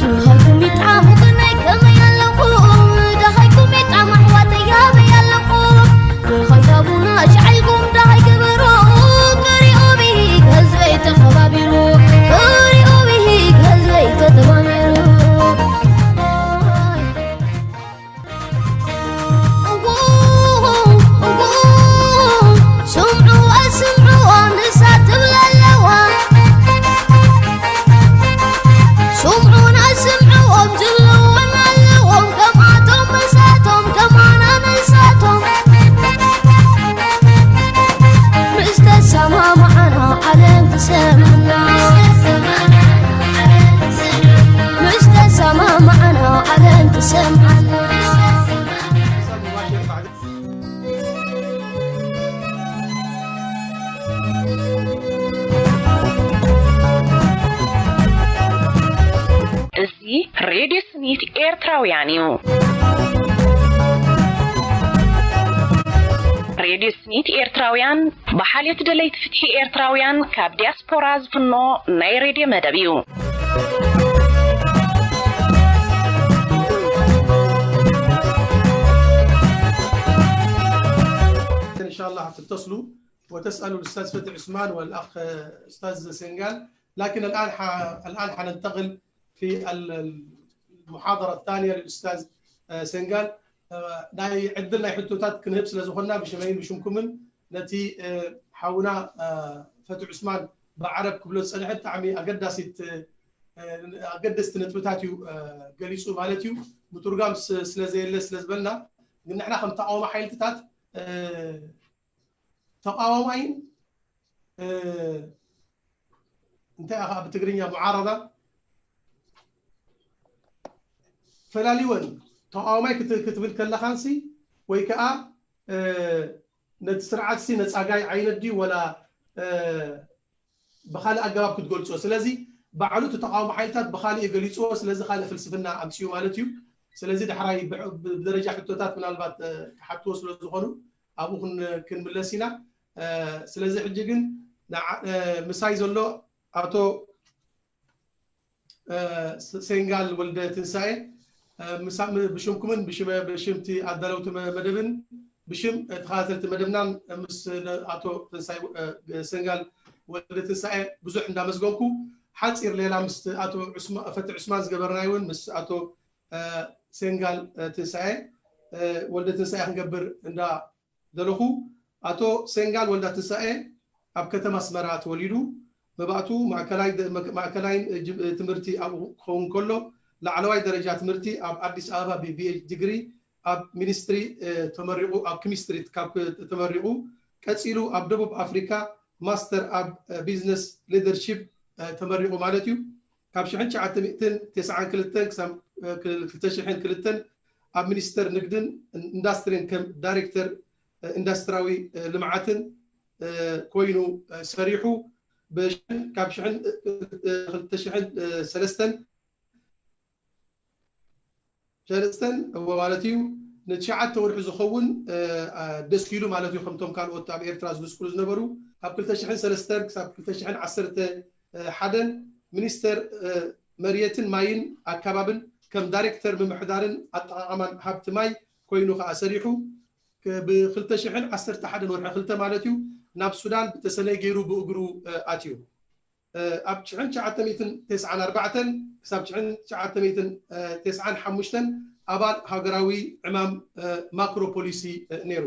ደሃይኩም ይጥዓሙ ከመይ ከመይ ኣለኹም? ደሃይኩም ይጥዓሙ ኣሕዋተይ ኣበይ ኣለኹም? ደሃይ ሃቡና ሻዕልኩም ደሃይ ግበሩ። ክሪኡ ብሂግ ህዝበይ ተኸባቢሩ፣ ክሪኡ ብሂግ ህዝበይ ተተማሚሩ። ስምዑ ኣስምዑ ንሳ ትብል ኣለዋ። ስምዑን ኣስምዑዎም ዝብልዎም ኣለዎም ከምኣቶም ምሳቶም ከማና ንሳቶም ምስ ተሰማማዕና ዓለም ትሰምዓና። ምስ ተሰማማዕና ዓለም ትሰምዓና። እዚ ሬድዮ ስኒት ኤርትራውያን እዩ። ሬድዮ ስኒት ኤርትራውያን ብሓልዮት ደለይቲ ፍትሒ ኤርትራውያን ካብ ዲያስፖራ ዝፍኖ ናይ ሬድዮ መደብ እዩ። إن شاء الله تتصلوا وتسألوا الأستاذ فتحي عثمان والأخ أستاذ سنغال. لكن الآن ح... الآن حننتقل في ال- المحاضرة الثانية للأستاذ سنغال. ናይ ዕድል ናይ ሕቶታት ክንህብ ስለ ዝኾንና ብሽመይን ብሽምኩምን ነቲ ሓውና ፈትሒ ዑስማን ብዓረብ ክብሎ ዝጸንሐ ብጣዕሚ ኣገዳሲት ኣገደስቲ ነጥብታት እዩ ገሊጹ ማለት እዩ። ምትርጓም ስለ ዘየለ ስለ ዝበልና ግን ንሕና ከም ተቃውሞ ሓይልትታት ተቃዋማይን እንታይ ኣኻ ብትግርኛ ሙዓረዳ ፈላሊወን ተቃዋማይ ክትብል ከለኻንሲ ወይ ከዓ ነቲ ስርዓትሲ ነፃጋይ ዓይነት ድዩ ወላ ብካልእ ኣገባብ ክትገልፆ ስለዚ ባዕሉ እቲ ተቃውሞ ሓይልታት ብካልእ ገሊፅዎ ስለዚ ካልእ ፍልስፍና ኣምፅኡ ማለት እዩ። ስለዚ ዳሕራይ ብደረጃ ሕቶታት ምናልባት ክሓትዎ ስለዝኾኑ ኣብኡ ክንምለስ ኢና። ስለዚ ሕጂ ግን ምሳይ ዘሎ ኣቶ ሴንጋል ወልደ ትንሳኤ ብሽምኩምን ብሽምቲ ኣዳለውቲ መደብን ብሽም ተኸታተልቲ መደብናን ምስ ኣቶ ሴንጋል ወልደ ትንሳኤ ብዙሕ እንዳመስገንኩ ሓፂር ሌላ ምስ ኣቶ ፈቲ ዑስማን ዝገበርናይ እውን ምስ ኣቶ ሴንጋል ትንሳኤ ወልደ ትንሳኤ ክንገብር እንዳ ደለኹ ኣቶ ሴንጋል ወልደ ትንሳኤ ኣብ ከተማ ኣስመራ ተወሊዱ። መባእቱ ማእከላይን ትምህርቲ ኣብኡ ክኸውን ከሎ ላዕለዋይ ደረጃ ትምህርቲ ኣብ ኣዲስ ኣበባ ብ ቢኤች ዲግሪ ኣብ ሚኒስትሪ ተመሪቑ ኣብ ኪሚስትሪ ካብ ተመሪቑ ቀጺሉ ኣብ ደቡብ ኣፍሪካ ማስተር ኣብ ቢዝነስ ሊደርሺፕ ተመሪቑ ማለት እዩ። ካብ ሽሕን ትሽዓተ ሚእትን ተስዓን ክልተን ክሳብ ክልተ ሽሕን ክልተን ኣብ ሚኒስተር ንግድን ኢንዳስትሪን ከም ዳይሬክተር ኢንዳስትራዊ ልምዓትን ኮይኑ ሰሪሑ። ካብ ሽሕን ክልተ ሽሕን ሰለስተን ሰለስተን እዎ ማለት እዩ ንትሽዓተ ወርሒ ዝኸውን ደስ ኢሉ ማለት እዩ። ከምቶም ካልኦት ኣብ ኤርትራ ዝድስኩሉ ዝነበሩ ካብ ክልተ ሽሕን ሰለስተን ክሳብ ክልተ ሽሕን ዓሰርተ ሓደን ሚኒስተር መርየትን ማይን ኣከባብን ከም ዳይሬክተር ምምሕዳርን ኣጠቓቕማን ሃብቲ ማይ ኮይኑ ከኣ ሰሪሑ። ብ ክልተ ሽሕን ዓሰርተ ሓደን ወርሒ ክልተ ማለት እዩ ናብ ሱዳን ብተሰነይ ገይሩ ብእግሩ ኣትዩ። ኣብ ትሽዓተ ሚእትን ተስዓን ኣርባዕተን ክሳብ ትሽዓተ ሚእትን ተስዓን ሓሙሽተን ኣባል ሃገራዊ ዕማም ማክሮ ፖሊሲ ነይሩ።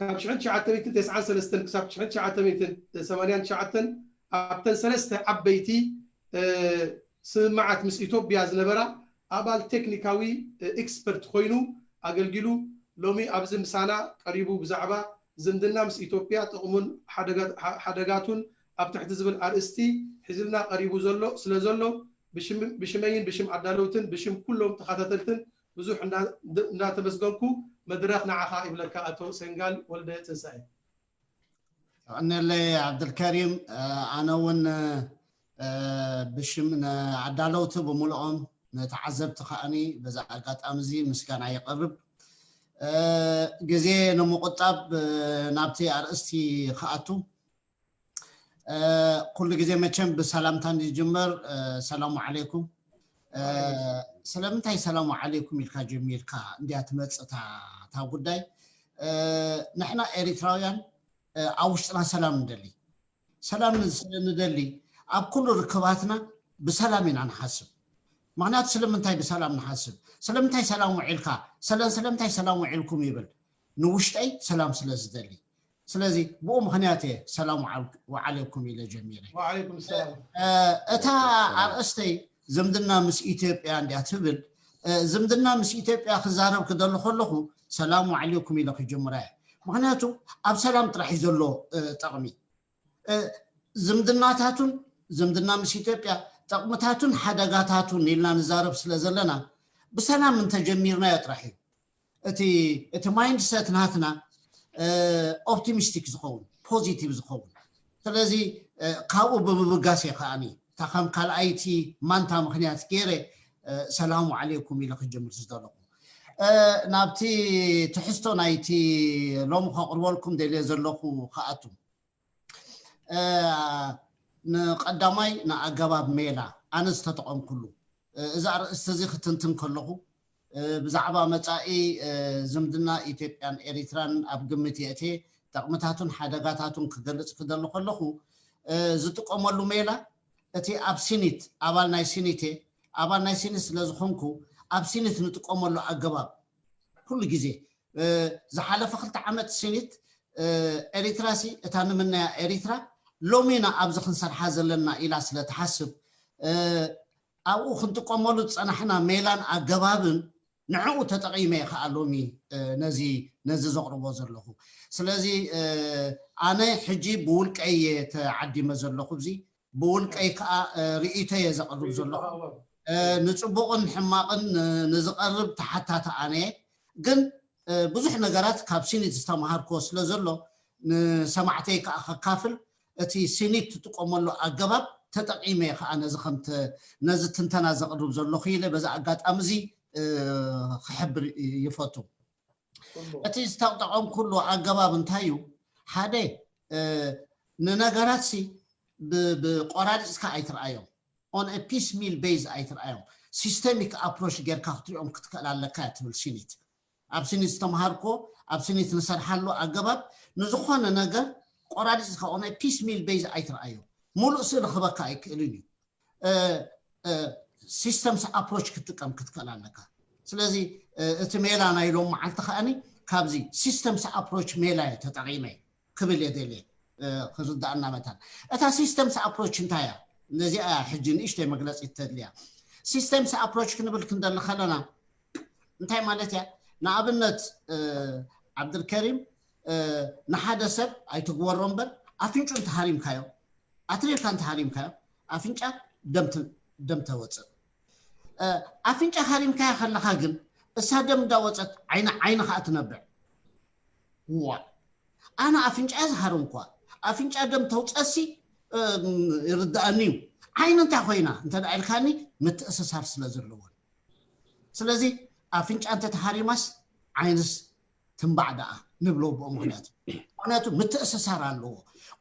ካብ ትሽዓተ ሚእትን ተስዓን ሰለስተን ክሳብ ትሽዓተ ሚእትን ሰማንያን ትሽዓተን ኣብተን ሰለስተ ዓበይቲ ስምምዓት ምስ ኢትዮጵያ ዝነበራ ኣባል ቴክኒካዊ ኤክስፐርት ኮይኑ ኣገልጊሉ። ሎሚ ኣብዚ ምሳና ቀሪቡ ብዛዕባ ዝምድና ምስ ኢትዮጵያ ጥቕሙን ሓደጋቱን ኣብ ትሕቲ ዝብል ኣርእስቲ ሒዝልና ቀሪቡ ዘሎ ስለ ዘሎ ብሽመይን ብሽም ኣዳለውትን ብሽም ኩሎም ተኸታተልትን ብዙሕ እንዳተመስገንኩ መድረኽ ንዓኻ ይብለካ ኣቶ ሴንጋል ወልደ ትንሳኤ። የቐንየለይ ዓብደልከሪም። ኣነ እውን ብሽም ኣዳለውቲ ብምልኦም፣ ንተዓዘብቲ ከዓኒ በዛ ኣጋጣሚ እዚ ምስጋና የቕርብ። ግዜ ንምቁጣብ ናብቲ ኣርእስቲ ክኣቱ፣ ኩሉ ግዜ መቸም ብሰላምታ እንዲ ዝጅመር፣ ሰላሙ ዓለይኩም። ስለምንታይ ሰላሙ ዓለይኩም ኢልካ ጀሚርካ እንዲያ ትመፅእ እታ ጉዳይ? ንሕና ኤሪትራውያን ኣብ ውሽጥና ሰላም ንደሊ። ሰላም ስለ ንደሊ ኣብ ኩሉ ርክባትና ብሰላም ኢና ንሓስብ። ምክንያቱ ስለምንታይ ብሰላም ንሓስብ? ስለምንታይ ሰላም ውዒልካ? ሰለ ስለምንታይ ሰላም ውዒልኩም ይብል? ንውሽጠይ ሰላም ስለ ዝደሊ። ስለዚ ብኡ ምክንያት እየ ሰላም ወዓል- ወዓለይኩም ኢለ ጀሚረ። ወዓለይኩም ሰላም። እታ ኣርእስተይ ዝምድና ምስ ኢትዮጵያ እንዲያ ትብል። ዝምድና ምስ ኢትዮጵያ ክዛረብ ክደሉ ከለኹ ሰላም ወዓለይኩም ኢለ ክጅምራ እየ። ምክንያቱ ኣብ ሰላም ጥራሕ እዩ ዘሎ ጠቕሚ። ዝምድናታቱን ዝምድና ምስ ኢትዮጵያ ጠቕምታቱን ሓደጋታቱን ኢልና ንዛረብ ስለ ዘለና ብሰላም እንተጀሚርናዮ ጥራሕ እዩ እቲ እቲ ማይንድሰት ናትና ኦፕቲሚስቲክ ዝኸውን፣ ፖዚቲቭ ዝኸውን። ስለዚ ካብኡ ብምብጋስ እየ ከዓኒ እታ ከም ካልኣይቲ ማንታ ምክንያት ገይረ ሰላሙ ዓለይኩም ኢለ ክጀምር ዝደለኹ። ናብቲ ትሕዝቶ ናይቲ ሎሚ ከቕርበልኩም ደልየ ዘለኹ ክኣቱ፣ ንቀዳማይ ንኣገባብ ሜላ ኣነ ዝተጠቐምኩሉ፣ እዚ ኣርእስቲ እዚ ክትንትን ከለኹ ብዛዕባ መፃኢ ዝምድና ኢትዮጵያን ኤሪትራን ኣብ ግምት የእትየ፣ ጠቕምታቱን ሓደጋታቱን ክገልፅ ክደሉ ከለኹ ዝጥቀመሉ ሜላ እቲ ኣብ ሲኒት ኣባል ናይ ሲኒት እየ። ኣባል ናይ ሲኒት ስለዝኾንኩ ኣብ ሲኒት ንጥቀመሉ ኣገባብ ኩሉ ግዜ ዝሓለፈ ክልተ ዓመት ሲኒት ኤሪትራ ሲ እታ ንምናያ ኤሪትራ ሎሚና ኣብዚ ክንሰርሓ ዘለና ኢላ ስለ ትሓስብ ኣብኡ ክንጥቀመሉ ዝፀናሕና ሜላን ኣገባብን ንዕኡ ተጠቒመ እየ ከዓ ሎሚ ነዚ ነዚ ዘቕርቦ ዘለኹ። ስለዚ ኣነ ሕጂ ብውልቀይ እየ ተዓዲመ ዘለኹ። እዚ ብውልቀይ ከዓ ርእይቶ እየ ዘቕርብ ዘለኹ። ንፅቡቕን ሕማቕን ንዝቐርብ ተሓታቲ ኣነ እየ። ግን ብዙሕ ነገራት ካብ ሲኒት ዝተምሃርክዎ ስለ ዘሎ ንሰማዕተይ ከዓ ከካፍል እቲ ሲኒት ትጥቀመሉ ኣገባብ ተጠቒመ እየ ከዓ ነዚ ከምቲ ነዚ ትንተና ዘቕርብ ዘለኹ ኢለ በዚ ኣጋጣሚ እዚ ክሕብር ይፈቱ። እቲ ዝተጠቐምኩሉ ኣገባብ እንታይ እዩ? ሓደ ንነገራት ሲ ብቆራሪፅካ ኣይትርኣዮም፣ on a piece meal base ኣይትርኣዮም፣ ሲስተሚክ ኣፕሮች ጌርካ ክትሪኦም ክትክእል ኣለካ እያ ትብል ሲኒት። ኣብ ሲኒት ዝተምሃርኮ ኣብ ሲኒት ንሰርሓሉ ኣገባብ ንዝኾነ ነገር ቆራሪፅካ on a piece meal base ኣይትርኣዮ። ሙሉእ ስእሊ ክበካ ኣይክእልን እዩ። ሲስተምስ ኣፕሮች ክትጥቀም ክትክእል ኣለካ። ስለዚ እቲ ሜላ ናይ ሎም መዓልቲ ከዓኒ ካብዚ ሲስተምስ ኣፕሮች ሜላ እየ ተጠቒመ ክብል እየ ደልየ ክርዳእና መታን። እታ ሲስተምስ ኣፕሮች እንታይ እያ? ነዚኣ ሕጂ ንእሽተይ መግለፂ ተድልያ። ሲስተምስ ኣፕሮች ክንብል ክንደሊ ከለና እንታይ ማለት እያ? ንኣብነት ዓብድልከሪም ንሓደ ሰብ ኣይትግበሮ እምበር ኣፍንጩ እንተሃሪምካዮ ኣትሪርካ እንተሃሪምካዮ ኣፍንጫ ደም ተወፅእ። ኣፍንጫ ሃሪምካያ ከለካ ግን እሳ ደም እንዳወፀት ዓይኒ ዓይኒ ከዓ ትነብዕ። ዋ ኣነ ኣፍንጫ ዝሃርምኳ ኣፍንጫ ደም ተውፀሲ ይርድኣኒ እዩ። ዓይኒ እንታይ ኮይና እንተ ኢልካኒ ምትእስሳር ስለ ዘለዎን። ስለዚ ኣፍንጫ እንተተሃሪማስ ዓይንስ ትንባዕ ደኣ ንብሎ ብኡ ምክንያቱ ምክንያቱ ምትእስሳር ኣለዎ።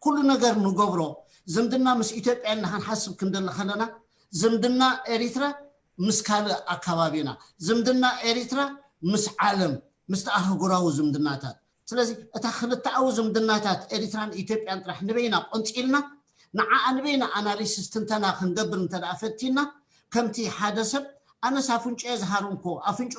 ኩሉ ነገር ንገብሮ ዝምድና ምስ ኢትዮጵያ ኢልና ክንሓስብ ክንደሊ ከለና ዝምድና ኤሪትራ ምስ ካልእ ኣካባቢና ዝምድና ኤሪትራ ምስ ዓለም ምስቲ ኣህጉራዊ ዝምድናታት ስለዚ እታ ክልተኣዊ ዝምድናታት ኤሪትራን ኢትዮጵያን ጥራሕ ንበይና ቆንፂልና ንዓኣ ንበይና ኣናሊሲስ ትንተና ክንገብር እንተ ፈቲና ከምቲ ሓደ ሰብ ኣነስ ኣፍንጭ ዝሃርምኮ ኣፍንጭ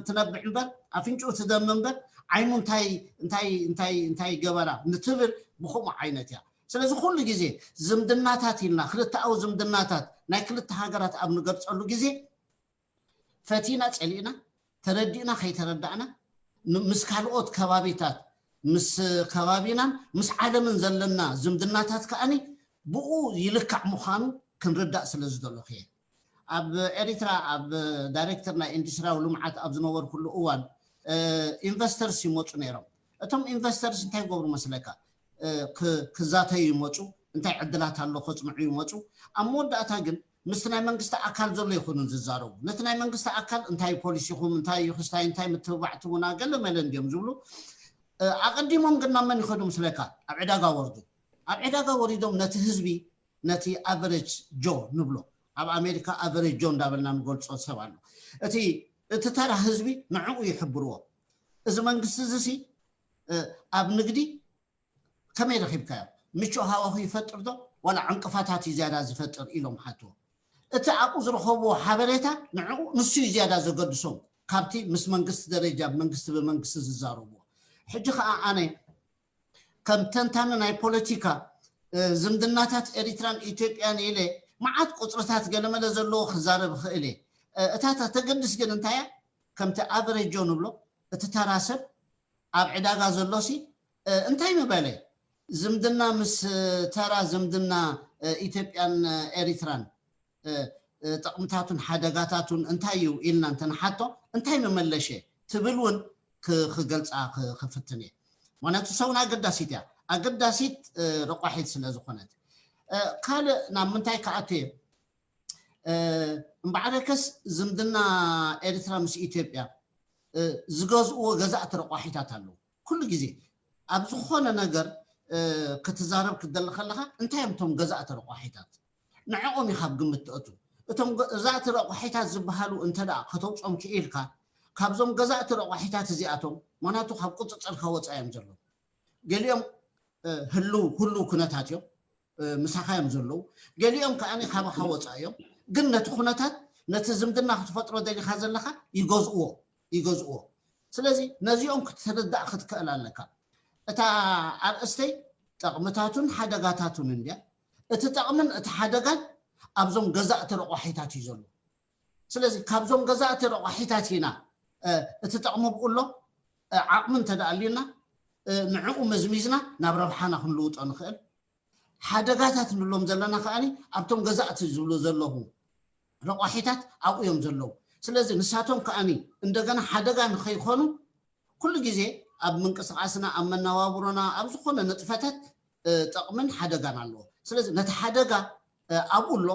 ትነብዕ እምበር ኣፍንጭ ትደም እምበር ዓይኑ እንታይ እንታይ እንታይ እንታይ ገበራ ንትብል ብከምኡ ዓይነት እያ። ስለዚ ኩሉ ግዜ ዝምድናታት ኢልና ክልተኣዊ ዝምድናታት ናይ ክልተ ሃገራት ኣብ ንገልፀሉ ግዜ ፈቲና ፀሊእና ተረዲእና ከይተረዳእና ምስ ካልኦት ከባቢታት ምስ ከባቢናን ምስ ዓለምን ዘለና ዝምድናታት ከዓኒ ብኡ ይልካዕ ምዃኑ ክንርዳእ ስለ ዝደለኹ እየ። ኣብ ኤሪትራ ኣብ ዳይሬክተር ናይ ኢንዱስትሪያዊ ልምዓት ኣብ ዝነበርኩሉ እዋን ኢንቨስተርስ ይመፁ ነይሮም። እቶም ኢንቨስተርስ እንታይ ይገብሩ መስለካ? ክዛተዩ ይመፁ፣ እንታይ ዕድላት ኣሎ ከፅንዑ ይመፁ። ኣብ መወዳእታ ግን ምስቲ ናይ መንግስቲ ኣካል ዘሎ ይኹኑ ዝዛረቡ። ነቲ ናይ መንግስቲ ኣካል እንታይ ፖሊሲኹም፣ እንታይ እዩ ክስታይ፣ እንታይ ምትብባዕ ትቡና፣ ገለ መለ እንዲዮም ዝብሉ። ኣቐዲሞም ግን ናብ መን ይኸዱ ምስለካ? ኣብ ዕዳጋ ወርዱ። ኣብ ዕዳጋ ወሪዶም ነቲ ህዝቢ፣ ነቲ ኣቨሬጅ ጆ ንብሎ፣ ኣብ ኣሜሪካ ኣቨሬጅ ጆ እንዳበልና ንገልፆ ሰብ ኣሎ። እቲ እቲ ተራ ህዝቢ ንዕኡ ይሕብርዎ። እዚ መንግስቲ እዚ ሲ ኣብ ንግዲ ከመይ ረኺብካዮ? ምቹእ ሃዋሁ ይፈጥር ዶ ዋላ ዕንቅፋታት እዩ ዝያዳ ዝፈጥር ኢሎም ሓትዎ። እቲ ኣብኡ ዝረኸብዎ ሓበሬታ ንዕኡ ንሱ እዩ ዝያዳ ዘገድሶም ካብቲ ምስ መንግስቲ ደረጃ መንግስቲ ብመንግስቲ ዝዛረብዎ። ሕጂ ከዓ ኣነ ከም ተንታኒ ናይ ፖለቲካ ዝምድናታት ኤሪትራን ኢትዮጵያን ኢለ መዓት ቁፅርታት ገለመለ ዘለዎ ክዛረብ ይኽእል እየ። እታ ተገድስ ግን እንታይ እያ? ከምቲ ኣቨሬጆ ንብሎ እቲ ተራ ሰብ ኣብ ዕዳጋ ዘሎሲ እንታይ ምበለ? ዝምድና ምስ ተራ ዝምድና ኢትዮጵያን ኤሪትራን ጥቕምታቱን ሓደጋታቱን እንታይ እዩ ኢልና እንተንሓቶ እንታይ መመለሸ ትብል እውን ክገልፃ ክፍትን እየ። ምክንያቱ ሰውና ኣገዳሲት እያ። ኣገዳሲት ረቋሒት ስለ ዝኾነት ካልእ ናብ ምንታይ ክኣቱ እየ? እምበዓረከስ ዝምድና ኤርትራ ምስ ኢትዮጵያ ዝገዝእዎ ገዛእቲ ረቋሒታት ኣለዉ። ኩሉ ግዜ ኣብ ዝኾነ ነገር ክትዛረብ ክትደሊ ከለኻ እንታይ እዮም እቶም ገዛእቲ ረቋሒታት? ንዕኦም ኢኻ ኣብ ግምት ትእቱ። እቶም ገዛእቲ ረቋሒታት ዝበሃሉ እንተ ደኣ ከተውፅኦም ክኢልካ ካብዞም ገዛእቲ ረቋሒታት እዚኣቶም፣ ምክንያቱ ካብ ቁፅፅርካ ወፃኢ እዮም ዘለዉ። ገሊኦም ህልው ህልው ኩነታት እዮም፣ ምሳኻ እዮም ዘለዉ። ገሊኦም ከዓ ካባኻ ወፃኢ እዮም፣ ግን ነቲ ኩነታት ነቲ ዝምድና ክትፈጥሮ ደሊኻ ዘለኻ ይገዝእዎ ይገዝእዎ። ስለዚ ነዚኦም ክትርዳእ ክትክእል ኣለካ። እታ ኣርእስተይ ጠቕምታቱን ሓደጋታቱን እንድያ። እቲ ጠቕምን እቲ ሓደጋን ኣብዞም ገዛእቲ ረቋሒታት እዩ ዘሎ። ስለዚ ካብዞም ገዛእቲ ረቋሒታት ኢና እቲ ጠቕሚ ብኡ ኣሎ ዓቕሚ እንተደኣልዩና ንዕኡ መዝሚዝና ናብ ረብሓና ክንልውጦ ንኽእል። ሓደጋታት ንብሎም ዘለና ከዓኒ ኣብቶም ገዛእቲ ዝብሉ ዘለኹ ረቋሒታት ኣብኡ እዮም ዘለዉ። ስለዚ ንሳቶም ከዓኒ እንደገና ሓደጋ ንኸይኾኑ ኩሉ ግዜ ኣብ ምንቅስቃስና ኣብ መነባብሮና ኣብ ዝኾነ ንጥፈታት ጠቕምን ሓደጋን ኣለዎ። ስለዚ ነቲ ሓደጋ ኣብኡ ኣሎ።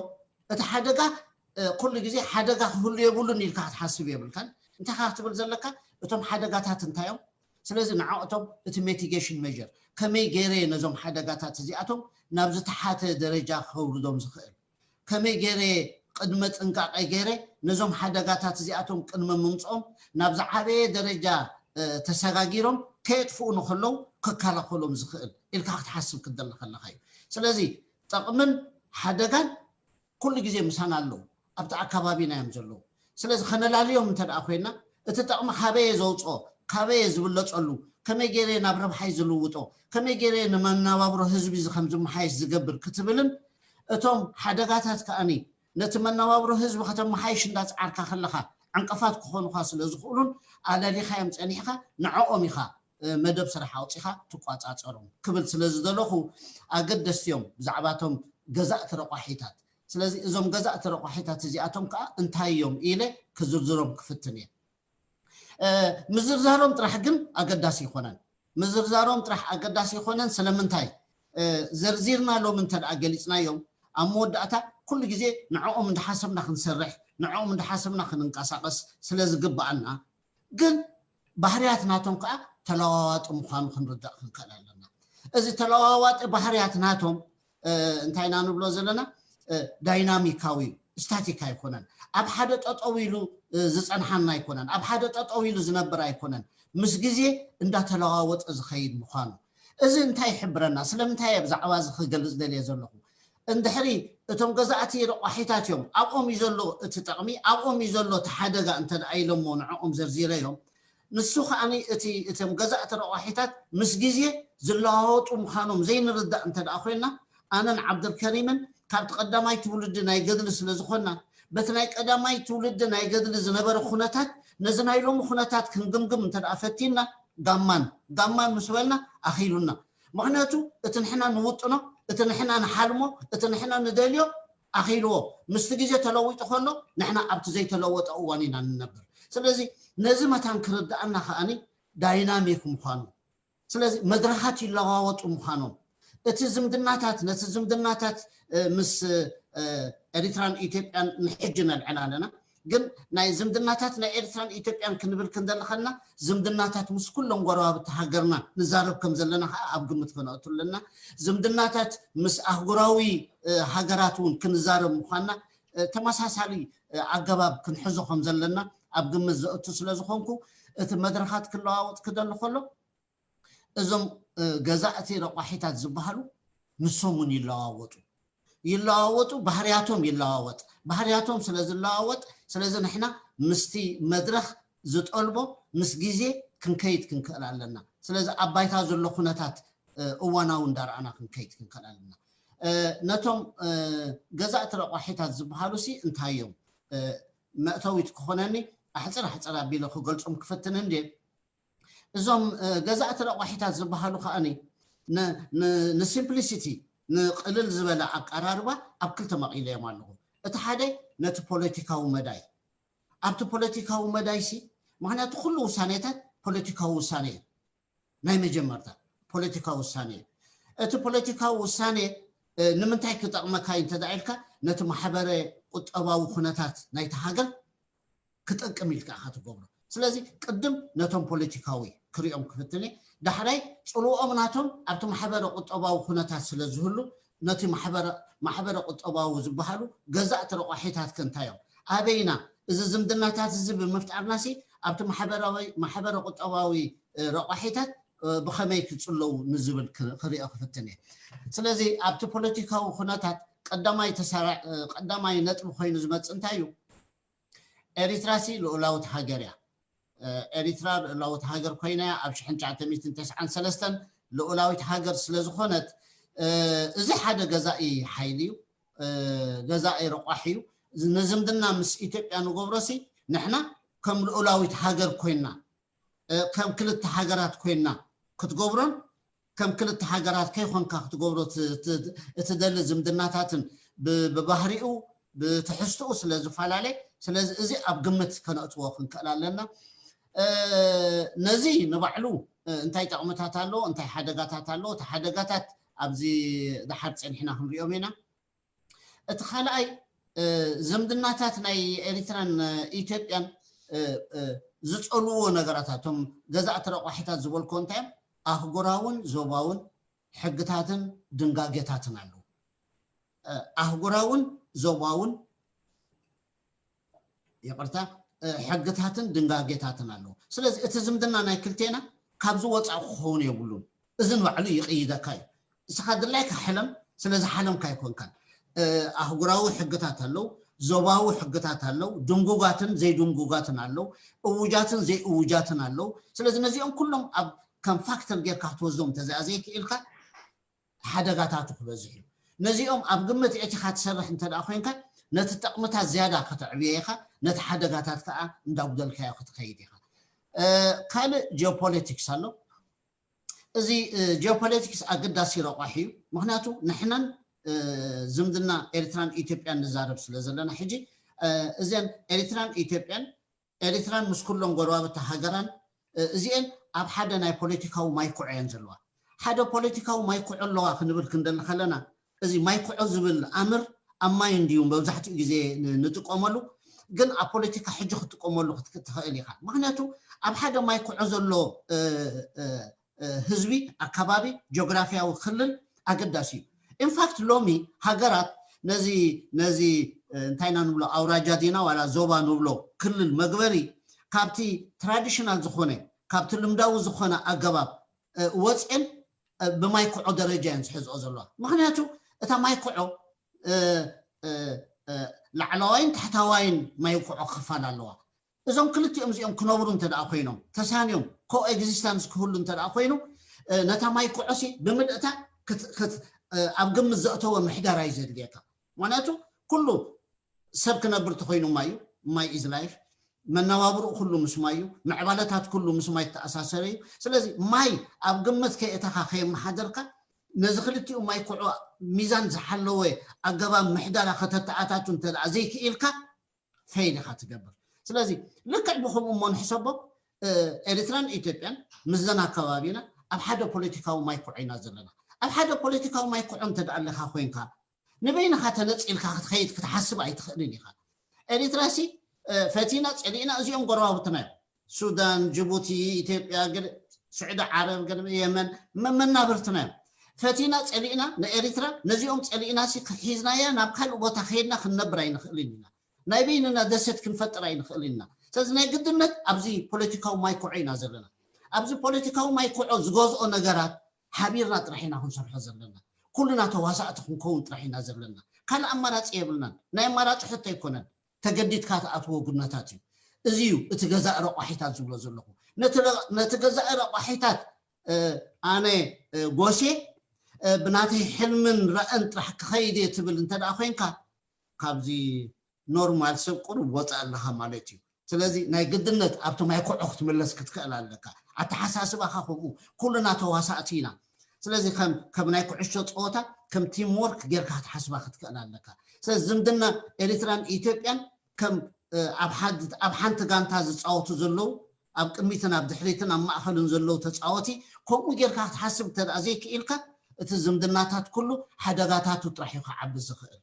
እቲ ሓደጋ ኩሉ ግዜ ሓደጋ ክህሉ የብሉን ኢልካ ክትሓስብ የብልካን። እንታይ ካ ክትብል ዘለካ? እቶም ሓደጋታት እንታይ እዮም? ስለዚ ንዓኦቶም እቲ ሜቲጌሽን ሜር ከመይ ገይረ ነዞም ሓደጋታት እዚኣቶም ናብ ዝተሓተ ደረጃ ከውርዶም ዝኽእል ከመይ ገይረ ቅድመ ጥንቃቄ ገይረ ነዞም ሓደጋታት እዚኣቶም ቅድሚ ምምፅኦም ናብ ዝዓበየ ደረጃ ተሰጋጊሮም ከየጥፍኡ ንከለዉ ክከላኸሎም ዝኽእል ኢልካ ክትሓስብ ክትደሊ ከለካ እዩ። ስለዚ ጠቕምን ሓደጋን ኩሉ ግዜ ምሳና ኣለዉ፣ ኣብቲ ኣካባቢና እዮም ዘለዉ። ስለዚ ከነላልዮም እንተ ደኣ ኮይና እቲ ጠቕሚ ካበየ ዘውፅኦ፣ ካበየ ዝብለፀሉ፣ ከመይ ገይረ ናብ ረብሓይ ዝልውጦ፣ ከመይ ገይረ ንመነባብሮ ህዝቢ እዚ ከም ዝመሓየሽ ዝገብር ክትብልን እቶም ሓደጋታት ከኣኒ ነቲ መነባብሮ ህዝቢ ከተመሓይሽ እንዳፅዓርካ ከለኻ ዕንቅፋት ክኾኑኻ ስለ ዝኽእሉን ኣለሊኻዮም ፀኒሕካ ንዕኦም ኢኻ መደብ ስራሕ ኣውፂኻ ትቋፃፀሮም ክብል ስለ ዝደለኹ ኣገደስቲ እዮም ብዛዕባቶም ገዛእቲ ረቋሒታት። ስለዚ እዞም ገዛእቲ ረቋሒታት እዚኣቶም ከዓ እንታይ እዮም ኢለ ክዝርዝሮም ክፍትን እየ። ምዝርዛሮም ጥራሕ ግን ኣገዳሲ ይኮነን። ምዝርዛሮም ጥራሕ ኣገዳሲ ይኮነን። ስለምንታይ ዘርዚርና ሎም እንተ ደኣ ገሊፅናዮም ኣብ መወዳእታ ኩሉ ግዜ ንዕኦም እንዳሓሰብና ክንሰርሕ ንዕኦም እንዳሓሰብና ክንንቀሳቀስ ስለ ዝግባኣና ግን ባህርያት ናቶም ከዓ ተለዋዋጢ ምኳኑ ክንርዳእ ክንክእል ኣለና። እዚ ተለዋዋጢ ባህርያት ናቶም እንታይ ኢና ንብሎ ዘለና ዳይናሚካዊ ስታቲክ ኣይኮነን። ኣብ ሓደ ጠጠው ኢሉ ዝፀንሓና ኣይኮነን። ኣብ ሓደ ጠጠው ኢሉ ዝነብር ኣይኮነን። ምስ ግዜ እንዳተለዋወጠ ዝኸይድ ምኳኑ እዚ እንታይ ይሕብረና? ስለምንታይ እየ ብዛዕባ እዚ ክገልፅ ደልየ ዘለኹ? እንድሕሪ እቶም ገዛእቲ ረቋሒታት እዮም ኣብኦም እዩ ዘሎ እቲ ጠቕሚ ኣብኦም እዩ ዘሎ እቲ ሓደጋ እንተ ኢሎሞ ንዕኦም ዘርዚረዮም ንሱ ከዓኒ እቲ እቶም ገዛእቲ ረቋሒታት ምስ ግዜ ዝለዋወጡ ምዃኖም ዘይንርዳእ እንተ ደኣ ኮይና ኣነን ዓብደልከሪምን ካብቲ ቀዳማይ ትውልዲ ናይ ገድሊ ስለ ዝኾንና በቲ ናይ ቀዳማይ ትውልዲ ናይ ገድሊ ዝነበረ ኩነታት ነዚ ናይ ሎሚ ኩነታት ክንግምግም እንተ ደኣ ፈቲንና ጋማን ጋማን ምስ በልና ኣኺሉና። ምኽንያቱ እቲ ንሕና ንውጥኖ እቲ ንሕና ንሓልሞ እቲ ንሕና ንደልዮ ኣኺልዎ ምስቲ ግዜ ተለዊጡ ከሎ ንሕና ኣብቲ ዘይተለወጠ እዋን ኢና ንነብር። ስለዚ ነዚ መታን ክርድኣና ከኣኒ ዳይናሚክ ምዃኑ፣ ስለዚ መድረኻት ይለዋወጡ ምዃኖም፣ እቲ ዝምድናታት፣ ነቲ ዝምድናታት ምስ ኤሪትራን ኢትዮጵያን ንሕጂ ነልዕል ኣለና። ግን ናይ ዝምድናታት ናይ ኤርትራን ኢትዮጵያን ክንብል ክንደለኸልና ዝምድናታት ምስ ኩሎም ጎረባብቲ ሃገርና ንዛረብ ከም ዘለና ከዓ ኣብ ግምት ክነእቱ ኣለና። ዝምድናታት ምስ ኣህጉራዊ ሃገራት እውን ክንዛረብ ምኳንና ተመሳሳሊ ኣገባብ ክንሕዞ ከም ዘለና ኣብ ግምት ዘእቱ ስለ ዝኾንኩ፣ እቲ መድረኻት ክለዋወጥ ክደሊ ከሎ እዞም ገዛእቲ ረቋሒታት ዝበሃሉ ንሶም እውን ይለዋወጡ ይለዋወጡ ባህርያቶም ይለዋወጥ። ባህርያቶም ስለ ዝለዋወጥ፣ ስለዚ ንሕና ምስቲ መድረኽ ዝጠልቦ ምስ ግዜ ክንከይድ ክንክእል ኣለና። ስለዚ ኣብ ባይታ ዘሎ ኩነታት እዋናዊ እንዳረኣና ክንከይድ ክንክእል ኣለና። ነቶም ገዛእቲ ረቋሒታት ዝበሃሉ ሲ እንታይ እዮም? መእተዊት ክኾነኒ ኣሕፅር ኣሕፅር ኣቢለ ክገልፆም ክፈትን እንዴ። እዞም ገዛእቲ ረቋሒታት ዝበሃሉ ከዓኒ ንሲምፕሊሲቲ ንቅልል ዝበለ ኣቀራርባ ኣብ ክልተ መቒለዮም ኣለኹ። እቲ ሓደ ነቲ ፖለቲካዊ መዳይ፣ ኣብቲ ፖለቲካዊ መዳይ ሲ ምክንያቱ ኩሉ ውሳኔታት ፖለቲካዊ ውሳኔ እዩ። ናይ መጀመርታ ፖለቲካዊ ውሳኔ እዩ። እቲ ፖለቲካዊ ውሳኔ ንምንታይ ክጠቕመካ እዩ እንተዳ ኢልካ፣ ነቲ ማሕበረ ቁጠባዊ ኩነታት ናይቲ ሃገር ክጠቅም ኢልካ ኢኻ ትገብሮ። ስለዚ ቅድም ነቶም ፖለቲካዊ ክሪኦም ክፍትን እየ። ዳሕራይ ፅልኦም ናቶም ኣብቲ ማሕበረ ቁጠባዊ ኩነታት ስለ ዝህሉ ነቲ ማሕበረ ቁጠባዊ ዝበሃሉ ገዛእቲ ረቋሒታት ከ እንታይ እዮም? ኣበይና እዚ ዝምድናታት እዚ ብምፍጣርና ሲ ኣብቲ ማሕበራዊ ማሕበረ ቁጠባዊ ረቋሒታት ብኸመይ ክፅለዉ ንዝብል ክሪኦ ክፍትን እየ። ስለዚ ኣብቲ ፖለቲካዊ ኩነታት ቀዳማይ ተሳራ ቀዳማይ ነጥቢ ኮይኑ ዝመፅእ እንታይ እዩ? ኤሪትራ ሲ ልኡላዊት ሃገር እያ። ኤሪትራ ልኡላዊት ሃገር ኮይና እያ ኣብ ሽሕን ትሽዓተ ሚእትን ተስዓን ሰለስተን ልኡላዊት ሃገር ስለ ዝኾነት፣ እዚ ሓደ ገዛኢ ሓይሊ እዩ። ገዛኢ ረቋሒ እዩ። ንዝምድና ምስ ኢትዮጵያ ንገብሮ ሲ ንሕና ከም ልኡላዊት ሃገር ኮይና፣ ከም ክልተ ሃገራት ኮይና ክትገብሮን ከም ክልተ ሃገራት ከይኮንካ ክትገብሮ ትደሊ ዝምድናታትን ብባህሪኡ ብትሕዝትኡ ስለ ዝፈላለ፣ ስለዚ እዚ ኣብ ግምት ከነእትዎ ክንክእል ኣለና። ነዚ ንባዕሉ እንታይ ጠቕምታት ኣለዎ፣ እንታይ ሓደጋታት ኣለዎ፣ እቲ ሓደጋታት ኣብዚ ድሓር ፀኒሕና ክንሪኦም ኢና። እቲ ካልኣይ ዝምድናታት ናይ ኤሪትራን ኢትዮጵያን ዝፀልዎ ነገራታቶም ገዛእቲ ረቋሒታት ዝበልኮ እንታይ እዮም? ኣህጉራውን ዞባውን ሕግታትን ድንጋጌታትን ኣለዉ። ኣህጉራውን ዞባውን ይቅርታ ሕግታትን ድንጋጌታትን ኣለዉ። ስለዚ እቲ ዝምድና ናይ ክልቴና ካብዚ ወፃእ ክኸውን የብሉን። እዚ ንባዕሉ ይቅይደካ እዩ። እስኻ ድላይካ ሕለም፣ ስለ ዝሓለምካ ኣይኮንካን። ኣህጉራዊ ሕግታት ኣለዉ፣ ዞባዊ ሕግታት ኣለዉ፣ ድንጉጋትን ዘይድንጉጋትን ኣለዉ፣ እውጃትን ዘይእውጃትን ኣለዉ። ስለዚ ነዚኦም ኩሎም ኣብ ከም ፋክተር ጌርካ ክትወስዶም እንተዘይክኢልካ ሓደጋታቱ ክበዝሕ እዩ። ነዚኦም ኣብ ግምት ኣእቲኻ ትሰርሕ እንተ ኮይንካ ነቲ ጠቕምታት ዝያዳ ከተዕብዮ ኢኻ፣ ነቲ ሓደጋታት ከዓ እንዳጉደልካዮ ክትኸይድ ኢኻ። ካልእ ጂኦፖለቲክስ ኣሎ። እዚ ጂኦፖለቲክስ ኣገዳሲ ረቋሒ እዩ። ምክንያቱ ንሕናን ዝምድና ኤርትራን ኢትዮጵያን ንዛረብ ስለ ዘለና ሕጂ እዘን ኤርትራን ኢትዮጵያን ኤርትራን ምስ ኩሎም ጎረባብቲ ሃገራን እዚኤን ኣብ ሓደ ናይ ፖለቲካዊ ማይኩዖ እየን ዘለዋ። ሓደ ፖለቲካዊ ማይኩዖ ኣለዋ ክንብል ክንደሊ ከለና እዚ ማይኩዖ ዝብል ኣምር ኣብ ማይ እንድዩ መብዛሕትኡ ግዜ ንጥቀመሉ፣ ግን ኣብ ፖለቲካ ሕጂ ክትጥቀመሉ ክትክእል ኢኻ። ምክንያቱ ኣብ ሓደ ማይኩዖ ዘሎ ህዝቢ ኣከባቢ ጂኦግራፊያዊ ክልል ኣገዳሲ እዩ። ኢንፋክት ሎሚ ሃገራት ነዚ ነዚ እንታይ ኢና ንብሎ ኣውራጃ ዲና ዋላ ዞባ ንብሎ ክልል መግበሪ ካብቲ ትራዲሽናል ዝኾነ ካብቲ ልምዳዊ ዝኾነ ኣገባብ ወፅን ብማይኩዖ ደረጃ እየን ዝሕዝኦ ዘለዋ። ምክንያቱ እታ ማይኩዖ ላዕለዋይን ታሕታዋይን ማይኩዖ ክፋል ኣለዋ። እዞም ክልቲኦም እዚኦም ክነብሩ እንተ ደኣ ኮይኖም ተሳንዮም ኮኤግዚስተንስ ክህሉ እንተ ደኣ ኮይኑ ነታ ማይኩዖሲ ብምልእታ ኣብ ግምት ዘእተወ ምሕደራ እዩ ዘድልየካ። ምክንያቱ ኩሉ ሰብ ክነብር ተኮይኑ ማይ እዩ። ማይ ኢዝ ላይፍ። መነባብርኡ ኩሉ ምስ ማይ እዩ። ምዕባለታት ኩሉ ምስ ማይ ተኣሳሰረ እዩ። ስለዚ ማይ ኣብ ግምት ከየእተኻ ከየመሓደርካ ነዚ ክልቲኡ ማይኩዖ ሚዛን ዝሓለወ ኣገባብ ምሕደራ ከተተኣታቱ እንተ ደኣ ዘይክኢልካ ፌል ኢኻ ትገብር። ስለዚ ልክዕ ብከምኡ እሞ ንሕሰቦ። ኤርትራን ኢትዮጵያን ምስዘን ኣከባቢና ኣብ ሓደ ፖለቲካዊ ማይ ኩዖ ኢና ዘለና። ኣብ ሓደ ፖለቲካዊ ማይ ኩዖ እንተ ኣለካ ኮይንካ፣ ንበይንካ ተነፂልካ ክትኸይድ ክትሓስብ ኣይትኽእልን ኢኻ። ኤርትራ ሲ ፈቲና ፀሊእና፣ እዚኦም ጎረባብትና እዮም። ሱዳን፣ ጅቡቲ፣ ኢትዮጵያ፣ ስዑዲ ዓረብ፣ የመን መናብርትና እዮም። ፈቲና ፀሊእና ንኤርትራ፣ ነዚኦም ፀሊእና ሲ ሒዝናያ ናብ ካልእ ቦታ ከይድና ክንነብር ኣይንኽእልን ኢና። ናይ በይንና ደሴት ክንፈጥር ኣይንኽእልን ኢና። ስለዚ ናይ ግድነት ኣብዚ ፖለቲካዊ ማይ ኩዖ ኢና ዘለና። ኣብዚ ፖለቲካዊ ማይ ኩዖ ዝገዝኦ ነገራት ሓቢርና ጥራሕ ኢና ክንሰርሖ ዘለና። ኩልና ተዋሳእቲ ክንከውን ጥራሕ ኢና ዘለና። ካልእ ኣማራፂ የብልናን። ናይ ኣማራፂ ሕቶ ኣይኮነን። ተገዲድካ ትኣትዎ ጉድነታት እዩ። እዚ እዩ እቲ ገዛእ ረቋሒታት ዝብሎ ዘለኹ። ነቲ ገዛእ ረቋሒታት ኣነ ጎሴ ብናተይ ሕልምን ራእን ጥራሕ ክኸይድ እየ ትብል እንተ ኮይንካ፣ ካብዚ ኖርማል ሰብ ቁሩብ ወፃእ ኣለኻ ማለት እዩ። ስለዚ ናይ ግድነት ኣብቲ ማይ ኩዖ ክትምለስ ክትክእል ኣለካ። ኣተሓሳስባኻ ከምኡ፣ ኩልና ተዋሳእቲ ኢና። ስለዚ ከም ናይ ኩዕሾ ፀወታ ከም ቲም ወርክ ጌርካ ክትሓስባ ክትክእል ኣለካ። ስለዚ ዝምድና ኤርትራን ኢትዮጵያን ከም ኣብ ሓንቲ ጋንታ ዝፃወቱ ዘለዉ፣ ኣብ ቅድሚትን ኣብ ድሕሪትን ኣብ ማእኸልን ዘለዉ ተፃወቲ ከምኡ ጌርካ ክትሓስብ እንተ ዘይክኢልካ፣ እቲ ዝምድናታት ኩሉ ሓደጋታቱ ጥራሕ እዩ ክዓቢ ዝኽእል።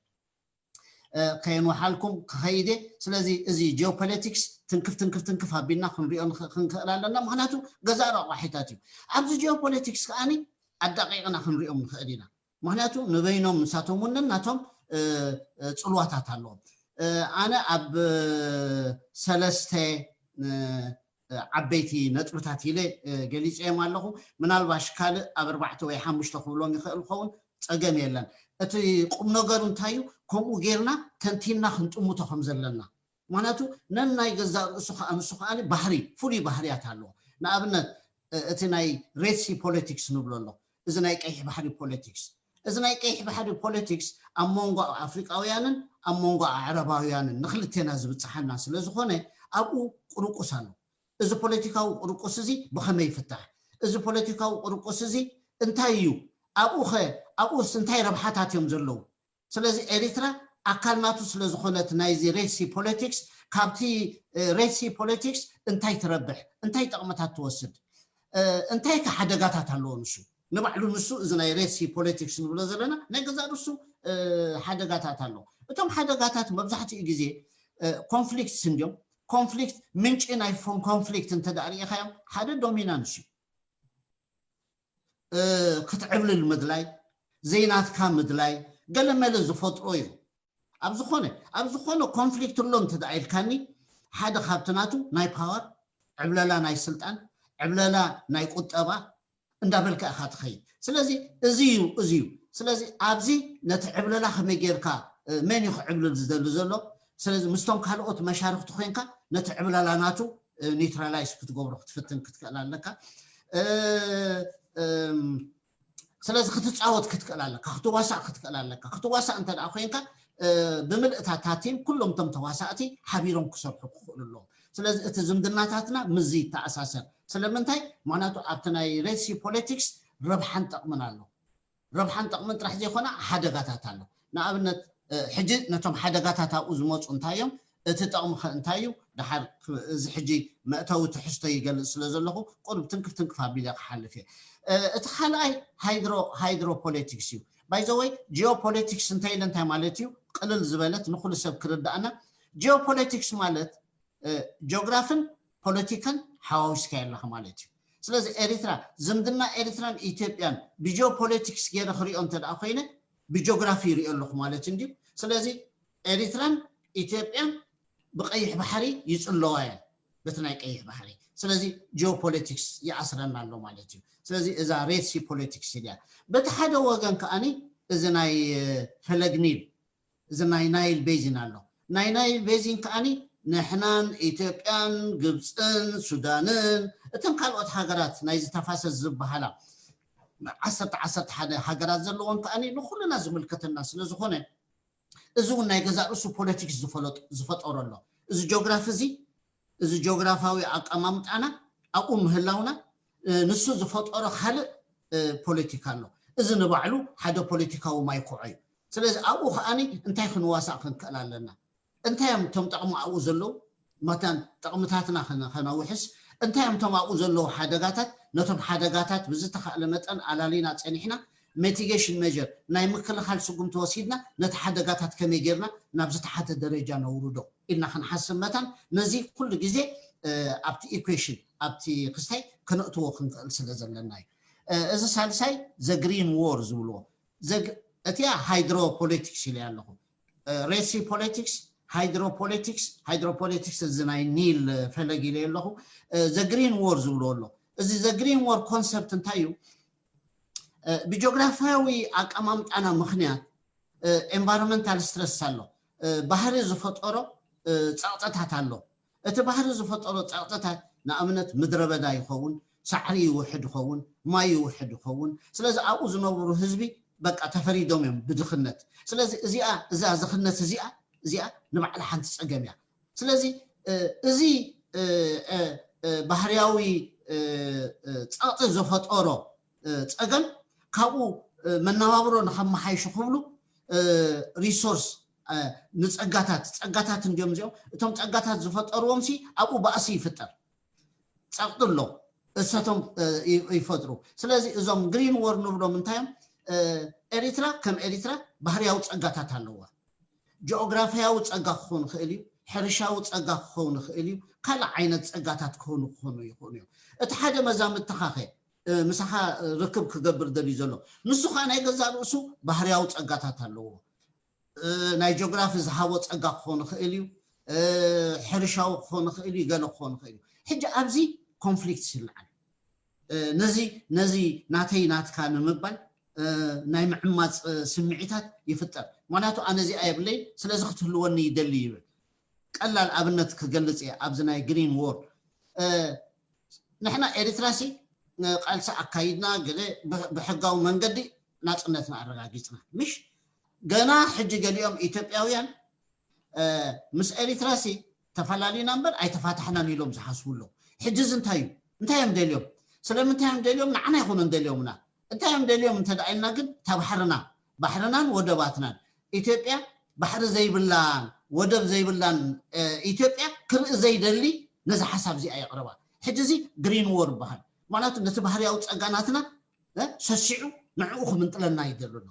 ከየንውሓልኩም ክኸይድ እየ። ስለዚ እዚ ጂኦፖለቲክስ ትንክፍ ትንክፍ ትንክፍ ኣቢልና ክንሪኦ ክንክእል ኣለና። ምክንያቱ ገዛእ ረቋሒታት እዩ። ኣብዚ ጂኦፖለቲክስ ከዓኒ ኣዳቂቕና ክንሪኦም ንኽእል ኢና። ምክንያቱ ንበይኖም ንሳቶም እውን ናቶም ፅልዋታት ኣለዎም። ኣነ ኣብ ሰለስተ ዓበይቲ ነጥብታት ኢለ ገሊፀዮም ኣለኹ። ምናልባሽ ካልእ ኣብ ኣርባዕተ ወይ ሓሙሽተ ክብሎም ይኽእል ኸውን፣ ፀገም የለን። እቲ ቁም ነገሩ እንታይ እዩ? ከምኡ ጌርና ተንቲንና ክንጥምቶ ከም ዘለና። ምክንያቱ ነናይ ገዛእ ርእሱ ከዓ፣ ንሱ ከዓ ባህሪ፣ ፍሉይ ባህርያት ኣለዎ። ንኣብነት እቲ ናይ ሬድሲ ፖለቲክስ ንብሎ ኣሎ። እዚ ናይ ቀይሕ ባሕሪ ፖለቲክስ፣ እዚ ናይ ቀይሕ ባሕሪ ፖለቲክስ ኣብ መንጎ ኣፍሪቃውያንን ኣብ መንጎ ኣዕረባውያንን ንክልቴና ዝብፅሓና ስለ ዝኾነ፣ ኣብኡ ቁርቁስ ኣሎ። እዚ ፖለቲካዊ ቁርቁስ እዚ ብኸመይ ይፍታሕ? እዚ ፖለቲካዊ ቁርቁስ እዚ እንታይ እዩ? ኣብኡ ኸ ኣብኡስ እንታይ ረብሓታት እዮም ዘለዉ? ስለዚ ኤሪትራ ኣካል ናቱ ስለ ዝኾነት ናይዚ ሬድሲ ፖለቲክስ፣ ካብቲ ሬድሲ ፖለቲክስ እንታይ ትረብሕ? እንታይ ጠቕምታት ትወስድ? እንታይ ከ ሓደጋታት ኣለዎ? ንሱ ንባዕሉ ንሱ እዚ ናይ ሬድሲ ፖለቲክስ ንብሎ ዘለና ናይ ገዛእ ርእሱ ሓደጋታት ኣለዎ። እቶም ሓደጋታት መብዛሕትኡ ግዜ ኮንፍሊክትስ እንድዮም። ኮንፍሊክት፣ ምንጪ ናይ ኮንፍሊክት እንተ ሪኢኻዮም ሓደ ዶሚናንስ እዩ። ክትዕብልል ምድላይ፣ ዘይናትካ ምድላይ፣ ገለመለ ዝፈጥሮ እዩ። ኣብ ዝኾነ ኣብ ዝኾነ ኮንፍሊክት ኣሎ እንተ ኢልካኒ፣ ሓደ ካብቲ ናቱ ናይ ፓወር ዕብለላ፣ ናይ ስልጣን ዕብለላ፣ ናይ ቁጠባ እንዳበልካ ኢኻ ትኸይድ። ስለዚ እዚ እዩ፣ እዚ እዩ። ስለዚ ኣብዚ ነቲ ዕብለላ ከመይ ጌርካ፣ መን እዩ ክዕብልል ዝደሊ ዘሎ? ስለዚ ምስቶም ካልኦት መሻርክቲ ኮይንካ ነቲ ዕብለላ ናቱ ኒውትራላይዝ ክትገብሮ ክትፍትን ክትክእል ኣለካ። ስለዚ ክትፃወት ክትክእል ኣለካ፣ ክትዋሳእ ክትክእል ኣለካ። ክትዋሳእ እንተ ኮይንካ ብምልእታታ ቲም ኩሎም ቶም ተዋሳእቲ ሓቢሮም ክሰርሑ ክኽእሉ ኣለዎም። ስለዚ እቲ ዝምድናታትና ምዚ ይተኣሳሰር። ስለምንታይ? ምክንያቱ ኣብቲ ናይ ሬድሲ ፖለቲክስ ረብሓን ጠቕምን ኣሎ። ረብሓን ጠቕምን ጥራሕ ዘይኮነ ሓደጋታት ኣሎ። ንኣብነት ሕጂ ነቶም ሓደጋታት ኣብኡ ዝመፁ እንታይ እዮም? እቲ ጠቕሚ ከ እንታይ እዩ? ደሓር እዚ ሕጂ መእተዊ ትሕዝቶ ይገልፅ ስለ ዘለኹ ቁሩብ ትንክፍ ትንክፍ ኣቢለ ክሓልፍ እየ። እቲ ካልኣይ ሃይድሮ ሃይድሮ ፖለቲክስ እዩ። ባይዘወይ ጂኦፖለቲክስ እንታይ ኢለ እንታይ ማለት እዩ? ቅልል ዝበለት ንኩሉ ሰብ ክርዳእና፣ ጂኦፖለቲክስ ማለት ጂኦግራፍን ፖለቲካን ሓዋዊስካ ኣለካ ማለት እዩ። ስለዚ ኤሪትራ ዝምድና ኤሪትራን ኢትዮጵያን ብጂኦፖለቲክስ ገይረ ክሪኦ እንተ ኮይነ ብጂኦግራፊ ይሪኦ ኣለኹ ማለት እንድዩ። ስለዚ ኤሪትራን ኢትዮጵያን ብቀይሕ ባሕሪ ይፅለዋ እየን፣ በቲ ናይ ቀይሕ ባሕሪ። ስለዚ ጂኦፖለቲክስ ይኣስረና ኣሎ ማለት እዩ። ስለዚ እዛ ሬድሲ ፖለቲክስ እያ። በቲ ሓደ ወገን ከዓኒ እዚ ናይ ፈለግ ኒል፣ እዚ ናይ ናይል ቤዚን ኣሎ። ናይ ናይል ቤዚን ከዓኒ ንሕናን ኢትዮጵያን ግብፅን ሱዳንን እተን ካልኦት ሃገራት ናይዚ ተፋሰስ ዝበሃላ ዓሰርተ ዓሰርተ ሓደ ሃገራት ዘለዎን ከዓኒ ንኩልና ዝምልከተና ስለ ዝኾነ፣ እዚ እውን ናይ ገዛእ ርእሱ ፖለቲክስ ዝፈለጡ ዝፈጠሮ ኣሎ። እዚ ጂኦግራፊ እዚ እዚ ጂኦግራፋዊ ኣቀማምጣና ኣብኡ ምህላውና ንሱ ዝፈጠሮ ካልእ ፖለቲካ ኣሎ። እዚ ንባዕሉ ሓደ ፖለቲካዊ ማይ ኩዖ እዩ። ስለዚ ኣብኡ ከዓኒ እንታይ ክንዋሳእ ክንክእል ኣለና? እንታይ እዮም እቶም ጠቕሚ ኣብኡ ዘለዉ? መታን ጥቕምታትና ከነውሕስ እንታይ እዮም እቶም ኣብኡ ዘለዉ ሓደጋታት? ነቶም ሓደጋታት ብዝተኻእለ መጠን ኣላሊና ጸኒሕና ሚቲጌሽን ሜጀር ናይ ምክልኻል ስጉምቲ ወሲድና ነቲ ሓደጋታት ከመይ ጌርና ናብ ዝተሓተ ደረጃ ነውርዶ ኢልና ክንሓስብ መታን ነዚ ኩሉ ግዜ ኣብቲ ኢኩዌሽን ኣብቲ ክስታይ ከነእትዎ ክንክእል ስለ ዘለና እዩ። እዚ ሳልሳይ ዘግሪን ዎር ዝብልዎ እቲኣ ሃይድሮ ፖለቲክስ ኢለ ኣለኹ። ሬሲ ፖለቲክስ፣ ሃይድሮ ፖለቲክስ፣ ሃይድሮ ፖለቲክስ እዚ ናይ ኒል ፈለግ ኢለ ኣለኹ። ዘግሪን ዎር ዝብልዎ ኣሎ። እዚ ዘግሪን ዎር ኮንሰፕት እንታይ እዩ? ብጂኦግራፊያዊ ኣቀማምጣና ምክንያት ኤንቫይሮንመንታል ስትረስ ኣሎ። ባህሪ ዝፈጠሮ ፀቕጥታት ኣሎ። እቲ ባህሪ ዝፈጠሮ ፀቕጥታት ንኣብነት ምድረ በዳ ይኸውን፣ ሳዕሪ ይውሕድ ይኸውን፣ ማይ ይውሕድ ይኸውን። ስለዚ ኣብኡ ዝነብሩ ህዝቢ በቃ ተፈሪዶም እዮም ብድኽነት። ስለዚ እዚኣ እዛ ዝኽነት እዚኣ እዚኣ ንባዕላ ሓንቲ ፀገም እያ። ስለዚ እዚ ባህርያዊ ፀቕጢ ዝፈጠሮ ፀገም ካብኡ መነባብሮ ንኸመሓይሹ ክብሉ ሪሶርስ ንፀጋታት ፀጋታት እንዲዮም እዚኦም እቶም ፀጋታት ዝፈጠርዎም ሲ ኣብኡ ባእሲ ይፍጠር ፀቕጢ ኣሎ እሰቶም ይፈጥሩ። ስለዚ እዞም ግሪን ዎር ንብሎም እንታዮም? ኤሪትራ ከም ኤሪትራ ባህርያዊ ፀጋታት ኣለዋ። ጂኦግራፊያዊ ፀጋ ክኸውን ይኽእል እዩ፣ ሕርሻዊ ፀጋ ክኸውን ይኽእል እዩ፣ ካልእ ዓይነት ፀጋታት ክኾኑ ክኾኑ ይኽእሉ እዮም። እቲ ሓደ መዛምትኻ ኸ ምሳኻ ርክብ ክገብር ደልዩ ዘሎ ንሱ ከዓ ናይ ገዛእ ርእሱ ባህርያዊ ፀጋታት ኣለዎ። ናይ ጂኦግራፊ ዝሃቦ ፀጋ ክኾን ይኽእል እዩ፣ ሕርሻዊ ክኾን ይኽእል እዩ፣ ገለ ክኾን ይኽእል እዩ። ሕጂ ኣብዚ ኮንፍሊክት ይለዓል። ነዚ ነዚ ናተይ ናትካ ንምባል ናይ ምዕማፅ ስምዒታት ይፍጠር። ምክንያቱ ኣነ እዚኣ የብለይ ስለዚ ክትህልወኒ ይደሊ ይብል። ቀላል ኣብነት ክገልፅ እየ ኣብዚ ናይ ግሪን ዎር ንሕና ኤሪትራሲ ቃልሲ ኣካይድና ገለ ብሕጋዊ መንገዲ ናፅነትና ኣረጋጊፅና ምሽ ገና ሕጂ ገሊኦም ኢትዮጵያውያን ምስ ኤሪትራሲ ተፈላሊና እምበር ኣይተፋታሕናን ኢሎም ዝሓስቡ ኣለዉ። ሕጂ እዚ እንታይ እዩ? እንታይ እዮም ደልዮም? ስለምንታይ እዮም ደልዮም? ንዓና ይኹኑ እንደልዮምና እንታይ እዮም ደልዮም እንተ ደኣ ኢልና ግን እታ ባሕርና ባሕርናን ወደባትናን ኢትዮጵያ ባሕሪ ዘይብላን ወደብ ዘይብላን ኢትዮጵያ ክርኢ ዘይደሊ ነዚ ሓሳብ እዚኣ የቕርባ። ሕጂ እዚ ግሪን ዎር ይበሃል። ምክንያቱ ነቲ ባህርያዊ ጸጋናትና ሰሲዑ ንዕኡ ክምንጥለና ይደሉ ኣሎ።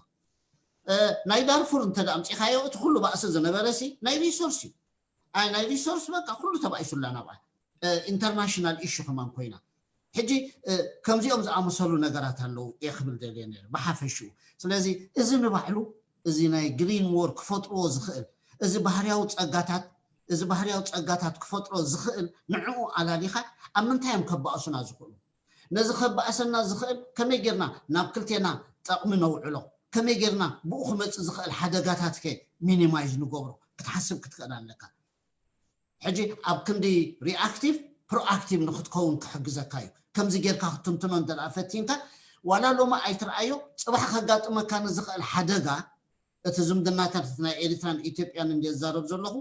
ናይ ዳርፉር እንተ ኣምፂኻዮ እቲ ኩሉ ባእሲ ዝነበረ ሲ ናይ ሪሶርስ እዩ። ኣይ ናይ ሪሶርስ በቃ ኩሉ ተባኢሱላ ናብኣ ኢንተርናሽናል ኢሹ ከማን ኮይና ሕጂ ከምዚኦም ዝኣመሰሉ ነገራት ኣለዉ እየ ክብል ደልየ ነይረ ብሓፈሽኡ። ስለዚ እዚ ንባዕሉ እዚ ናይ ግሪን ዎር ክፈጥርዎ ዝኽእል እዚ ባህርያዊ ጸጋታት እዚ ባህርያዊ ጸጋታት ክፈጥሮ ዝኽእል ንዕኡ ኣላሊኻ ኣብ ምንታይ እዮም ከባእሱና ዝኽእሉ? ነዚ ከባእሰና ዝኽእል ከመይ ጌርና ናብ ክልቴና ጠቕሚ ነውዕሎ? ከመይ ጌርና ብኡ ክመጽእ ዝኽእል ሓደጋታት ከ ሚኒማይዝ ንገብሮ ክትሓስብ ክትክእል ኣለካ። ሕጂ ኣብ ክንዲ ሪኣክቲቭ ፕሮኣክቲቭ ንክትከውን ክሕግዘካ እዩ። ከምዚ ጌርካ ክትትንትኖ እንተ ፈቲንካ ዋላ ሎሚ ኣይትርኣዮ ጽባሕ ከጋጥመካ ንዝኽእል ሓደጋ እቲ ዝምድናታት ናይ ኤሪትራን ኢትዮጵያን እንደ ዝዛረብ ዘለኹ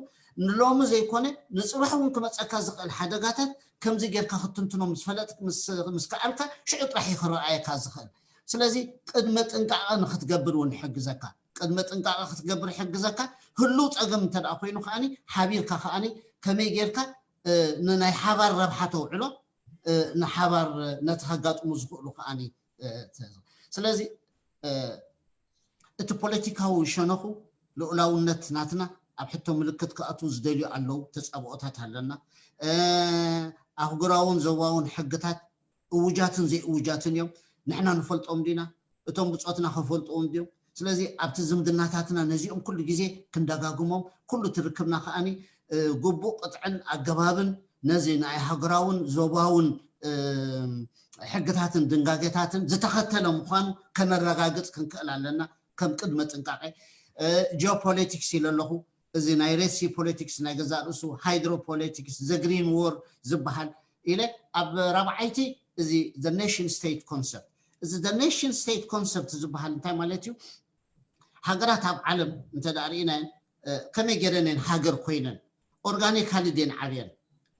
ንሎሚ ዘይኮነ ንጽባሕ እውን ክመፀካ ዝኽእል ሓደጋታት ከምዚ ጌርካ ክትትንትኖ ምስ ፈለጥ ምስ ከኣልካ ሽዑ ጥራሕ እዩ ክረኣየካ ዝኽእል። ስለዚ ቅድመ ጥንቃቐ ንክትገብር እውን ይሕግዘካ። ቅድመ ጥንቃቐ ክትገብር ይሕግዘካ። ህሉው ፀገም እንተ ደኣ ኮይኑ ከኣኒ ሓቢርካ ከኣኒ ከመይ ጌርካ ንናይ ሓባር ረብሓ ተውዕሎ ንሓባር ነቲ ከጋጥሙ ዝኽእሉ ከኣኒ ስለዚ እቲ ፖለቲካዊ ሸነኹ ልኡላውነት ናትና ኣብ ሕቶ ምልክት ክኣትዉ ዝደልዩ ኣለዉ፣ ተጻብኦታት ኣለና። ኣህጉራውን ዞባውን ሕግታት እውጃትን ዘይእውጃትን እዮም። ንሕና ንፈልጦም ዲና? እቶም ብጾትና ከፈልጥዎም ድዮም? ስለዚ ኣብቲ ዝምድናታትና ነዚኦም ኩሉ ግዜ ክንደጋግሞም፣ ኩሉ ትርክብና ከኣኒ ግቡእ ቅጥዕን ኣገባብን ነዚ ናይ ሃገራውን ዞባውን ሕግታትን ድንጋጌታትን ዝተኸተለ ምዃኑ ከነረጋግጽ ክንክእል ኣለና። ከም ቅድመ ጥንቃቄ ጂኦፖለቲክስ ኢለ ኣለኹ። እዚ ናይ ሬድሲ ፖለቲክስ ናይ ገዛእ ርእሱ ሃይድሮፖለቲክስ ዘ ግሪን ዎር ዝበሃል ኢለ ኣብ ራብዓይቲ እዚ the nation state concept እዚ the nation state concept ዝበሃል እንታይ ማለት እዩ? ሃገራት ኣብ ዓለም እንተ ደኣ ርኢናየን ከመይ ገይረን እየን ሃገር ኮይነን ኦርጋኒካሊ ድየን ዓብየን?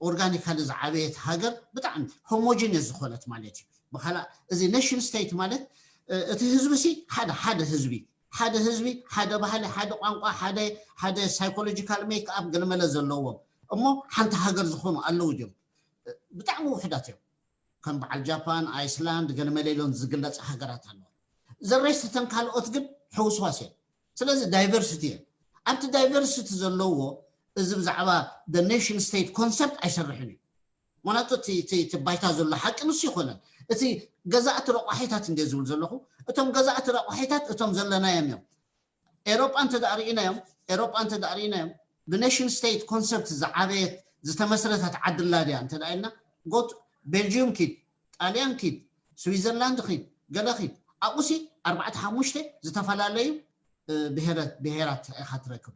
ኦርጋኒካሊ ዝዓበየት ሃገር ብጣዕሚ ሆሞጂነስ ዝኾነት ማለት እዩ። ብኻላ እዚ ኔሽን ስቴት ማለት እቲ ህዝቢ ሲ ሓደ ሓደ ህዝቢ ሓደ ህዝቢ ሓደ ባህሊ ሓደ ቋንቋ ሓደ ሓደ ሳይኮሎጂካል ሜክ ኣፕ ገለመለ ዘለዎም እሞ ሓንቲ ሃገር ዝኾኑ ኣለዉ ድዮም? ብጣዕሚ ውሕዳት እዮም። ከም በዓል ጃፓን፣ ኣይስላንድ፣ ገለመለ ኢሎን ዝግለፃ ሃገራት ኣለዋ። ዘረስተን ካልኦት ግን ሕውስዋስ እዮም። ስለዚ ዳይቨርሲቲ እዮም። ኣብቲ ዳይቨርሲቲ ዘለዎ እዚ ብዛዕባ ነሽን ስቴት ኮንሰፕት ኣይሰርሕን እዩ። ምክንያቱ እቲ ባይታ ዘሎ ሓቂ ንሱ ይኮነን። እቲ ገዛእቲ ረቋሒታት እንደ ዝብል ዘለኹ፣ እቶም ገዛእቲ ረቋሒታት እቶም ዘለናዮም እዮም። ኤሮጳ እንተ ርኢናዮም ኤሮጳ እንተ ርኢናዮም ብኔሽን ስቴት ኮንሰፕት ዝዓበየት ዝተመስረተት ዓድላ ድያ እንተ ኢልና፣ ጎት ቤልጅዩም ኪድ፣ ጣልያን ኪድ፣ ስዊዘርላንድ ኪድ፣ ገለ ኪድ፣ ኣብኡሲ ኣርባዕተ ሓሙሽተ ዝተፈላለዩ ብሄራት ኢኻ ትረክብ።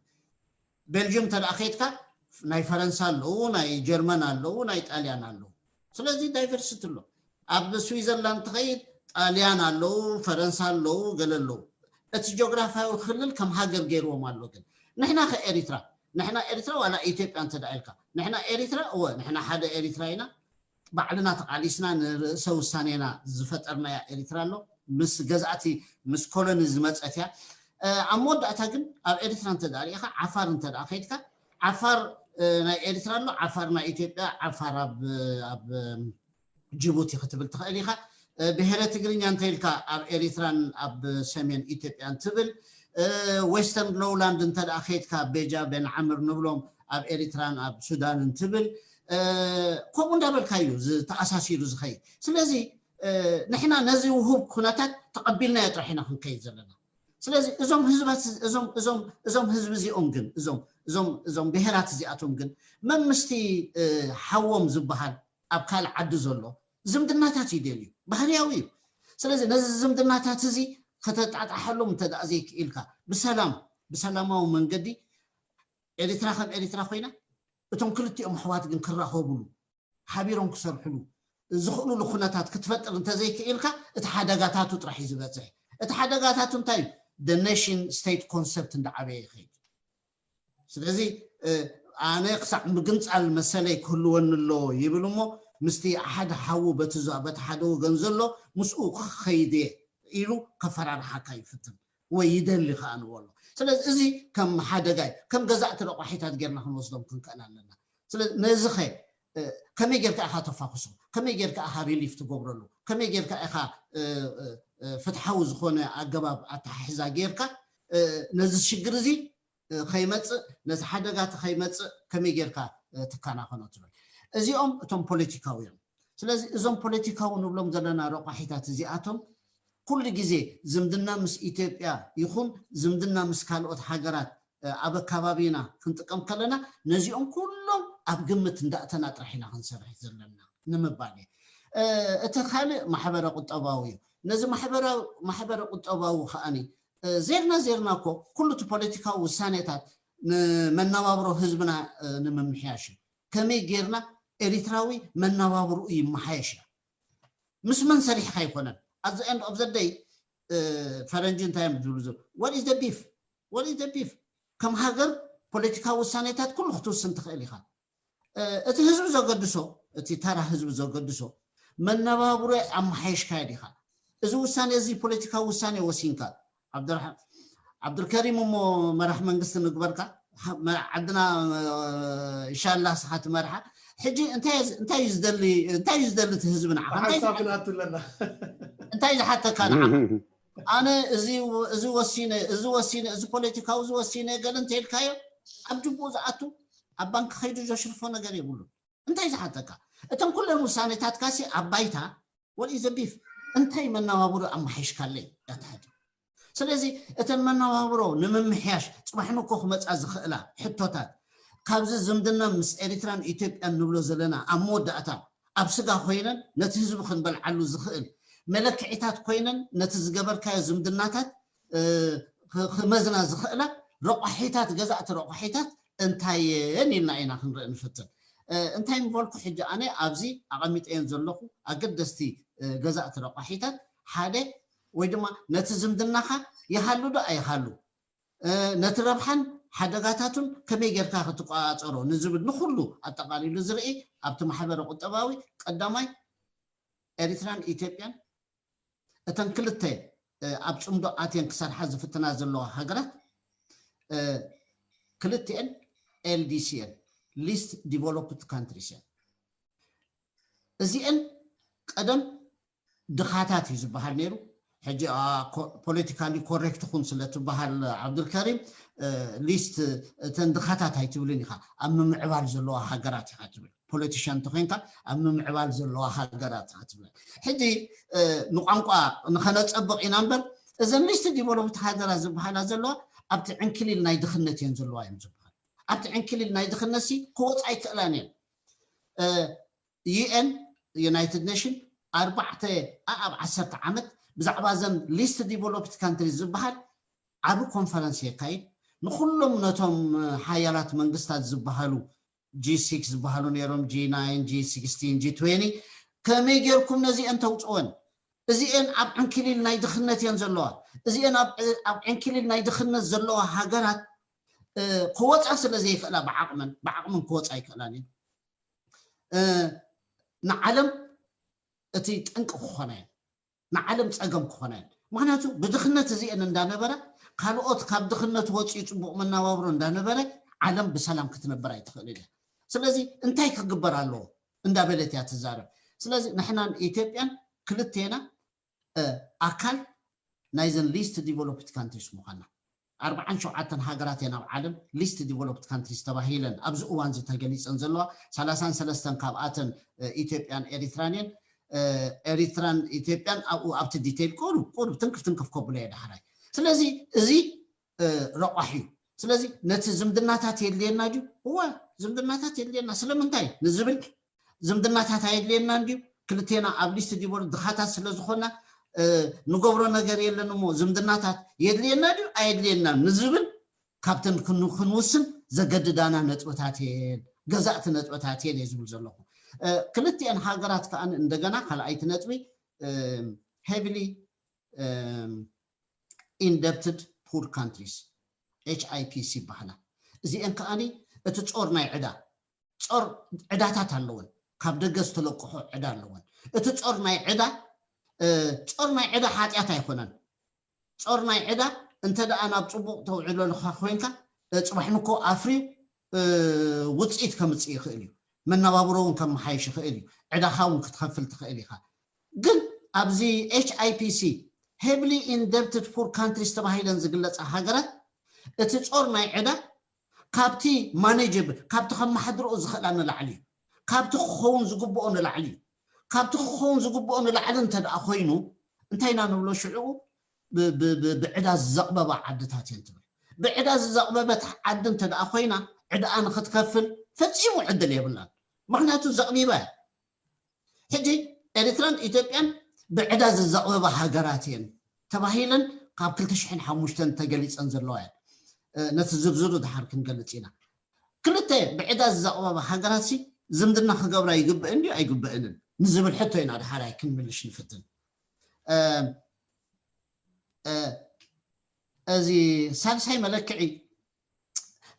ቤልጅዩም እንተ ከይድካ ናይ ፈረንሳ ኣለዉ፣ ናይ ጀርመን ኣለዉ፣ ናይ ጣልያን ኣለዉ። ስለዚ ዳይቨርሲቲ ኣሎ። ኣብ ስዊዘርላንድ ትኸይድ ጣልያን ኣለዉ፣ ፈረንሳ ኣለዉ፣ ገለ ኣለዉ። እቲ ጂኦግራፊያዊ ክልል ከም ሃገር ገይርዎም ኣሎ። ግን ንሕና ከ ኤሪትራ ንሕና ኤሪትራ ዋላ ኢትዮጵያ እንተ ኢልካ ንሕና ኤሪትራ እወ ንሕና ሓደ ኤሪትራ ኢና። ባዕልና ተቓሊስና ንርእሰ ውሳኔና ዝፈጠርናያ ኤሪትራ ኣሎ። ምስ ገዛእቲ ምስ ኮሎኒ ዝመፀት እያ። ኣብ መወዳእታ ግን ኣብ ኤሪትራ እንተ ርኢኻ ዓፋር እንተ ከይድካ ዓፋር ናይ ኤሪትራ ኣሎ፣ ዓፋር ናይ ኢትዮጵያ፣ ዓፋር ኣብ ጅቡቲ ክትብል ትኽእል ኢኻ። ብሄረ ትግርኛ እንተ ኢልካ ኣብ ኤሪትራን ኣብ ሰሜን ኢትዮጵያን ትብል። ዌስተርን ሎውላንድ እንተ ከይድካ ቤጃ ቤን ዓምር ንብሎም ኣብ ኤሪትራን ኣብ ሱዳንን ትብል። ከምኡ እንዳበልካ እዩ ተኣሳሲሩ ዝኸይድ። ስለዚ ንሕና ነዚ ውሁብ ኩነታት ተቐቢልናዮ ጥራሕ ኢና ክንከይድ ዘለና። ስለዚ እዞም ህዝባት እዞም እዞም እዞም ህዝቢ እዚኦም ግን እዞም እዞም እዞም ብሄራት እዚኣቶም ግን መምስቲ ሓዎም ዝበሃል ኣብ ካልእ ዓዲ ዘሎ ዝምድናታት ይደልዩ፣ ባህርያዊ እዩ። ስለዚ ነዚ ዝምድናታት እዚ ከተጣጣሐሎም እንተ ደኣ ዘይክኢልካ ብሰላም ብሰላማዊ መንገዲ ኤሪትራ ከም ኤሪትራ ኮይና እቶም ክልቲኦም ኣሕዋት ግን ክራኸብሉ ሓቢሮም ክሰርሕሉ ዝኽእሉሉ ኩነታት ክትፈጥር እንተዘይክኢልካ እቲ ሓደጋታቱ ጥራሕ እዩ ዝበፅሕ። እቲ ሓደጋታቱ እንታይ እዩ? ነሽን ስቴት ኮንሰፕት እንዳዓበየ ይኸይድ። ስለዚ ኣነ ክሳዕ ምግንፃል መሰለይ ክህልወኒ ኣለዎ ይብል እሞ ምስቲ ሓደ ሓዉ በቲ ሓደ ወገን ዘሎ ምስኡ ክኸይድ እየ ኢሉ ከፈራርሓካ ይፍትን ወይ ይደሊ ከዓ ንበሎ። ስለዚ እዚ ከም ሓደጋ እዩ። ከም ገዛእቲ ረቋሒታት ጌርና ክንወስዶም ክንክእል ኣለና። ስለዚ ነዚ ኸ ከመይ ጌርካ ኢኻ ተፋኽሶ? ከመይ ጌርካ ኢኻ ሪሊፍ ትገብረሉ? ከመይ ጌርካ ኢኻ ፍትሓዊ ዝኾነ ኣገባብ ኣተሓሕዛ ጌርካ ነዚ ሽግር እዚ ከይመፅእ ነዚ ሓደጋ እቲ ከይመፅእ ከመይ ጌርካ ትከናኸኖ ትብል። እዚኦም እቶም ፖለቲካዊ እዮም። ስለዚ እዞም ፖለቲካዊ ንብሎም ዘለና ረቋሒታት እዚኣቶም ኩሉ ግዜ ዝምድና ምስ ኢትዮጵያ ይኹን ዝምድና ምስ ካልኦት ሃገራት ኣብ ኣካባቢና ክንጥቀም ከለና ነዚኦም ኩሎም ኣብ ግምት እንዳእተና ጥራሕ ኢና ክንሰርሕ ዘለና ንምባል እየ። እቲ ካልእ ማሕበረ ቁጠባዊ እዩ። ነዚ ማሕበረ ቁጠባዊ ከዓኒ ዜርና ዜርና እኮ ኩሉ እቲ ፖለቲካዊ ውሳኔታት ንመነባብሮ ህዝብና ንምምሕያሽ እዩ። ከመይ ጌርና ኤሪትራዊ መነባብርኡ ይመሓየሽ እያ። ምስ መን ሰሪሕካ ኣይኮነን። At the end of the day ፈረንጂ እንታይ እዮም ዝብሉ? What is the beef? What is the beef? ከም ሃገር ፖለቲካዊ ውሳኔታት ኩሉ ክትውስን ትኽእል ኢኻ። እቲ ህዝቢ ዘገድሶ እቲ ተራ ህዝቢ ዘገድሶ መነባብሮ ኣመሓየሽካዮ ዲኻ? እዚ ውሳኔ እዚ ፖለቲካዊ ውሳኔ ወሲንካ ዓብዱልከሪም እሞ መራሕ መንግስቲ ንግበርካ ዓድና ኢንሻላ ስኻ ትመርሓ። ሕጂ እንታይ እዩ ዝደሊ እቲ ህዝቢ ንዓኻ እንታይ ዝሓተካ ንዓኻ? ኣነ እዚ ወሲነ እዚ ወሲነ እዚ ፖለቲካዊ እዚ ወሲነ ገለ እንተኢልካዮ ኣብ ጅቡኡ ዝኣቱ ኣብ ባንክ ከይዱ ዘሽርፎ ነገር የብሉን። እንታይ ዝሓተካ እቶም ኩለን ውሳኔታትካሲ ኣብ ባይታ ወዲ ዘቢፍ እንታይ መነባብሮ ኣመሓይሽካለይ ያትሓት። ስለዚ እተን መነባብሮ ንምምሕያሽ ፅባሕ ንኮ ክመፃ ዝኽእላ ሕቶታት ካብዚ ዝምድና ምስ ኤሪትራን ኢትዮጵያን ንብሎ ዘለና ኣብ መወዳእታ ኣብ ስጋ ኮይነን ነቲ ህዝቢ ክንበልዓሉ ዝኽእል መለክዒታት ኮይነን ነቲ ዝገበርካዮ ዝምድናታት ክመዝና ዝኽእላ ረቋሒታት ገዛእቲ ረቋሒታት እንታይ እየን ኢልና ኢና ክንርኢ ንፍትን። እንታይ ምበልኩ ሕጂ ኣነ ኣብዚ ኣቐሚጠየን ዘለኹ ኣገደስቲ ገዛእቲ ረቋሒታት ሓደ ወይ ድማ ነቲ ዝምድናኻ ይሃሉ ዶ ኣይሃሉ ነቲ ረብሓን ሓደጋታቱን ከመይ ጌርካ ክትቆፃፀሮ ንዝብል ንኩሉ ኣጠቓሊሉ ዝርኢ ኣብቲ ማሕበረ ቁጠባዊ ቀዳማይ ኤሪትራን ኢትዮጵያን እተን ክልተ ኣብ ፅምዶ ኣትየን ክሰርሓ ዝፍትና ዘለዋ ሃገራት ክልቲኤን ኤልዲሲ እየን። least developed countries እየን። እዚአን ቀደም ድኻታት እዩ ዝበሃል ነይሩ። ሕጂ ፖለቲካሊ ኮሬክት ኩን ስለትበሃል ዓብዱልከሪም፣ ሊስት እተን ድኻታት ኣይትብልን ኢኻ፣ ኣብ ምምዕባል ዘለዋ ሃገራት ኢኻ ትብል። ፖለቲሽያን እንተኮይንካ ኣብ ምምዕባል ዘለዋ ሃገራት ኢኻ ትብል። ሕጂ ንቋንቋ ንኸነፀብቕ ኢና እምበር እዘን ሊስት ዲቨሎፕድ ሃገራት ዝበሃላ ዘለዋ ኣብቲ ዕንክሊል ናይ ድኽነት እየን ዘለዋ እዮም ዝበሃል። ኣብቲ ዕንክሊል ናይ ድኽነት ሲ ክወፃ ኣይክእላን እየን። ዩኤን ዩናይትድ ኔሽን ኣርባዕተ ኣኣብ ዓሰርተ ዓመት ብዛዕባ እዘን ሊስት ዲቨሎፕድ ካንትሪስ ዝበሃል ዓብ ኮንፈረንስ የካይድ። ንኩሎም ነቶም ሓያላት መንግስታት ዝበሃሉ ጂ ሲክስ ዝበሃሉ ነይሮም፣ ጂ ናይን፣ ጂ ሲክስቲን፣ ጂ ትዌንቲ፣ ከመይ ጌርኩም ነዚአን ተውፅወን? እዚአን ኣብ ዕንክሊል ናይ ድኽነት እየን ዘለዋ። እዚአን ኣብ ዕንክሊል ናይ ድኽነት ዘለዋ ሃገራት ክወፃ ስለ ዘይክእላ ብዓቕመን ብዓቕመን ክወፃ ኣይክእላን እየን። ንዓለም እቲ ጠንቂ ክኾና እየን። ንዓለም ፀገም ክኾና እየን። ምክንያቱ ብድኽነት እዚአን እንዳነበረ ካልኦት ካብ ድኽነት ወፂኡ ፅቡቕ መናባብሮ እንዳነበረ ዓለም ብሰላም ክትነብር ኣይትኽእልን እያ። ስለዚ እንታይ ክግበር ኣለዎ እንዳበለት እያ ትዛረብ። ስለዚ ንሕናን ኢትዮጵያን ክልቴና ኣካል ናይዘን ሊስት ዲቨሎፕድ ካንትሪስ ምዃና ኣርባዓን ሸውዓተን ሃገራት እየን ኣብ ዓለም ሊስት ዲቨሎፕድ ካንትሪስ ተባሂለን ኣብዚ እዋን እዚ ተገሊፀን ዘለዋ። ሰላሳን ሰለስተን ካብኣተን ኢትዮጵያን ኤሪትራን እየን። ኤሪትራን ኢትዮጵያን ኣብኡ ኣብቲ ዲቴይል ቁሩብ ቁሩብ ትንክፍ ትንክፍ ከብሎ እየ ዳሕራይ። ስለዚ እዚ ረቋሕ እዩ። ስለዚ ነቲ ዝምድናታት የድልየና ድዩ? እወ፣ ዝምድናታት የድልየና። ስለምንታይ ንዝብል ዝምድናታት ኣየድልየናን ድዩ? ክልቴና ኣብ ሊስት ዲቨሎፕድ ድኻታት ስለ ዝኾና ንገብሮ ነገር የለን እሞ ዝምድናታት የድልየና ድዩ ኣየድልየናን ንዝብል ካብተን ክንውስን ዘገድዳና ነጥብታት እየን፣ ገዛእቲ ነጥብታት እየን እየ ዝብል ዘለኹ። ክልቲአን ሃገራት ከዓ እንደገና ካልኣይቲ ነጥቢ ሄቪሊ ኢንደብትድ ፑር ካንትሪስ ኤች ኣይ ፒ ሲ ይበሃላ። እዚአን ከዓ እቲ ጾር ናይ ዕዳ ጾር ዕዳታት ኣለወን፣ ካብ ደገ ዝተለቅሖ ዕዳ ኣለወን። እቲ ጾር ናይ ዕዳ ጾር ናይ ዕዳ ሓጢኣት ኣይኮነን። ጾር ናይ ዕዳ እንተ ደኣ ናብ ጽቡቕ ተውዕለልካ ኮይንካ ጽባሕ ንኮ ኣፍርዩ ውፅኢት ከምፅእ ይኽእል እዩ። መነባብሮ እውን ከመሓይሽ ይኽእል እዩ። ዕዳኻ እውን ክትኸፍል ትኽእል ኢኻ። ግን ኣብዚ ኤች ኣይ ፒ ሲ ሄቪሊ ኢንደብትድ ፑር ካንትሪስ ተባሂለን ዝግለፃ ሃገራት እቲ ጾር ናይ ዕዳ ካብቲ ማኔጀብል ካብቲ ከመሓድርኦ ዝኽእላ ንላዕሊ እዩ። ካብቲ ክኸውን ዝግብኦ ንላዕሊ እዩ። ካብቲ ክኸውን ዝግብኦ ንላዕሊ እንተ ደኣ ኮይኑ እንታይ ኢና ንብሎ ሽዑ ብዕዳ ዝዘቕበባ ዓድታት እየን ትብል። ብዕዳ ዝዘቕበበት ዓዲ እንተ ደኣ ኮይና ዕዳኣ ንክትከፍል ፈጺሙ ዕድል የብላን። ምክንያቱ ዘቕቢባ እያ። ሕጂ ኤርትራን ኢትዮጵያን ብዕዳ ዝዘቕበባ ሃገራት እየን ተባሂለን ካብ ክልተ ሽሕን ሓሙሽተን ተገሊፀን ዘለዋ እየን። ነቲ ዝርዝሩ ድሓር ክንገልፅ ኢና። ክልተ ብዕዳ ዝዘቕበባ ሃገራት ሲ ዝምድና ክገብራ ይግብእን ድዩ ኣይግብእንን ንዝብል ሕቶ ኢና ድሓራይ ክንምልሽ ንፍትን። እዚ ሳልሳይ መለክዒ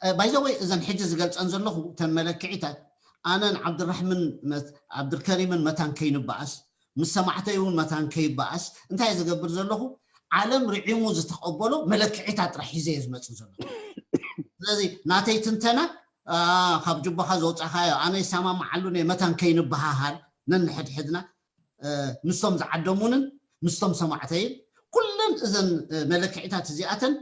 ባይዘወይ እዘን ሕጂ ዝገልፀን ዘለኹ ተን መለክዒታት ኣነን ዓብድራሕምን ዓብድልከሪምን መታን ከይንበኣስ ምስ ሰማዕተይ እውን መታን ከይበኣስ እንታይ ዝገብር ዘለኹ ዓለም ርዒሙ ዝተቐበሎ መለክዒታት ጥራሕ ሒዘ እየ ዝመፅእ ዘለኹ። ስለዚ ናተይ ትንተና ካብ ጅባኻ ዘውፃኻዮ ኣነ ይሰማማዓሉ ነ መታን ከይንበሃሃል ነንሕድሕድና ምስቶም ዝዓደሙንን ምስቶም ሰማዕተይን ኩለን እዘን መለክዒታት እዚኣተን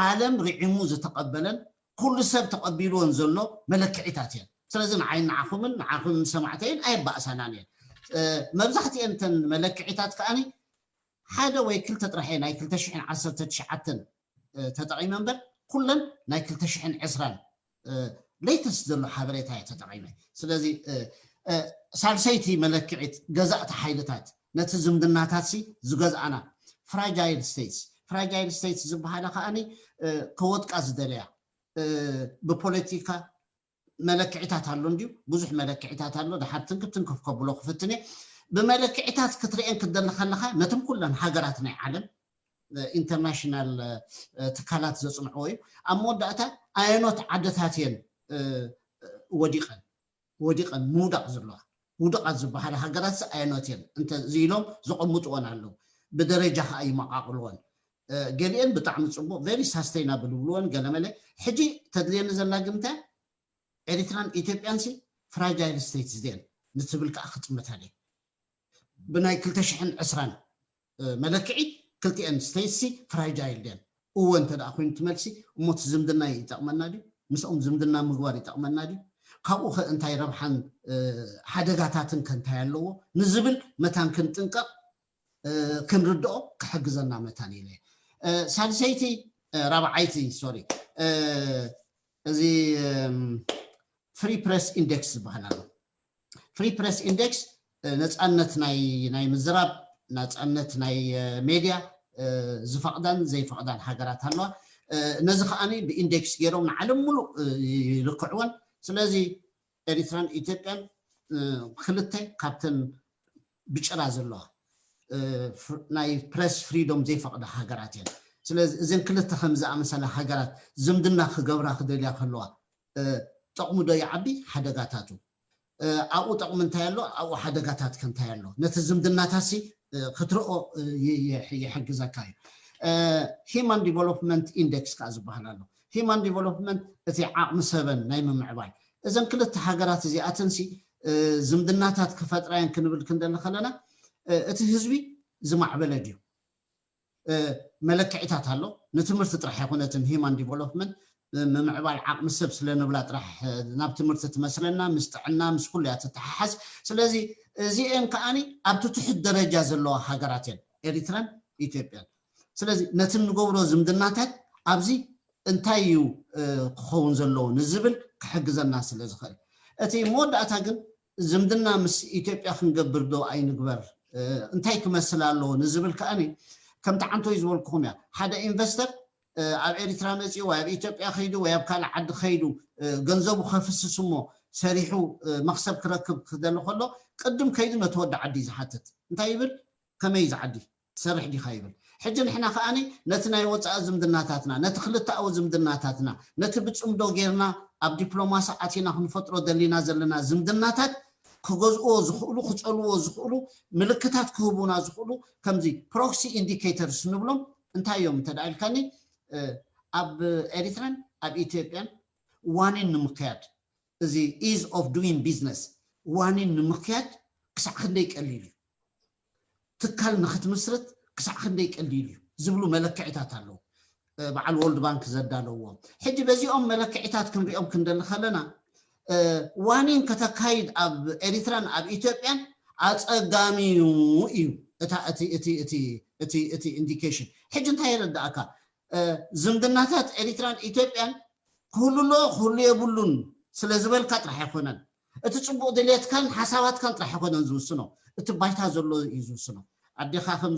ዓለም ርዒሙ ዝተቐበለን ኩሉ ሰብ ተቐቢልዎን ዘሎ መለክዒታት እየን። ስለዚ ንዓይ ንዓኹምን ንዓኹምን ሰማዕተይን ኣየባእሳናን እየን። መብዛሕትኤን እተን መለክዒታት ከዓኒ ሓደ ወይ ክልተ ጥራሕ እየ ናይ ክልተ ሽሕን ዓሰርተ ትሽዓተን ተጠቒመ እምበር ኩለን ናይ ክልተ ሽሕን ዕስራን ሌተስት ዘሎ ሓበሬታ እየ ተጠቒመ። ስለዚ ሳልሰይቲ መለክዒት ገዛእቲ ሓይልታት ነቲ ዝምድናታት ሲ ዝገዝኣና ፍራጃይል ስቴትስ ፍራጃይል ስቴትስ ዝበሃላ ከዓኒ ከወድቃ ዝደለያ ብፖለቲካ መለክዒታት ኣሎ እንድዩ ብዙሕ መለክዒታት ኣሎ። ድሓር ትንክፍ ትንክፍ ከብሎ ክፍትን እየ። ብመለክዒታት ክትርእየን ክትደሊ ከለካ ነቶም ኩለን ሃገራት ናይ ዓለም ኢንተርናሽናል ትካላት ዘፅንዕዎ እዩ። ኣብ መወዳእታ ኣየኖት ዓድታት እየን ወዲቀን ወዲቀን ምውዳቅ ዘለዋ ውዱቃት ዝበሃላ ሃገራት ኣየኖት እየን እንተዝኢሎም ዘቐምጥወን ኣለዉ። ብደረጃ ከዓ ይመቃቅልወን። ገሊአን ብጣዕሚ ፅቡቅ ቨሪ ሳስተይናብል ይብልወን ገለመለ። ሕጂ ተድልየኒ ዘላ ግን እንታይ ኤሪትራን ኢትዮጵያን ሲ ፍራጃይል ስቴትስ እየን ንትብል ከዓ ክጥምታ ድየ? ብናይ ክልተ ሽሕን ዕስራን መለክዒ ክልቲኤን ስቴትስ ሲ ፍራጃይል ድየን? እወ እንተ ደኣ ኮይኑ ትመልሲ፣ እሞ እቲ ዝምድና ይጠቕመና ድዩ? ምስኦም ዝምድና ምግባር ይጠቕመና ድዩ? ካብኡ ከ እንታይ ረብሓን ሓደጋታትን ከ እንታይ ኣለዎ ንዝብል መታን ክንጥንቀቕ ክንርድኦ ክሕግዘና መታን ኢለ። ሳልሰይቲ ራብዓይቲ ሶሪ እዚ ፍሪ ፕሬስ ኢንዴክስ ዝበሃል ኣሎ። ፍሪ ፕሬስ ኢንዴክስ ነፃነት ናይ ምዝራብ፣ ነፃነት ናይ ሜድያ ዝፈቕዳን ዘይፈቕዳን ሃገራት ኣለዋ። ነዚ ከዓኒ ብኢንዴክስ ገይሮም ንዓለም ሙሉእ ይልክዕወን። ስለዚ ኤሪትራን ኢትዮጵያን ክልተ ካብተን ብጭራ ዘለዋ ናይ ፕሬስ ፍሪዶም ዘይፈቕዳ ሃገራት እየን። ስለዚ እዘን ክልተ ከም ዝኣመሰላ ሃገራት ዝምድና ክገብራ ክደልያ ከለዋ ጠቕሙ ዶ ይዓቢ ሓደጋታቱ ኣብኡ ጠቕሚ እንታይ ኣሎ ኣብኡ ሓደጋታት ከ እንታይ ኣሎ ነቲ ዝምድናታሲ ክትርኦ ይሕግዘካ እዩ። ሂማን ዲቨሎፕመንት ኢንደክስ ከዓ ዝበሃል ኣሎ። ሂማን ዲቨሎፕመንት እቲ ዓቕሚ ሰበን ናይ ምምዕባል እዘን ክልተ ሃገራት እዚኣተንሲ ዝምድናታት ክፈጥራየን ክንብል ክንደሊ ከለና እቲ ህዝቢ ዝማዕበለ ድዩ? መለክዒታት ኣሎ። ንትምህርቲ ጥራሕ ኣይኮነትን ሂማን ዲቨሎፕመንት ምምዕባል ዓቕሚ ሰብ ስለ ንብላ ጥራሕ ናብ ትምህርቲ ትመስለና ምስ ጥዕና ምስ ኩሉ እያ ትተሓሓዝ። ስለዚ እዚኤን ከዓኒ ኣብቲ ትሑት ደረጃ ዘለዋ ሃገራት እየን ኤሪትራን ኢትዮጵያን። ስለዚ ነቲ ንገብሮ ዝምድናታት ኣብዚ እንታይ እዩ ክኸውን ዘለዎ ንዝብል ክሕግዘና ስለ ዝኽእል እቲ መወዳእታ ግን ዝምድና ምስ ኢትዮጵያ ክንገብር ዶ ኣይንግበር እንታይ ክመስል ኣለዎ ንዝብል ከዓኒ ከምቲ ዓንቶይ ዝበልኩኹም እያ ሓደ ኢንቨስተር ኣብ ኤሪትራ መፂኡ ወይ ኣብ ኢትዮጵያ ከይዱ ወይ ኣብ ካልእ ዓዲ ከይዱ ገንዘቡ ከፍስስ እሞ ሰሪሑ መክሰብ ክረክብ ክደሊ ከሎ ቅድም ከይዱ ነቲ ወዲ ዓዲ እዩ ዝሓትት እንታይ ይብል ከመይ ዝዓዲ ትሰርሕ ዲኻ ይብል። ሕጂ ንሕና ከኣ ነቲ ናይ ወፃኢ ዝምድናታትና፣ ነቲ ክልተኣዊ ዝምድናታትና፣ ነቲ ብፅምዶ ጌርና ኣብ ዲፕሎማሲ ኣቲና ክንፈጥሮ ደሊና ዘለና ዝምድናታት ክገዝእዎ ዝኽእሉ፣ ክፀልዎ ዝኽእሉ ምልክታት ክህቡና ዝኽእሉ ከምዚ ፕሮክሲ ኢንዲኬተርስ ንብሎም እንታይ እዮም እንተ ኢልካኒ ኣብ ኤሪትራን ኣብ ኢትዮጵያን ዋኒን ንምክያድ እዚ ease of doing business ዋኒን ንምክያድ ክሳዕ ክንደይ ቀሊል እዩ ትካል ንክትምስርት ክሳዕ ክንደይ ቀሊል እዩ ዝብሉ መለክዕታት ኣለዉ በዓል ወርልድ ባንክ ዘዳለውዎም ሕጂ በዚኦም መለክዕታት ክንሪኦም ክንደሊ ከለና ዋኒን ከተካይድ ኣብ ኤሪትራን ኣብ ኢትዮጵያን ኣፀጋሚ እዩ እዩ እታ እቲ ኢንዲኬሽን ሕጂ እንታይ የረዳእካ ዝምድናታት ኤሪትራን ኢትዮጵያን ክህሉ ኣለዎ ክህሉ የብሉን ስለ ዝበልካ ጥራሕ ኣይኮነን እቲ ፅቡቅ ድሌትካን ሓሳባትካን ጥራሕ ኣይኮነን ዝውስኖ እቲ ባይታ ዘሎ እዩ ዝውስኖ ኣዴኻ ከም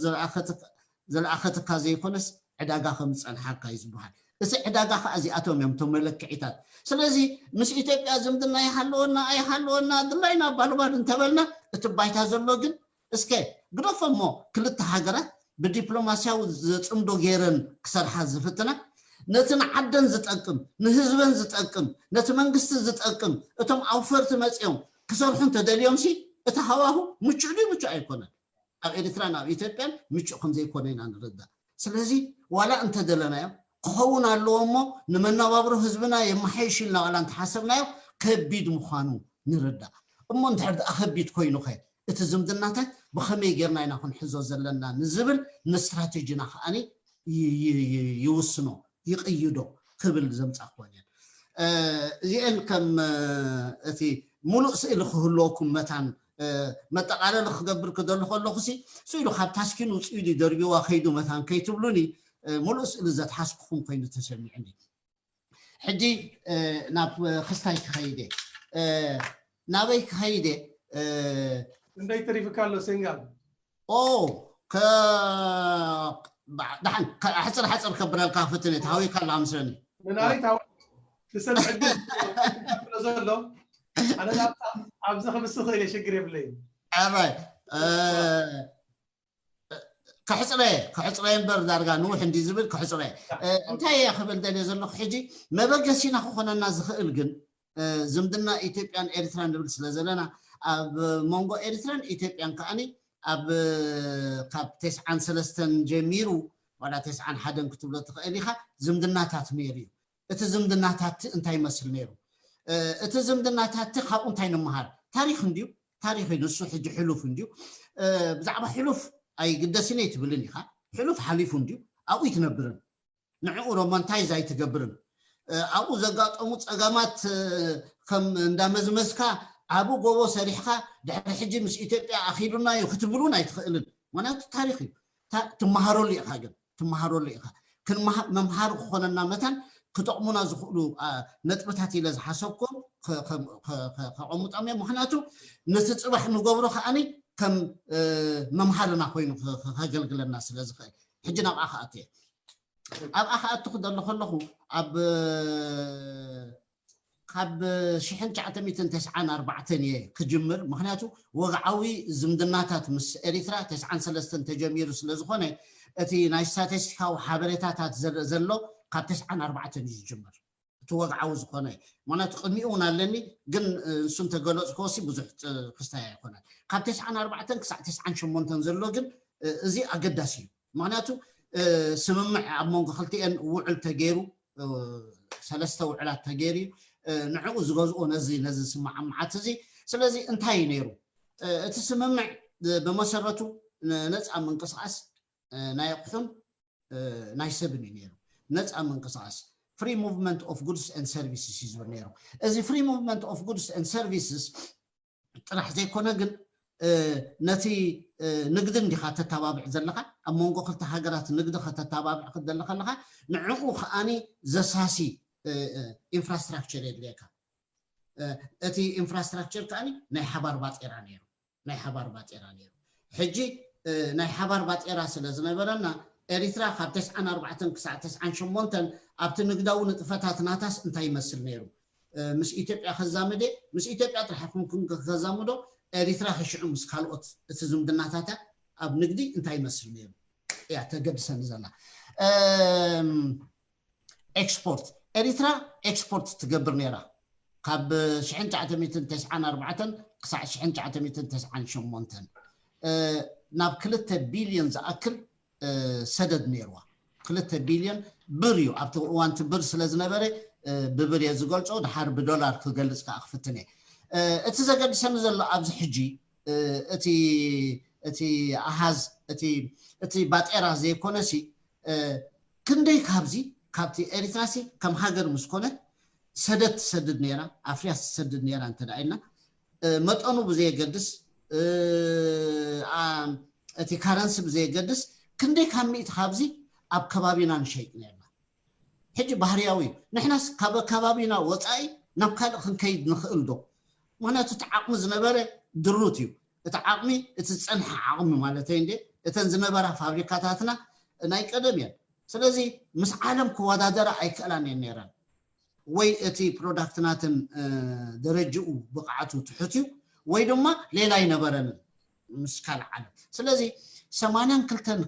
ዝለኣኸትካ ዘይኮነስ ዕዳጋ ከም ዝፀንሓካ እዩ ዝበሃል እቲ ዕዳጋ ከዓ እዚኣቶም እዮም እቶም መለክዒታት ስለዚ ምስ ኢትዮጵያ ዝምድና ይሃለወና ኣይሃለወና ድላይና ባልባል እንተበልና እቲ ባይታ ዘሎ ግን እስከ ግደፎ እሞ ክልተ ሃገራት ብዲፕሎማስያዊ ዘፅምዶ ገይረን ክሰርሓ ዝፍትና ነቲ ንዓደን ዝጠቅም ንህዝበን ዝጠቅም ነቲ መንግስቲ ዝጠቅም እቶም ኣውፈርቲ መፅኦም ክሰርሑ እንተደልዮም ሲ እቲ ሃዋሁ ምቹእ ድዩ ምቹእ ኣይኮነን ኣብ ኤርትራን ኣብ ኢትዮጵያን ምቹእ ከምዘይኮነ ኢና ንርዳእ ስለዚ ዋላ እንተደለናዮ ክኸውን ኣለዎ እሞ ንመነባብሮ ህዝብና የመሓይሽ ኢልና ዋላ እንተሓሰብናዮ ከቢድ ምዃኑ ንርዳእ እሞ እንድሕር ደኣ ከቢድ ኮይኑኸ እቲ ዝምድናታት ብኸመይ ጌርና ኢና ክንሕዞ ዘለና ንዝብል ንስትራቴጂና ከዓኒ ይውስኖ ይቕይዶ ክብል ዘምፃእክወን እየን እዚአን ከም እቲ ሙሉእ ስእሊ ክህልወኩም መታን መጠቃለሊ ክገብር ክደሉ ከለኹ ሲ ስኢሉ ካብ ታስኪን ውፅኡ ኢሉ ደርቢዋ ከይዱ መታን ከይትብሉኒ ሙሉእ ስእሊ ዘትሓዝኩኹም ኮይኑ ተሰሚዕኒ ሕጂ ናብ ክስታይ ክኸይደ ናበይ ክኸይደ እንደይ ተሪፍካ ኣሎ ሴንጋል ኦ ደሓን ሓፅር ሓፅር ከብረልካ ክፍትን ተሃዊካ ኣሎ ኣምስለኒ ምናይ ታወ ትሰብ ዕድል ዘሎ ኣነ ኣብዚ ክምስ ክእል ሽግር የብለይ ኣባይ ከሕፅረ ከሕፅረ እምበር ዳርጋ ንውሕ እንዲ ዝብል ከሕፅረ እንታይ እየ ክብል ደልየ ዘለኹ ሕጂ መበገሲና ክኾነና ዝኽእል ግን ዝምድና ኢትዮጵያን ኤርትራን ንብል ስለ ዘለና ኣብ መንጎ ኤርትራን ኢትዮጵያን ከዓኒ ኣብ ካብ ተስዓን ሰለስተን ጀሚሩ ዋላ ተስዓን ሓደን ክትብሎ ትኽእል ኢኻ ዝምድናታት ነይሩ እዩ እቲ ዝምድናታት እንታይ ይመስል ነይሩ እቲ ዝምድናታት ካብኡ እንታይ ንምሃር? ታሪኽ እንድዩ፣ ታሪኽ እዩ ንሱ። ሕጂ ሕሉፍ እንድዩ። ብዛዕባ ሕሉፍ ኣይግደስን እየ ትብልን ኢኻ። ሕሉፍ ሓሊፉ እንድዩ፣ ኣብኡ ኣይትነብርን። ንዕኡ ሮማንታይዝ ኣይትገብርን። ኣብኡ ዘጋጠሙ ፀገማት ከም እንዳመዝመዝካ ዓብ ጎቦ ሰሪሕካ ድሕሪ ሕጂ ምስ ኢትዮጵያ ኣኺሉና እዩ ክትብሉን ኣይትኽእልን። ምክንያቱ ታሪኽ እዩ። ትመሃረሉ ኢኻ፣ ግን ትመሃረሉ ኢኻ። መምሃሪ ክኾነና መታን ክጠቕሙና ዝኽእሉ ነጥብታት ኢለ ዝሓሰብኩም ከቐምጦም እዮም። ምክንያቱ ነቲ ፅባሕ ንገብሮ ከዓኒ ከም መምሃርና ኮይኑ ከገልግለና ስለ ዝኽእል። ሕጂ ናብኣ ክኣቱ እየ። ኣብኣ ክኣቱ ክደሎ ከለኹ ኣብ ካብ ሽሕን ትሽዓተ ሚእትን ተስዓን ኣርባዕተን እየ ክጅምር። ምክንያቱ ወግዓዊ ዝምድናታት ምስ ኤሪትራ ተስዓን ሰለስተን ተጀሚሩ ስለ ዝኾነ እቲ ናይ ስታቲስቲካዊ ሓበሬታታት ዘሎ ካብ ተስዓን ኣርባዕተን እዩ ዝጅምር። እቲ ወግዓዊ ዝኾነ ምክንያቱ ቅድሚኡ እውን ኣለኒ፣ ግን ንሱ እንተገለፅክዎ ሲ ብዙሕ ክስታይ ኣይኮነን። ካብ ተስዓን ኣርባዕተን ክሳዕ ተስዓን ሸሞንተን ዘሎ ግን እዚ ኣገዳሲ እዩ። ምክንያቱ ስምምዕ ኣብ መንጎ ክልቲኤን ውዕል ተገይሩ፣ ሰለስተ ውዕላት ተገይሩ እዩ። ንዕኡ ዝገዝኦ ነዚ ነዚ ስምምዓት እዚ። ስለዚ እንታይ እዩ ነይሩ እቲ ስምምዕ? ብመሰረቱ ነፃ ምንቅስቃስ ናይ ኣቑሑን ናይ ሰብን እዩ ነይሩ። ነፃ ምንቅስቃስ፣ free movement of goods and services እዩ ዝብል ነይሩ። እዚ free movement of goods and services ጥራሕ ዘይኮነ ግን ነቲ ንግዲ እንዲኻ ተተባብዕ ዘለኻ፣ ኣብ መንጎ ክልተ ሃገራት ንግዲ ከተተባብዕ ክትደሊ ከለኻ ንዕኡ ከዓኒ ዘሳሲ ኢንፍራስትራክቸር የድልየካ። እቲ ኢንፍራስትራክቸር ከዓኒ ናይ ሓባር ባጤራ ነይሩ። ናይ ሓባር ባጤራ ነይሩ። ሕጂ ናይ ሓባር ባጤራ ስለ ዝነበረና ኤሪትራ ካብ ተስዓን ኣርባዕተን ክሳዕ ተስዓን ሸሞንተን ኣብቲ ንግዳዊ ንጥፈታት ናታስ እንታይ ይመስል ነይሩ? ምስ ኢትዮጵያ ከዛምደ፣ ምስ ኢትዮጵያ ጥራሕ ኣይኮንኩን ከዛምዶ፣ ኤሪትራ ከሽዑ ምስ ካልኦት እቲ ዝምድናታታ ኣብ ንግዲ እንታይ ይመስል ነይሩ እያ ተገድሰኒ ዘላ። ኤክስፖርት፣ ኤሪትራ ኤክስፖርት ትገብር ነይራ ካብ ሽሕን ትሽዓተ ሚእትን ተስዓን ኣርባዕተን ክሳዕ ሽሕን ትሽዓተ ሚእትን ተስዓን ሸሞንተን ናብ ክልተ ቢልዮን ዝኣክል ሰደድ ነይርዋ። ክልተ ቢልዮን ብር እዩ ኣብቲ እዋንቲ ብር ስለ ዝነበረ ብብር እየ ዝገልጾ፣ ድሓር ብዶላር ክገልጽ ከዓ ክፍትን እየ። እቲ ዘገድሰኒ ዘሎ ኣብዚ ሕጂ እቲ ኣሃዝ እቲ ባጤራ ዘይኮነሲ ክንደይ ካብዚ ካብቲ ኤሪትራሲ ከም ሃገር ምስ ኮነት ሰደድ ትሰድድ ነይራ፣ ኣፍርያ ትሰድድ ነይራ እንተ ኢልና መጠኑ ብዘየገድስ እቲ ካረንሲ ብዘየገድስ ክንደይ ካብ ሚእቲ ካብዚ ኣብ ከባቢና ንሸይጥ ነርና። ሕጂ ባህርያዊ እዩ። ንሕናስ ካብ ከባቢና ወፃኢ ናብ ካልእ ክንከይድ ንኽእል ዶ? ምክንያቱ እቲ ዓቕሚ ዝነበረ ድሩት እዩ። እቲ ዓቕሚ እቲ ዝፀንሐ ዓቕሚ ማለተይ እንደ እተን ዝነበራ ፋብሪካታትና ናይ ቀደም እየን። ስለዚ ምስ ዓለም ክወዳደራ ኣይክእላን እየን ነይረን። ወይ እቲ ፕሮዳክት ናተን ደረጅኡ ብቕዓቱ ትሑት እዩ ወይ ድማ ሌላ ኣይነበረንን ምስ ካልእ ዓለም። ስለዚ ሰማንያን ክልተን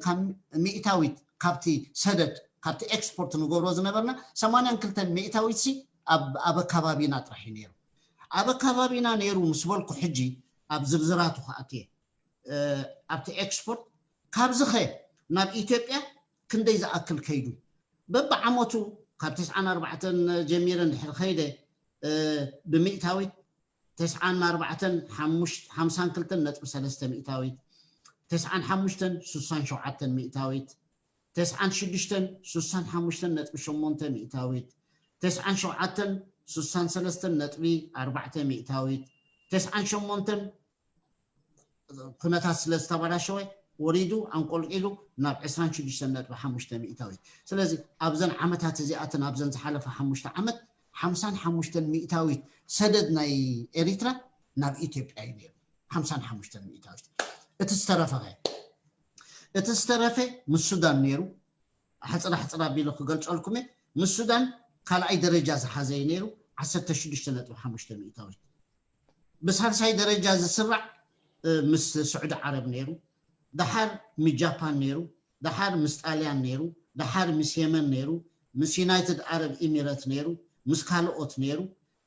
ሚእታዊት ካብቲ ሰደድ ካብቲ ኤክስፖርት ንገብሮ ዝነበርና ሰማንያን ክልተን ሚእታዊት ሲ ኣብ ኣከባቢና ጥራሕ እዩ ነይሩ። ኣብ ኣከባቢና ነይሩ ምስ በልኩ ሕጂ ኣብ ዝርዝራቱ ክኣትየ ኣብቲ ኤክስፖርት ካብዚ ኸ ናብ ኢትዮጵያ ክንደይ ዝኣክል ከይዱ? በብዓመቱ ካብ ተስዓን ኣርባዕተን ጀሚረ እንድሕር ከይደ ብሚእታዊት ተስዓን ኣርባዕተን ሓምሳን ክልተን ነጥቢ ሰለስተ ሚእታዊት፣ ተስዓን ሓሙሽተን ሱሳን ሸውዓተን ሚእታዊት፣ ተስዓን ሽዱሽተን ሱሳን ሓሙሽተን ነጥቢ ሸሞንተ ሚእታዊት፣ ተስዓን ሸውዓተን ሱሳን ሰለስተን ነጥቢ ኣርባዕተ ሚእታዊት፣ ተስዓን ሸሞንተን ኩነታት ስለ ዝተበላሸወ ወሪዱ ኣንቆልቂሉ ናብ ዕስራን ሽዱሽተን ነጥቢ ሓሙሽተ ሚእታዊት። ስለዚ ኣብዘን ዓመታት እዚኣተን ኣብዘን ዝሓለፈ ሓሙሽተ ዓመት ሓምሳን ሓሙሽተን ሚእታዊት ሰደድ ናይ ኤሪትራ ናብ ኢትዮጵያ እዩ ነይሩ። ሓምሳን ሓሙሽተን ሚእታዊት። እቲ ዝተረፈኸ እቲ ዝተረፈ ምስ ሱዳን ነይሩ። ሕፅራ ሕፅራ ኣቢሉ ክገልፀልኩም እየ። ምስ ሱዳን ካልኣይ ደረጃ ዝሓዘ እዩ ነይሩ። ዓሰርተ ሽዱሽተ ነጥቢ ሓሙሽተ ሚእታዊት። ብሳልሳይ ደረጃ ዝስራዕ ምስ ስዑዲ ዓረብ ነይሩ፣ ደሓር ምስ ጃፓን ነይሩ፣ ደሓር ምስ ጣልያን ነይሩ፣ ደሓር ምስ የመን ነይሩ፣ ምስ ዩናይትድ ዓረብ ኢሚረት ነይሩ፣ ምስ ካልኦት ነይሩ።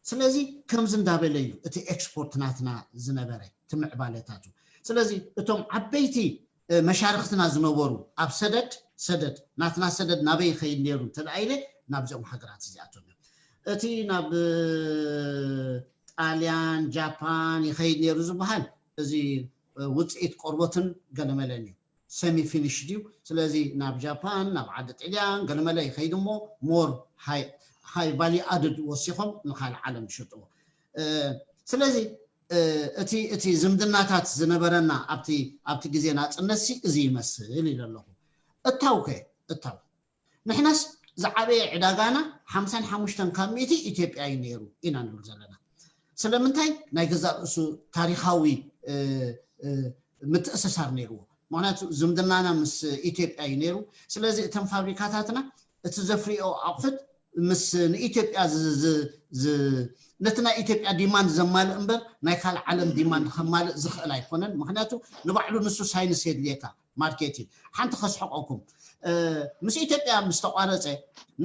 ስለዚ ከምዚ እንዳበለ እዩ እቲ ኤክስፖርት ናትና ዝነበረ እቲ ምዕባለታቱ። ስለዚ እቶም ዓበይቲ መሻርክትና ዝነበሩ ኣብ ሰደድ ሰደድ ናትና ሰደድ ናበይ ይኸይድ ነይሩ እንተ ኢለ ናብዚኦም ሃገራት እዚኣቶም እዮም። እቲ ናብ ጣልያን ጃፓን ይኸይድ ነይሩ ዝበሃል እዚ ውፅኢት ቆርቦትን ገለመለን እዩ። ሰሚ ፊኒሽድ እዩ። ስለዚ ናብ ጃፓን ናብ ዓዲ ጥልያን ገለመለ ይኸይድ እሞ ሞር ሃይ ቫሊ ኣድድ ወሲኾም ንካልእ ዓለም ይሸጥዎ። ስለዚ እቲ እቲ ዝምድናታት ዝነበረና ኣብቲ ኣብቲ ግዜ ናፅነት ሲ እዚ ይመስል ኢለ ኣለኹ። እታው ከ እታው ንሕናስ ዝዓበየ ዕዳጋና ሓምሳን ሓሙሽተን ካብ ሚእቲ ኢትዮጵያ እዩ ነይሩ ኢና ንብል ዘለና። ስለምንታይ? ናይ ገዛእ ርእሱ ታሪኻዊ ምትእስሳር ነይርዎ። ምክንያቱ ዝምድናና ምስ ኢትዮጵያ እዩ ነይሩ። ስለዚ እተን ፋብሪካታትና እቲ ዘፍርዮ ኣቑሑት ምስ ንኢትዮጵያ ነቲ ናይ ኢትዮጵያ ዲማንድ ዘማልእ እምበር ናይ ካልእ ዓለም ዲማንድ ከማልእ ዝኽእል ኣይኮነን። ምክንያቱ ንባዕሉ ንሱ ሳይንስ የድልየካ ማርኬቲንግ። ሓንቲ ከስሕቆኩም፣ ምስ ኢትዮጵያ ምስ ተቋረፀ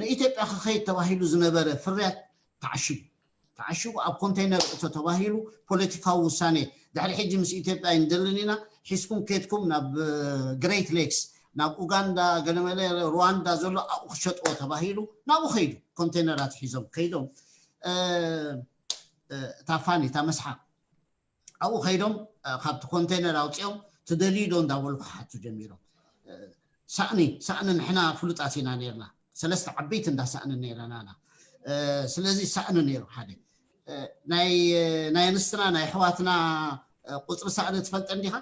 ንኢትዮጵያ ክኸይድ ተባሂሉ ዝነበረ ፍርያት ተዓሽጉ ተዓሽጉ ኣብ ኮንቴይነር እቶ ተባሂሉ ፖለቲካዊ ውሳኔ። ድሕሪ ሕጂ ምስ ኢትዮጵያ ኣይንደልን ኢና፣ ሒዝኩም ከድኩም ናብ ግሬት ሌክስ፣ ናብ ኡጋንዳ፣ ገለመለ ሩዋንዳ ዘሎ ኣብኡ ክሸጥዎ ተባሂሉ ናብኡ ከይዱ። ኮንቴይነራት ሒዞም ከይዶም እታ ፋኒ እታ መስሓቅ ኣብኡ ከይዶም ካብቲ ኮንቴነር ኣውፂኦም ትደልዩ ዶ እንዳበሉ ክሓቱ ጀሚሮም። ሳእኒ ሳእኒ ንሕና ፍሉጣት ኢና ነርና። ሰለስተ ዓበይቲ እንዳ ሳእኒ ነይረናና። ስለዚ ሳእኒ ነይሩ ሓደ ናይ ኣንስትና ናይ ኣሕዋትና ቁፅሪ ሳእኒ ትፈልጠ እንዲኻ?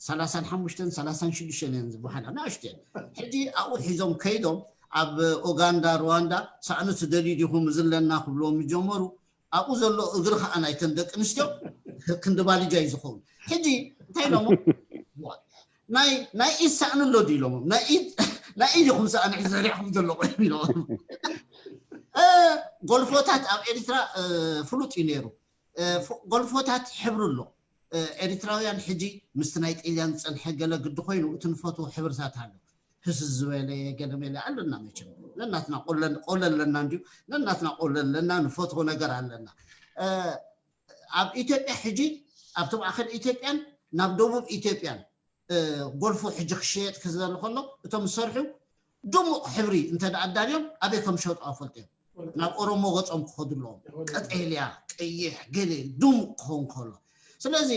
ሰላሳን ሓሙሽተን ሰላሳን ሽዱሽተን እየን ዝበሃላ ንኣሽቱ እየን። ሕጂ ኣብኡ ሒዞም ከይዶም ኣብ ኡጋንዳ ሩዋንዳ ሳእኒ ትደልዩ ዲኹም እዚ ኣለና ክብልዎም ጀመሩ። ኣብኡ ዘሎ እግሪ ከዓ ናይተን ደቂ ኣንስትዮ ክንዲ ባልጃ እዩ ዝኸውን። ሕጂ እንታይ ኢሎሞ ናይ ናይ ኢድ ሳእኒ ኣሎ ድዩ ኢሎሞ ናይ ኢድ ናይ ኢድ ኢኹም ሳእኒ ሒዘ ሪሕኩም ዘለኹም ኢሎሞ። ጎልፎታት ኣብ ኤርትራ ፍሉጥ እዩ ነይሩ። ጎልፎታት ሕብሪ ኣሎ። ኤርትራውያን ሕጂ ምስቲ ናይ ጤልያን ዝፀንሐ ገለ ግዲ ኮይኑ እቲ ንፈትዎ ሕብርታት ኣሎ። ህስስ ዝበለ ገለመለ ኣለና መቸም ነናትና ቆለ ኣለና እንዲሁ ነናትና ቆለ ኣለና ንፈትዎ ነገር ኣለና። ኣብ ኢትዮጵያ ሕጂ ኣብቲ ማእከል ኢትዮጵያን ናብ ደቡብ ኢትዮጵያን ጎልፎ ሕጂ ክሸየጥ ክዝለል ከሎ እቶም ዝሰርሑ ድሙቕ ሕብሪ እንተ ኣዳልዮም ኣበይ ከም ሸጡ ኣፈልጦ እዮም። ናብ ኦሮሞ ገጾም ክኸዱ ኣለዎም። ቀጠልያ፣ ቀይሕ፣ ገለ ድሙቕ ክኸውን ከሎ ስለዚ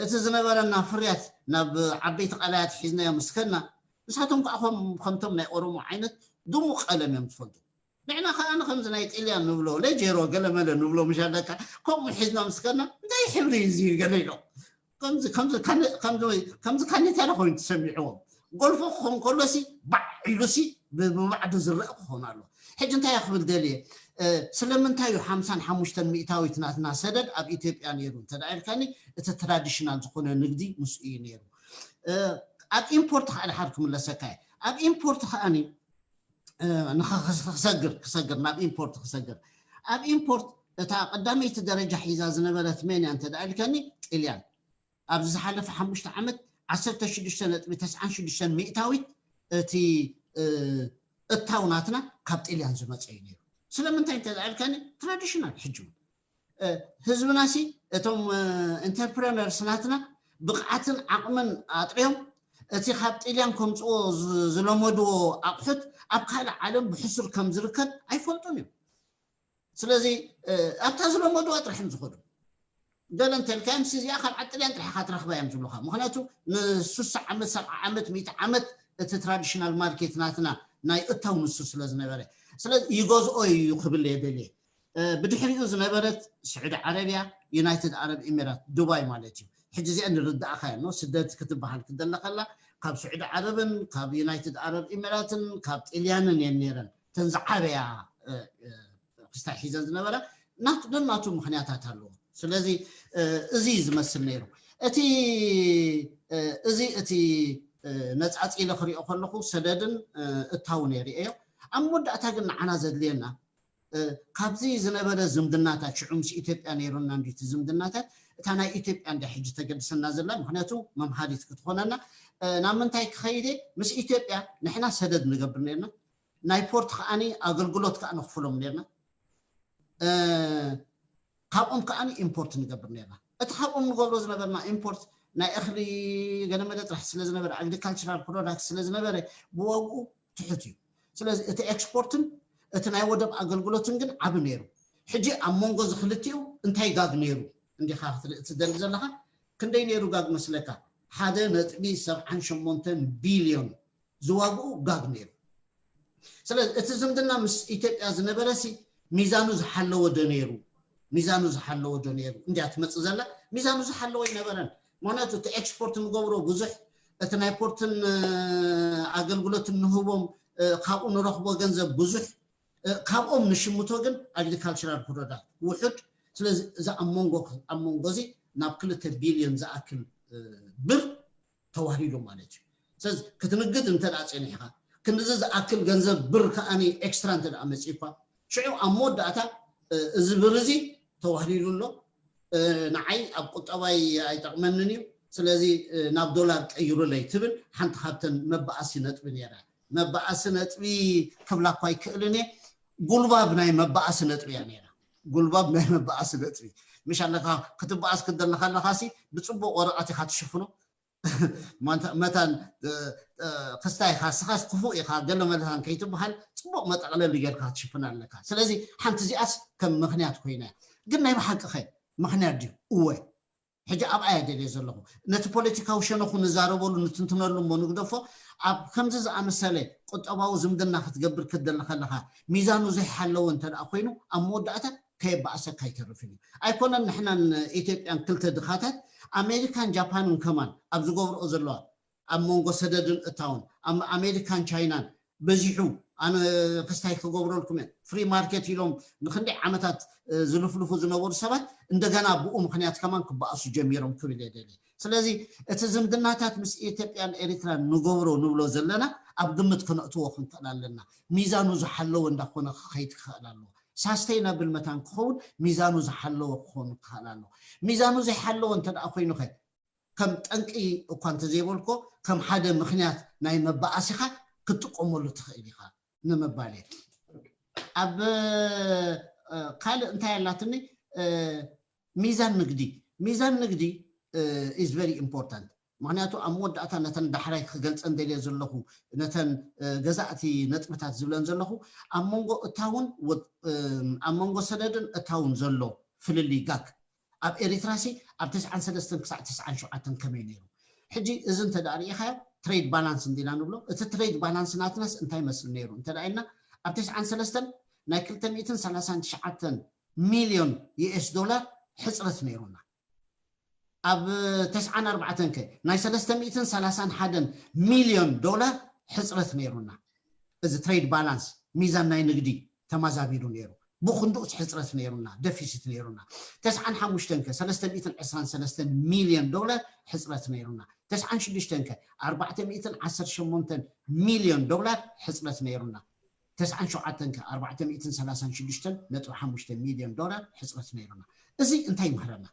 እቲ ዝነበረና ፍርያት ናብ ዓበይቲ ቃላያት ሒዝናዮ ምስ ከድና ንሳቶም ከዓ ከምቶም ናይ ኦሮሞ ዓይነት ድሙቕ ቀለም እዮም ዝፈልጡ። ንሕና ከዓ ከምዚ ናይ ጥልያን ንብሎ ለጀሮ ገለመለ ንብሎ ምሻለካ ከምኡ ሒዝና ምስ ከድና እንታይ ሕብሪ እዩ እዚ ገለ ኢሎም ከምዚ ካኔቴራ ኮይኑ ተሰሚዕዎም ጎልፎ ክኸውን ከሎሲ ባዕ ኢሉሲ ብባዕዱ ዝረአ ክኸውን ኣሎ። ሕጂ እንታይ ክብል ደልየ ስለምንታይ እዩ ሓምሳን ሓሙሽተን ሚእታዊት ናትና ሰደድ ኣብ ኢትዮጵያ ነይሩ እንተ ኢልካኒ እቲ ትራዲሽናል ዝኾነ ንግዲ ምስኡ እዩ ነይሩ። ኣብ ኢምፖርት ከዓ ድሓር ክምለሰካ እየ። ኣብ ኢምፖርት ከዓኒ ክሰግር ክሰግር ናብ ኢምፖርት ክሰግር ኣብ ኢምፖርት እታ ቀዳመይቲ ደረጃ ሒዛ ዝነበረት መን እያ እንተ ኢልካኒ ጥልያን ኣብዚ ዝሓለፈ ሓሙሽተ ዓመት ዓሰርተ ሽዱሽተ ነጥቢ ተስዓን ሽዱሽተን ሚእታዊት እቲ እታው ናትና ካብ ጥልያን ዝመፀ እዩ ነይሩ። ስለምንታይ እንተ ኢልካኒ ትራዲሽናል ሕጂ እውን ህዝብናሲ እቶም ኢንተርፕረነርስ ናትና ብቕዓትን ዓቕምን ኣጥርዮም እቲ ካብ ጥልያን ከምፅዎ ዝለመድዎ ኣቑሑት ኣብ ካልእ ዓለም ብሕሱር ከም ዝርከብ ኣይፈልጡን እዮም። ስለዚ ኣብታ ዝለመድዋ ጥራሕ እዮም ዝኸዱ። ገለ እንተልካዮም እዚኣ ካብ ዓዲ ጥልያን ጥራሕ ኢኻ ትረኽባ እዮም ዝብሉኻ። ምክንያቱ ንስሳ ዓመት ሰብዓ ዓመት ሚእቲ ዓመት እቲ ትራዲሽናል ማርኬት ናትና ናይ እታው ንሱ ስለ ዝነበረ ስለዚ ይገዝኦ እዩ ክብል እየ ደልየ። ብድሕሪኡ ዝነበረት ስዑዲ ዓረብያ፣ ዩናይትድ ዓረብ ኢሚራት፣ ዱባይ ማለት እዩ። ሕጂ እዚአ ንርዳእኻ እያ ኖ ስደት ክትበሃል ክደለኸላ ካብ ስዑዲ ዓረብን ካብ ዩናይትድ ዓረብ ኢሚራትን ካብ ጥልያንን እየን ነይረን ተን ዝዓበያ ክስታይ ሒዘን ዝነበራ ናቱ ነናቱ ምክንያታት ኣለዎ። ስለዚ እዚ እዩ ዝመስል ነይሩ። እቲ እዚ እቲ ነፃፂ ኢለ ክሪኦ ከለኹ ሰደድን እታው ነይሩ እዮ። ኣብ መወዳእታ ግን ንዓና ዘድልየና ካብዚ ዝነበረ ዝምድናታት ሽዑ ምስ ኢትዮጵያ ነይሩና እንዲቲ ዝምድናታት እታ ናይ ኢትዮጵያ እንዳ ሕጂ ተገድሰና ዘላ ምክንያቱ መምሃሪት ክትኾነና ናብ ምንታይ ክኸይደ ምስ ኢትዮጵያ ንሕና ሰደድ ንገብር ነርና ናይ ፖርት ከዓኒ ኣገልግሎት ከዓ ነኽፍሎም ነርና ካብኦም ከዓኒ ኢምፖርት ንገብር ነርና እቲ ካብኦም ንገብሮ ዝነበርና ኢምፖርት ናይ እኽሊ ገለመለ ጥራሕ ስለ ዝነበረ ኣግሪካልቸራል ፕሮዳክት ስለ ዝነበረ ብዋግኡ ትሑት እዩ ስለዚ እቲ ኤክስፖርትን እቲ ናይ ወደብ ኣገልግሎትን ግን ዓቢ ነይሩ ሕጂ ኣብ መንጎ እዚ ክልቲኡ እንታይ ጋግ ነይሩ እንዲኻ ክትርኢ ትደሊ ዘለኻ? ክንደይ ነይሩ ጋግ መስለካ? ሓደ ነጥቢ ሰብዓን ሸሞንተን ቢልዮን ዝዋግኡ ጋግ ነይሩ። ስለዚ እቲ ዝምድና ምስ ኢትዮጵያ ዝነበረ ሲ ሚዛኑ ዝሓለወ ዶ ነይሩ? ሚዛኑ ዝሓለወ ዶ ነይሩ? እንዲያ ትመጽእ ዘላ። ሚዛኑ ዝሓለወ ኣይነበረን። ምክንያቱ እቲ ኤክስፖርት ንገብሮ ብዙሕ፣ እቲ ናይ ፖርትን ኣገልግሎትን ንህቦም፣ ካብኡ ንረኽቦ ገንዘብ ብዙሕ፣ ካብኦም ንሽምቶ ግን ኣግሪካልቸራል ፕሮዳክት ውሑድ። ስለዚ እዚ ኣብ መንጎ ኣብ መንጎ እዚ ናብ ክልተ ቢልዮን ዝኣክል ብር ተዋህሊሉ ማለት እዩ። ስለዚ ክትንግድ እንተ ደኣ ጸኒሕካ፣ ክንድዚ ዝኣክል ገንዘብ ብር ከኣኒ ኤክስትራ እንተ ደኣ መጺእኳ፣ ሽዑ ኣብ መወዳእታ እዚ ብር እዚ ተዋህሊሉ ኣሎ። ንዓይ ኣብ ቁጠባይ ኣይጠቕመንን እዩ። ስለዚ ናብ ዶላር ቀይሩለይ ትብል ሓንቲ ካብተን መበኣሲ ነጥቢ ነይራ። መበኣሲ ነጥቢ ክብላ እኳ ኣይክእልን እየ። ጉልባብ ናይ መበኣሲ ነጥቢ እያ ነይራ። ጉልባብ ናይ መበኣሲ ነጥቢ። ምሽ ኣለካ ክትበኣስ ክትደለካ ኣለካ ሲ ብጽቡቕ ወረቐት ኢኻ ትሽፍኖ። መታን ክስታይ ኢኻ፣ ስኻስ ክፉእ ኢኻ፣ ገለ መለታን ከይትበሃል ጽቡቕ መጠቕለሊ ጌርካ ክትሽፍን ኣለካ። ስለዚ ሓንቲ እዚኣስ ከም ምኽንያት ኮይና እያ። ግን ናይ ብሓቂ ኸ ምኽንያት ድዩ? እወ። ሕጂ ኣብኣ እየ ደልየ ዘለኹ። ነቲ ፖለቲካዊ ሸነኹ ንዛረበሉ፣ ንትንትነሉ እሞ ንግደፎ። ኣብ ከምዚ ዝኣመሰለ ቁጠባዊ ዝምድና ክትገብር ክትደሊ ከለኻ፣ ሚዛኑ ዘይሓለወ እንተ ደኣ ኮይኑ፣ ኣብ መወዳእታ ከየባእሰካ ኣይተርፍን እዩ። ኣይኮነን ንሕናን ኢትዮጵያን ክልተ ድኻታት፣ ኣሜሪካን ጃፓንን ከማን ኣብ ዝገብርኦ ዘለዋ፣ ኣብ መንጎ ሰደድን እታውን፣ ኣብ ኣሜሪካን ቻይናን በዚሑ፣ ኣነ ክስታይ ክገብረልኩም እየ፣ ፍሪ ማርኬት ኢሎም ንክንደይ ዓመታት ዝልፍልፉ ዝነበሩ ሰባት እንደገና ብኡ ምኽንያት ከማን ክበኣሱ ጀሚሮም ክብል እየ ደልየ። ስለዚ እቲ ዝምድናታት ምስ ኢትዮጵያን ኤሪትራን ንገብሮ ንብሎ ዘለና ኣብ ግምት ክነእትዎ ክንክእል ኣለና። ሚዛኑ ዝሓለወ እንዳኾነ ክኸይድ ክኽእል ኣለዎ። ሳስተይናብል መታን ክኸውን ሚዛኑ ዝሓለወ ክኸውን ክኽእል ኣለዎ። ሚዛኑ ዘይሓለወ እንተ ደኣ ኮይኑኸ ከም ጠንቂ እኳ እንተዘይበልኮ ከም ሓደ ምኽንያት ናይ መበኣሲኻ ክትጥቀመሉ ትኽእል ኢኻ ንምባል እየ። ኣብ ካልእ እንታይ ኣላትኒ? ሚዛን ንግዲ። ሚዛን ንግዲ is very important። ምክንያቱ ኣብ መወዳእታ ነተን ዳሕራይ ክገልፀን ደልየ ዘለኹ፣ ነተን ገዛእቲ ነጥብታት ዝብለን ዘለኹ፣ ኣብ መንጎ እታውን ኣብ መንጎ ሰደድን እታውን ዘሎ ፍልልይ ጋግ ኣብ ኤሪትራ ሲ ኣብ ተስዓን ሰለስተን ክሳዕ ተስዓን ሸውዓተን ከመይ ነይሩ? ሕጂ እዚ እንተ ደኣ ርኢኻዮ ትሬድ ባላንስ እንዲና ንብሎ። እቲ ትሬድ ባላንስ ናትናስ እንታይ መስል ነይሩ እንተ ደኣ ኢልና፣ ኣብ ተስዓን ሰለስተን ናይ ክልተ ሚእትን ሰላሳን ትሽዓተን ሚልዮን ዩኤስ ዶላር ሕፅረት ነይሩና። ኣብ ተስዓን ኣርባዕተን ከ ናይ ሰለስተ ሚእትን ሰላሳን ሓደን ሚልዮን ዶላር ሕፅረት ነይሩና። እዚ ትሬድ ባላንስ፣ ሚዛን ናይ ንግዲ ተማዛቢሉ ነይሩ። ብኽንድኡስ ሕፅረት ነይሩና፣ ደፊሲት ነይሩና። ተስዓን ሓሙሽተን ከ ሰለስተ ሚእትን ዕስራን ሰለስተን ሚልዮን ዶላር ሕፅረት ነይሩና። ተስዓን ሽዱሽተን ከ ኣርባዕተ ሚእትን ዓሰርተ ሸሞንተን ሚልዮን ዶላር ሕፅረት ነይሩና። ተስዓን ሸውዓተን ከ ኣርባዕተ ሚእትን ሰላሳን ሽዱሽተን ነጥቢ ሓሙሽተ ሚልዮን ዶላር ሕፅረት ነይሩና። እዚ እንታይ ይምህረና?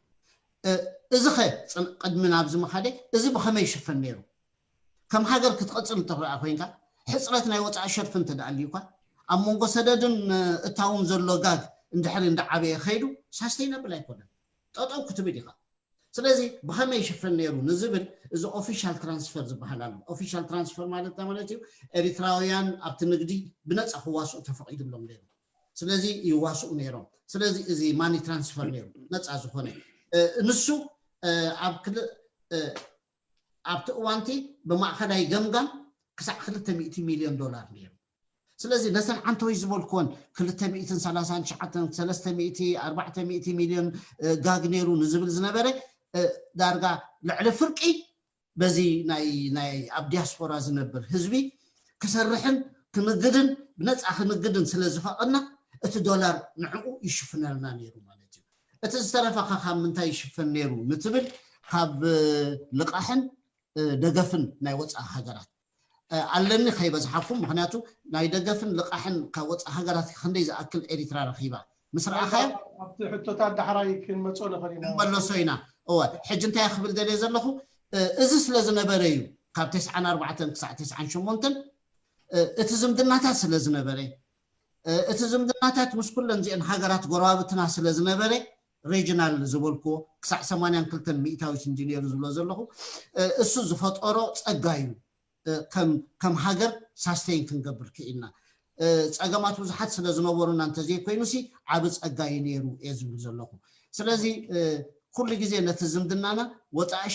እዚ ኸ ቅድሚ ናብዚ ምኻደይ እዚ ብኸመይ ይሽፈን ነይሩ? ከም ሃገር ክትቐጽል እንተኽርኣ ኮይንካ፣ ሕጽረት ናይ ወጻኢ ሸርፊ እንተ ደኣ ኣልዩካ፣ ኣብ መንጎ ሰደድን እታውን ዘሎ ጋግ እንድሕሪ እንዳዓበየ ከይዱ ሳስተይነብል ኣይኮነን። ጠጠው ክትብል ኢኻ። ስለዚ ብኸመይ ይሽፈን ነይሩ ንዝብል እዚ ኦፊሻል ትራንስፈር ዝበሃል ኣሎ። ኦፊሻል ትራንስፈር ማለት እንታይ ማለት እዩ? ኤሪትራውያን ኣብቲ ንግዲ ብነጻ ክዋስኡ ተፈቒዱሎም ነይሩ። ስለዚ ይዋስኡ ነይሮም። ስለዚ እዚ ማኒ ትራንስፈር ነይሩ፣ ነጻ ዝኾነ። ንሱ ኣብ ክል ኣብቲ እዋንቲ ብማእኸላይ ገምጋም ክሳዕ ክልተ ሚእቲ ሚልዮን ዶላር ነይሩ። ስለዚ ነተን ዓንተወይ ዝበልኩወን ክልተ ሚእትን ሰላሳን ትሽዓተን፣ ሰለስተ ሚእቲ፣ ኣርባዕተ ሚእቲ ሚልዮን ጋግ ነይሩ ንዝብል ዝነበረ ዳርጋ ልዕሊ ፍርቂ በዚ ናይ ናይ ኣብ ዲያስፖራ ዝነብር ህዝቢ ክሰርሕን ክንግድን ብነፃ ክንግድን ስለ ዝፈቐድና እቲ ዶላር ንዕኡ ይሽፍነልና ነይሩ ማለት እዩ። እቲ ዝተረፈ ከ ካብ ምንታይ ይሽፈን ነይሩ ንትብል ካብ ልቃሕን ደገፍን ናይ ወፃኢ ሃገራት ኣለኒ ከይበዝሓኩም። ምክንያቱ ናይ ደገፍን ልቃሕን ካብ ወፃኢ ሃገራት ክንደይ ዝኣክል ኤሪትራ ረኺባ ምስ ረኣኻዮ ኣብቲ ሕቶታት ዳሕራይ ክንመፅኦ ንኽእል ኢና። ክንመለሶ ኢና። እወ ሕጂ እንታይ ክብል ደልየ ዘለኹ፣ እዚ ስለ ዝነበረ እዩ ካብ ተስዓን ኣርባዕተን ክሳዕ ተስዓን ሸሞንተን እቲ ዝምድናታት ስለ ዝነበረ፣ እቲ ዝምድናታት ምስ ኩለን እዚአን ሃገራት ጎረባብትና ስለ ዝነበረ፣ ሬጅናል ዝበልክዎ ክሳዕ ሰማንያን ክልተን ሚእታዊት እንጂ ነይሩ ዝብሎ ዘለኹ፣ እሱ ዝፈጠሮ ፀጋ እዩ። ከም ሃገር ሳስተይን ክንገብር ክኢልና። ጸገማት ብዙሓት ስለ ዝነበሩና እንተዘይኮይኑሲ ዓቢ ጸጋ እዩ ነይሩ እየ ዝብል ዘለኹ። ስለዚ ኩሉ ግዜ ነቲ ዝምድናና ወፃኢ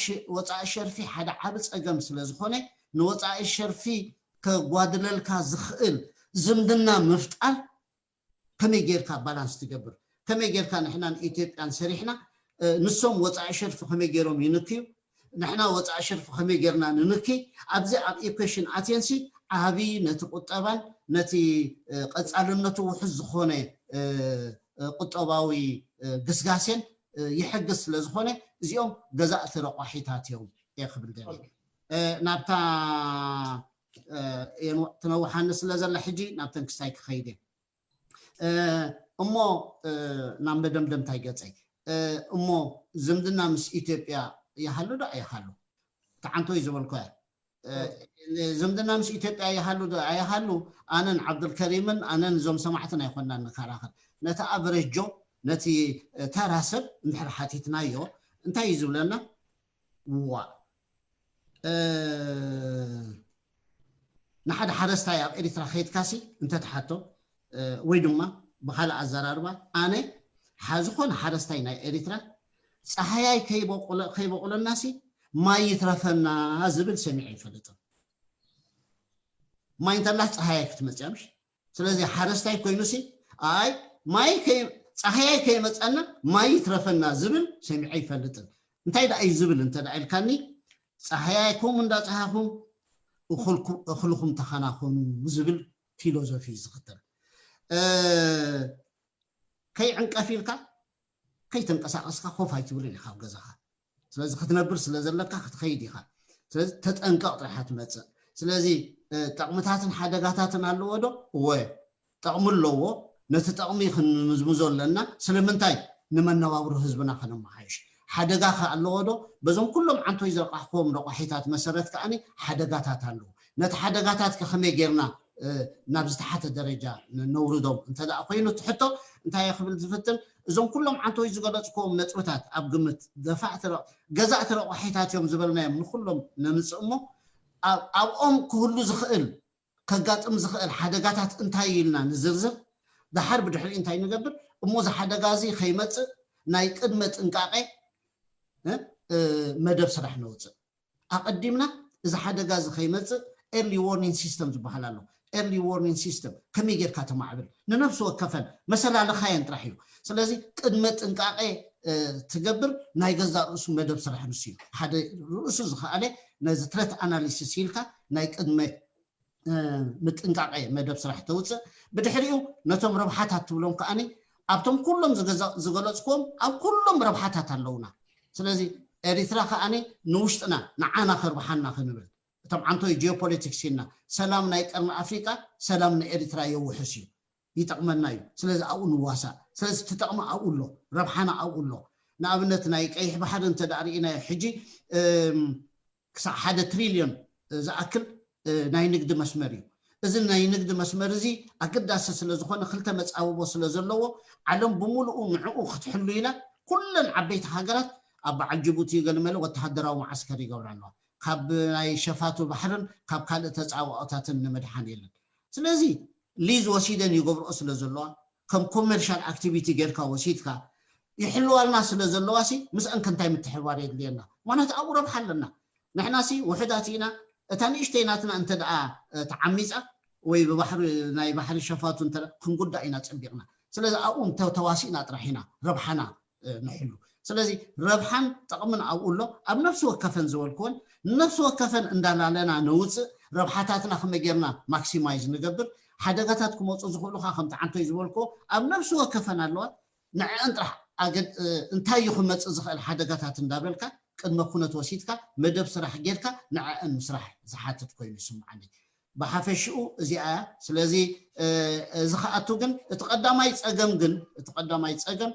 ሸርፊ ሓደ ዓቢ ጸገም ስለ ዝኾነ ንወፃኢ ሸርፊ ከጓድለልካ ዝኽእል ዝምድና ምፍጣር ከመይ ጌርካ ባላንስ ትገብር፣ ከመይ ጌርካ ንሕና ንኢትዮጵያን ሰሪሕና ንሶም ወፃኢ ሸርፊ ከመይ ገይሮም ይንክዩ፣ ንሕና ወፃኢ ሸርፊ ከመይ ጌርና ንንኪ፣ ኣብዚ ኣብ ኢኩዌሽን ኣትየንሲ ዓቢ ነቲ ቁጠባን ነቲ ቀፃልነቱ ውሑስ ዝኾነ ቁጠባዊ ግስጋሴን ይሕግዝ ስለ ዝኾነ እዚኦም ገዛእቲ ረቋሒታት እዮም እየ ክብል ደልየ። ናብታ ትነውሓኒ ስለ ዘላ ሕጂ ናብተን ክስታይ ክኸይድ እየ። እሞ ናብ መደምደምታይ ገፀይ እሞ ዝምድና ምስ ኢትዮጵያ ይሃሉ ዶ ኣይሃሉ? ተዓንቶ እዩ ዝበልኮ ዝምድና ምስ ኢትዮጵያ ይሃሉ ዶ ኣይሃሉ? ኣነን ዓብዱልከሪምን ኣነን እዞም ሰማዕትን ኣይኮንና ንከራኸር። ነቲ ኣቨሬጅ ጆ ነቲ ተራ ሰብ እንድሕር ሓቲትናዮ እንታይ እዩ ዝብለና? ዋ ንሓደ ሓረስታይ ኣብ ኤሪትራ ከይድካሲ እንተትሓቶ ወይ ድማ ብካልእ ኣዘራርባ ኣነ ዝኾነ ሓረስታይ ናይ ኤሪትራ ፀሃያይ ከይበቁለናሲ ማይ ይትረፈና ዝብል ሰሚዐ ይፈልጥን። ማይ እንተላ ፀሃያይ ክትመፅያ ምሽ ስለዚ ሓረስታይ ኮይኑሲ ኣይ ማይ ፀሃያይ ከይመፀና ማይ ይትረፈና ዝብል ሰሚዐ ይፈልጥን። እንታይ ደኣ እዩ ዝብል እንተ ደኣ ኢልካኒ ፀሃያይኩም እንዳፀሃኹም እኽልኩም ተኸናኸኑ ዝብል ፊሎዞፊ እዩ ዝኽተል። ከይዕንቀፍ ኢልካ ከይተንቀሳቀስካ ኮፍ ኣይትብልን ኢኻ ኣብ ገዛኻ። ስለዚ ክትነብር ስለ ዘለካ ክትኸይድ ኢኻ። ስለዚ ተጠንቀቕ ጥራሕ ትመፅእ። ስለዚ ጠቕምታትን ሓደጋታትን ኣለዎ ዶ? እወ ጠቕሚ ኣለዎ። ነቲ ጠቕሚ ክንምዝምዞ ኣለና። ስለምንታይ? ንመነባብሮ ህዝብና ከነመሓይሽ። ሓደጋ ከ ኣለዎ ዶ? በዞም ኩሎም ዓንቶይ ዝረቋሕክዎም ረቋሒታት መሰረት ከኣኒ ሓደጋታት ኣለዉ። ነቲ ሓደጋታት ከ ከመይ ጌርና ናብ ዝተሓተ ደረጃ ነውርዶም እንተ ደኣ ኮይኑ እቲ ሕቶ እንታይ ክብል ዝፍትን እዞም ኩሎም ዓንቶይ ዝገለፅክዎም ነጥብታት ኣብ ግምት ደፋዕቲ ገዛእቲ ረቋሒታት እዮም ዝበልናዮም ንኩሎም ነምፅእ እሞ ኣብኦም ክህሉ ዝኽእል ከጋጥም ዝኽእል ሓደጋታት እንታይ ኢልና ንዝርዝር ደሓር ብድሕሪኡ እንታይ ንገብር እሞ እዚ ሓደጋ እዚ ከይመፅእ ናይ ቅድመ ጥንቃቄ መደብ ስራሕ ነውፅእ። ኣቐዲምና እዚ ሓደጋ እዚ ከይመፅእ ኤርሊ ዎርኒንግ ሲስተም ዝበሃል ኣሎ። ኤርሊ ዎርኒንግ ሲስተም ከመይ ጌርካ ተማዕብል ንነፍሲ ወከፈን መሰላልኻየን ጥራሕ እዩ። ስለዚ ቅድመ ጥንቃቄ ትገብር ናይ ገዛ ርእሱ መደብ ስራሕ ንሱ እዩ። ሓደ ርእሱ ዝኸኣለ ነዚ ትረት ኣናሊሲስ ኢልካ ናይ ቅድመ ምጥንቃቄ መደብ ስራሕ ተውፅእ። ብድሕሪኡ ነቶም ረብሓታት ትብሎም ከኣኒ ኣብቶም ኩሎም ዝገለፅክዎም ኣብ ኩሎም ረብሓታት ኣለውና። ስለዚ ኤሪትራ ከኣኒ ንውሽጥና ንዓና ከርብሓና ክንብል እቶም ዓንቶይ ጂኦፖለቲክስ ኢልና ሰላም ናይ ቀርኒ ኣፍሪቃ ሰላም ንኤሪትራ የውሕስ እዩ ይጠቕመና እዩ። ስለዚ ኣብኡ ንዋሳእ። ስለዚ ትጠቕሚ ኣብኡ ኣሎ፣ ረብሓና ኣብኡ ኣሎ። ንኣብነት ናይ ቀይሕ ባሕሪ እንተ ደኣ ርኢናዮ ሕጂ ክሳብ ሓደ ትሪልዮን ዝኣክል ናይ ንግዲ መስመር እዩ። እዚ ናይ ንግዲ መስመር እዚ ኣገዳሲ ስለ ዝኾነ ክልተ መጻብቦ ስለ ዘለዎ ዓለም ብምሉኡ ንዕኡ ክትሕሉ ኢላ ኩለን ዓበይቲ ሃገራት ኣብ በዓል ጅቡቲ ገለመለ ወተሃደራዊ መዓስከር ይገብራ ኣለዋ። ካብ ናይ ሸፋቱ ባሕርን ካብ ካልእ ተጻብኦታትን ንምድሓን ኢለን። ስለዚ ሊዝ ወሲደን ይገብርኦ ስለ ዘለዋ ከም ኮመርሻል ኣክቲቪቲ ጌርካ ወሲድካ ይሕልዋልና ስለ ዘለዋ ሲ ምስአን ከንታይ ምትሕባር የድልየና? ምክንያቱ ኣብኡ ረብሓ ኣለና። ንሕና ሲ ውሕዳት ኢና። እታ ንእሽተይ ናትና እንተ ደኣ ተዓሚፃ ወይ ብባሕሪ ናይ ባሕሪ ሸፋቱ እንተ ክንጉዳእ ኢና ፀቢቕና። ስለዚ ኣብኡ ተዋሲእና ጥራሕ ኢና ረብሓና ንሕሉ። ስለዚ ረብሓን ጠቕምን ኣብኡ ኣሎ። ኣብ ነፍሲ ወከፈን ዝበልክወን ንነፍሲ ወከፈን እንዳላለና ነውፅእ ረብሓታትና ከመይ ጌርና ማክሲማይዝ ንገብር ሓደጋታት ክመፁ ዝኽእሉካ ከምቲ ዓንቶይ ዝበልክዎ ኣብ ነፍሲ ወከፈን ኣለዋ። ንዕአን ጥራሕ እንታይ እዩ ክመፅእ ዝኽእል ሓደጋታት እንዳበልካ ቅድመ ኩነት ወሲድካ መደብ ስራሕ ጌርካ ንዕአን ምስራሕ ዝሓትት ኮይኑ ይስምዓኒ። ብሓፈሽኡ እዚኣ እያ። ስለዚ እዚ ክኣቱ ግን እቲ ቀዳማይ ፀገም ግን እቲ ቀዳማይ ፀገም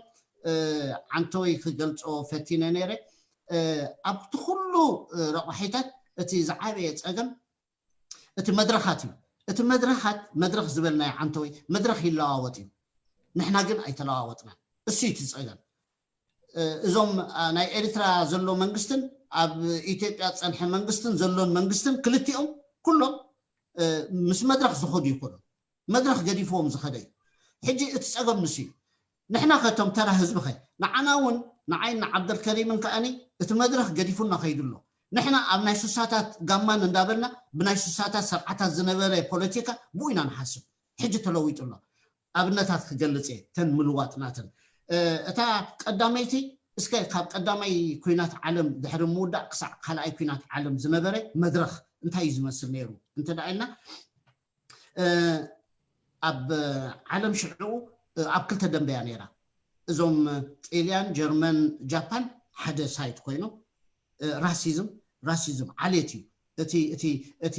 ዓንተወይ ክገልፆ ፈቲነ ነይረ ኣብቲ ኩሉ ረቋሒታት እቲ ዝዓበየ ፀገም እቲ መድረኻት እዩ። እቲ መድረኻት መድረኽ ዝበልናዮ ዓንተወይ መድረኽ ይለዋወጥ እዩ። ንሕና ግን ኣይተለዋወጥናን። እሱ እቲ ፀገም። እዞም ናይ ኤርትራ ዘሎ መንግስትን ኣብ ኢትዮጵያ ዝፀንሐ መንግስትን ዘሎን መንግስትን ክልቲኦም ኩሎም ምስ መድረኽ ዝኸዱ ይኮኑ። መድረኽ ገዲፍዎም ዝኸደ እዩ። ሕጂ እቲ ጸገም ንሱ እዩ። ንሕና ከቶም ተራ ህዝቢ ኸ ንዓና እውን ንዓይ ንዓብደልከሪምን ከኣኒ እቲ መድረኽ ገዲፉና ከይዱ ኣሎ። ንሕና ኣብ ናይ ሱሳታት ጋማን እንዳበልና ብናይ ሱሳታት ስርዓታት ዝነበረ ፖለቲካ ብኡ ኢና ንሓስብ። ሕጂ ተለዊጡ ኣሎ። ኣብነታት ክገልጽ እየ፣ ተን ምልዋጥናተን። እታ ቀዳመይቲ፣ እስከ ካብ ቀዳማይ ኩናት ዓለም ድሕሪ ምውዳእ ክሳዕ ካልኣይ ኩናት ዓለም ዝነበረ መድረኽ እንታይ እዩ ዝመስል ነይሩ እንተ ደኣ ኢልና፣ ኣብ ዓለም ሽዑ ኣብ ክልተ ደንበያ ነይራ። እዞም ጤልያን፣ ጀርመን፣ ጃፓን ሓደ ሳይት ኮይኖም ራሲዝም ራሲዝም ዓሌት እዩ። እቲ እቲ እቲ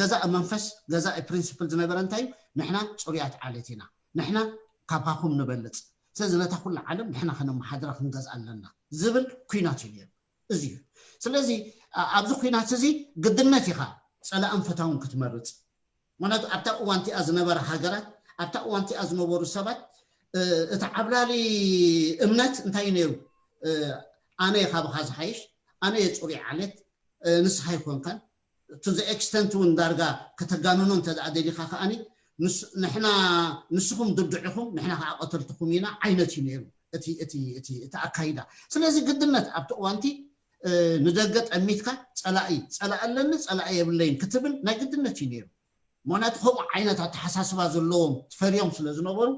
ገዛእ መንፈስ፣ ገዛእ ፕሪንስፕል ዝነበረ እንታይ እዩ? ንሕና ፅሩያት ዓሌት ኢና፣ ንሕና ካባኹም ንበልፅ፣ ስለዚ ነታ ኩሉ ዓለም ንሕና ከነመሓድራ ክንገዝኣ ኣለና ዝብል ኩናት እዩ ነይሩ። እዚ እዩ። ስለዚ ኣብዚ ኩናት እዚ ግድነት ኢኻ ፀላእን ፈታውን ክትመርፅ። ምክንያቱ ኣብታ እዋንቲኣ ዝነበረ ሃገራት፣ ኣብታ እዋንቲኣ ዝነበሩ ሰባት እቲ ዓብላሊ እምነት እንታይ እዩ ነይሩ? ኣነ እየ ካባኻ ዝሓይሽ፣ ኣነ እየ ፅሩይ ዓሌት፣ ንስኻ ኣይኮንካን። To the extent እውን ዳርጋ ከተጋንኖ እንተ ደኣ ደሊኻ ከኣኒ ንሕና፣ ንስኹም ድዱዕ ኢኹም፣ ንሕና ከዓ ቀተልትኹም ኢና ዓይነት እዩ ነይሩ እቲ ኣካይዳ። ስለዚ ግድነት ኣብቲ እዋንቲ ንደገ ጠሚትካ ፀላኢ፣ ፀላኢ ኣለኒ፣ ፀላኢ የብለይን ክትብል ናይ ግድነት እዩ ነይሩ። ምክንያቱ ከምኡ ዓይነት ኣተሓሳስባ ዘለዎም ፈርዮም ስለ ዝነበሩ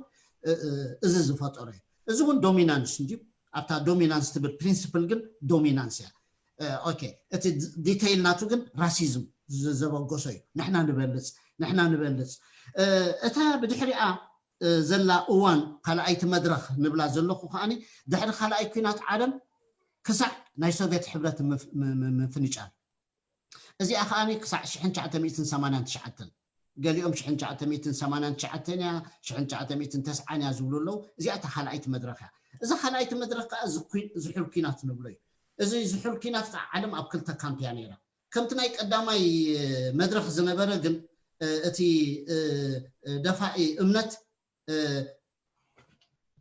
እዚ ዝፈጠሮ እዩ። እዚ እውን ዶሚናንስ እንድዩ። ኣብታ ዶሚናንስ ትብል ፕሪንስፕል ግን ዶሚናንስ እያ። ኦኬ፣ እቲ ዲቴይል ናቱ ግን ራሲዝም ዘበገሶ እዩ። ንሕና ንበልፅ፣ ንሕና ንበልፅ። እታ ብድሕሪኣ ዘላ እዋን ካልኣይቲ መድረኽ ንብላ ዘለኹ ከዓኒ ድሕሪ ካልኣይ ኩናት ዓለም ክሳዕ ናይ ሶቪየት ሕብረት ምፍንጫል፣ እዚኣ ከዓኒ ክሳዕ ሽሕን ትሽዓተ ሚእትን ሰማንያን ትሽዓተን፣ ገሊኦም ሽሕን ትሽዓተ ሚእትን ሰማንያን ትሽዓተን እያ፣ ሽሕን ትሽዓተ ሚእትን ተስዓን እያ ዝብሉ ኣለዉ። እዚኣ እታ ካልኣይቲ መድረኽ እያ። እዛ ካልኣይቲ መድረኽ ከዓ ዝሑል ኲናት ንብሎ እዩ። እዚ ዝሑል ኲናት ከዓ ዓለም ኣብ ክልተ ካምፕ እያ ነይራ። ከምቲ ናይ ቀዳማይ መድረኽ ዝነበረ ግን እቲ ደፋኢ እምነት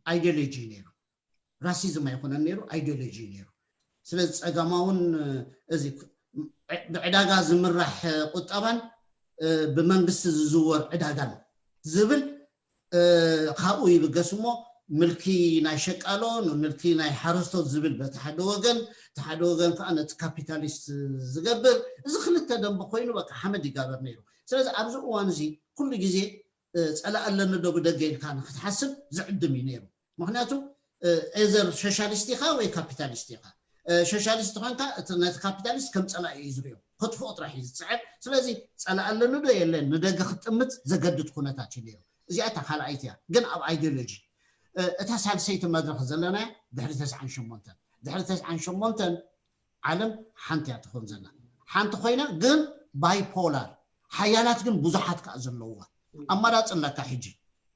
ኣይዲዮሎጂ እዩ ነይሩ። ራሲዝም ኣይኮነን ነይሩ፣ ኣይዲዮሎጂ እዩ ነይሩ። ስለዚ ጸጋማውን እዚ ብዕዳጋ ዝምራሕ ቁጠባን ብመንግስቲ ዝዝወር ዕዳጋን ዝብል ካብኡ ይብገስ እሞ ምልኪ ናይ ሸቃሎ፣ ምልኪ ናይ ሓረስቶት ዝብል በቲ ሓደ ወገን፣ እቲ ሓደ ወገን ከዓ ነቲ ካፒታሊስት ዝገብር፣ እዚ ክልተ ደንበ ኮይኑ በቃ ሓመድ ይጋበር ነይሩ። ስለዚ ኣብዚ እዋን እዚ ኩሉ ግዜ ጸላእ ኣለኒ ዶ ብደገ ኢልካ ንክትሓስብ ዝዕድም እዩ ነይሩ። ምክንያቱ ኤዘር ሶሻሊስት ኢኻ ወይ ካፒታሊስት ኢኻ። ሶሻሊስት ኮንካ ነቲ ካፒታሊስት ከም ጸላኢ እዩ ዝሪኦ፣ ከጥፍኦ ጥራሕ እዩ ዝፅዕር። ስለዚ ጸላእ ኣለኒ ዶ የለን ንደገ ክትጥምት ዘገድድ ኩነታት እዩ ነይሩ። እዚኣ እታ ካልኣይቲ እያ። ግን ኣብ ኣይዲዮሎጂ እታ ሳልሰይቲ መድረኽ ዘለናያ ድሕሪ ተስዓን ሸሞንተን፣ ድሕሪ ተስዓን ሸሞንተን ዓለም ሓንቲ እያ ትኾን ዘላ። ሓንቲ ኮይና ግን ባይፖላር፣ ሓያላት ግን ብዙሓት ከዓ ዘለውዋ። ኣማራፂ ኣለካ ሕጂ።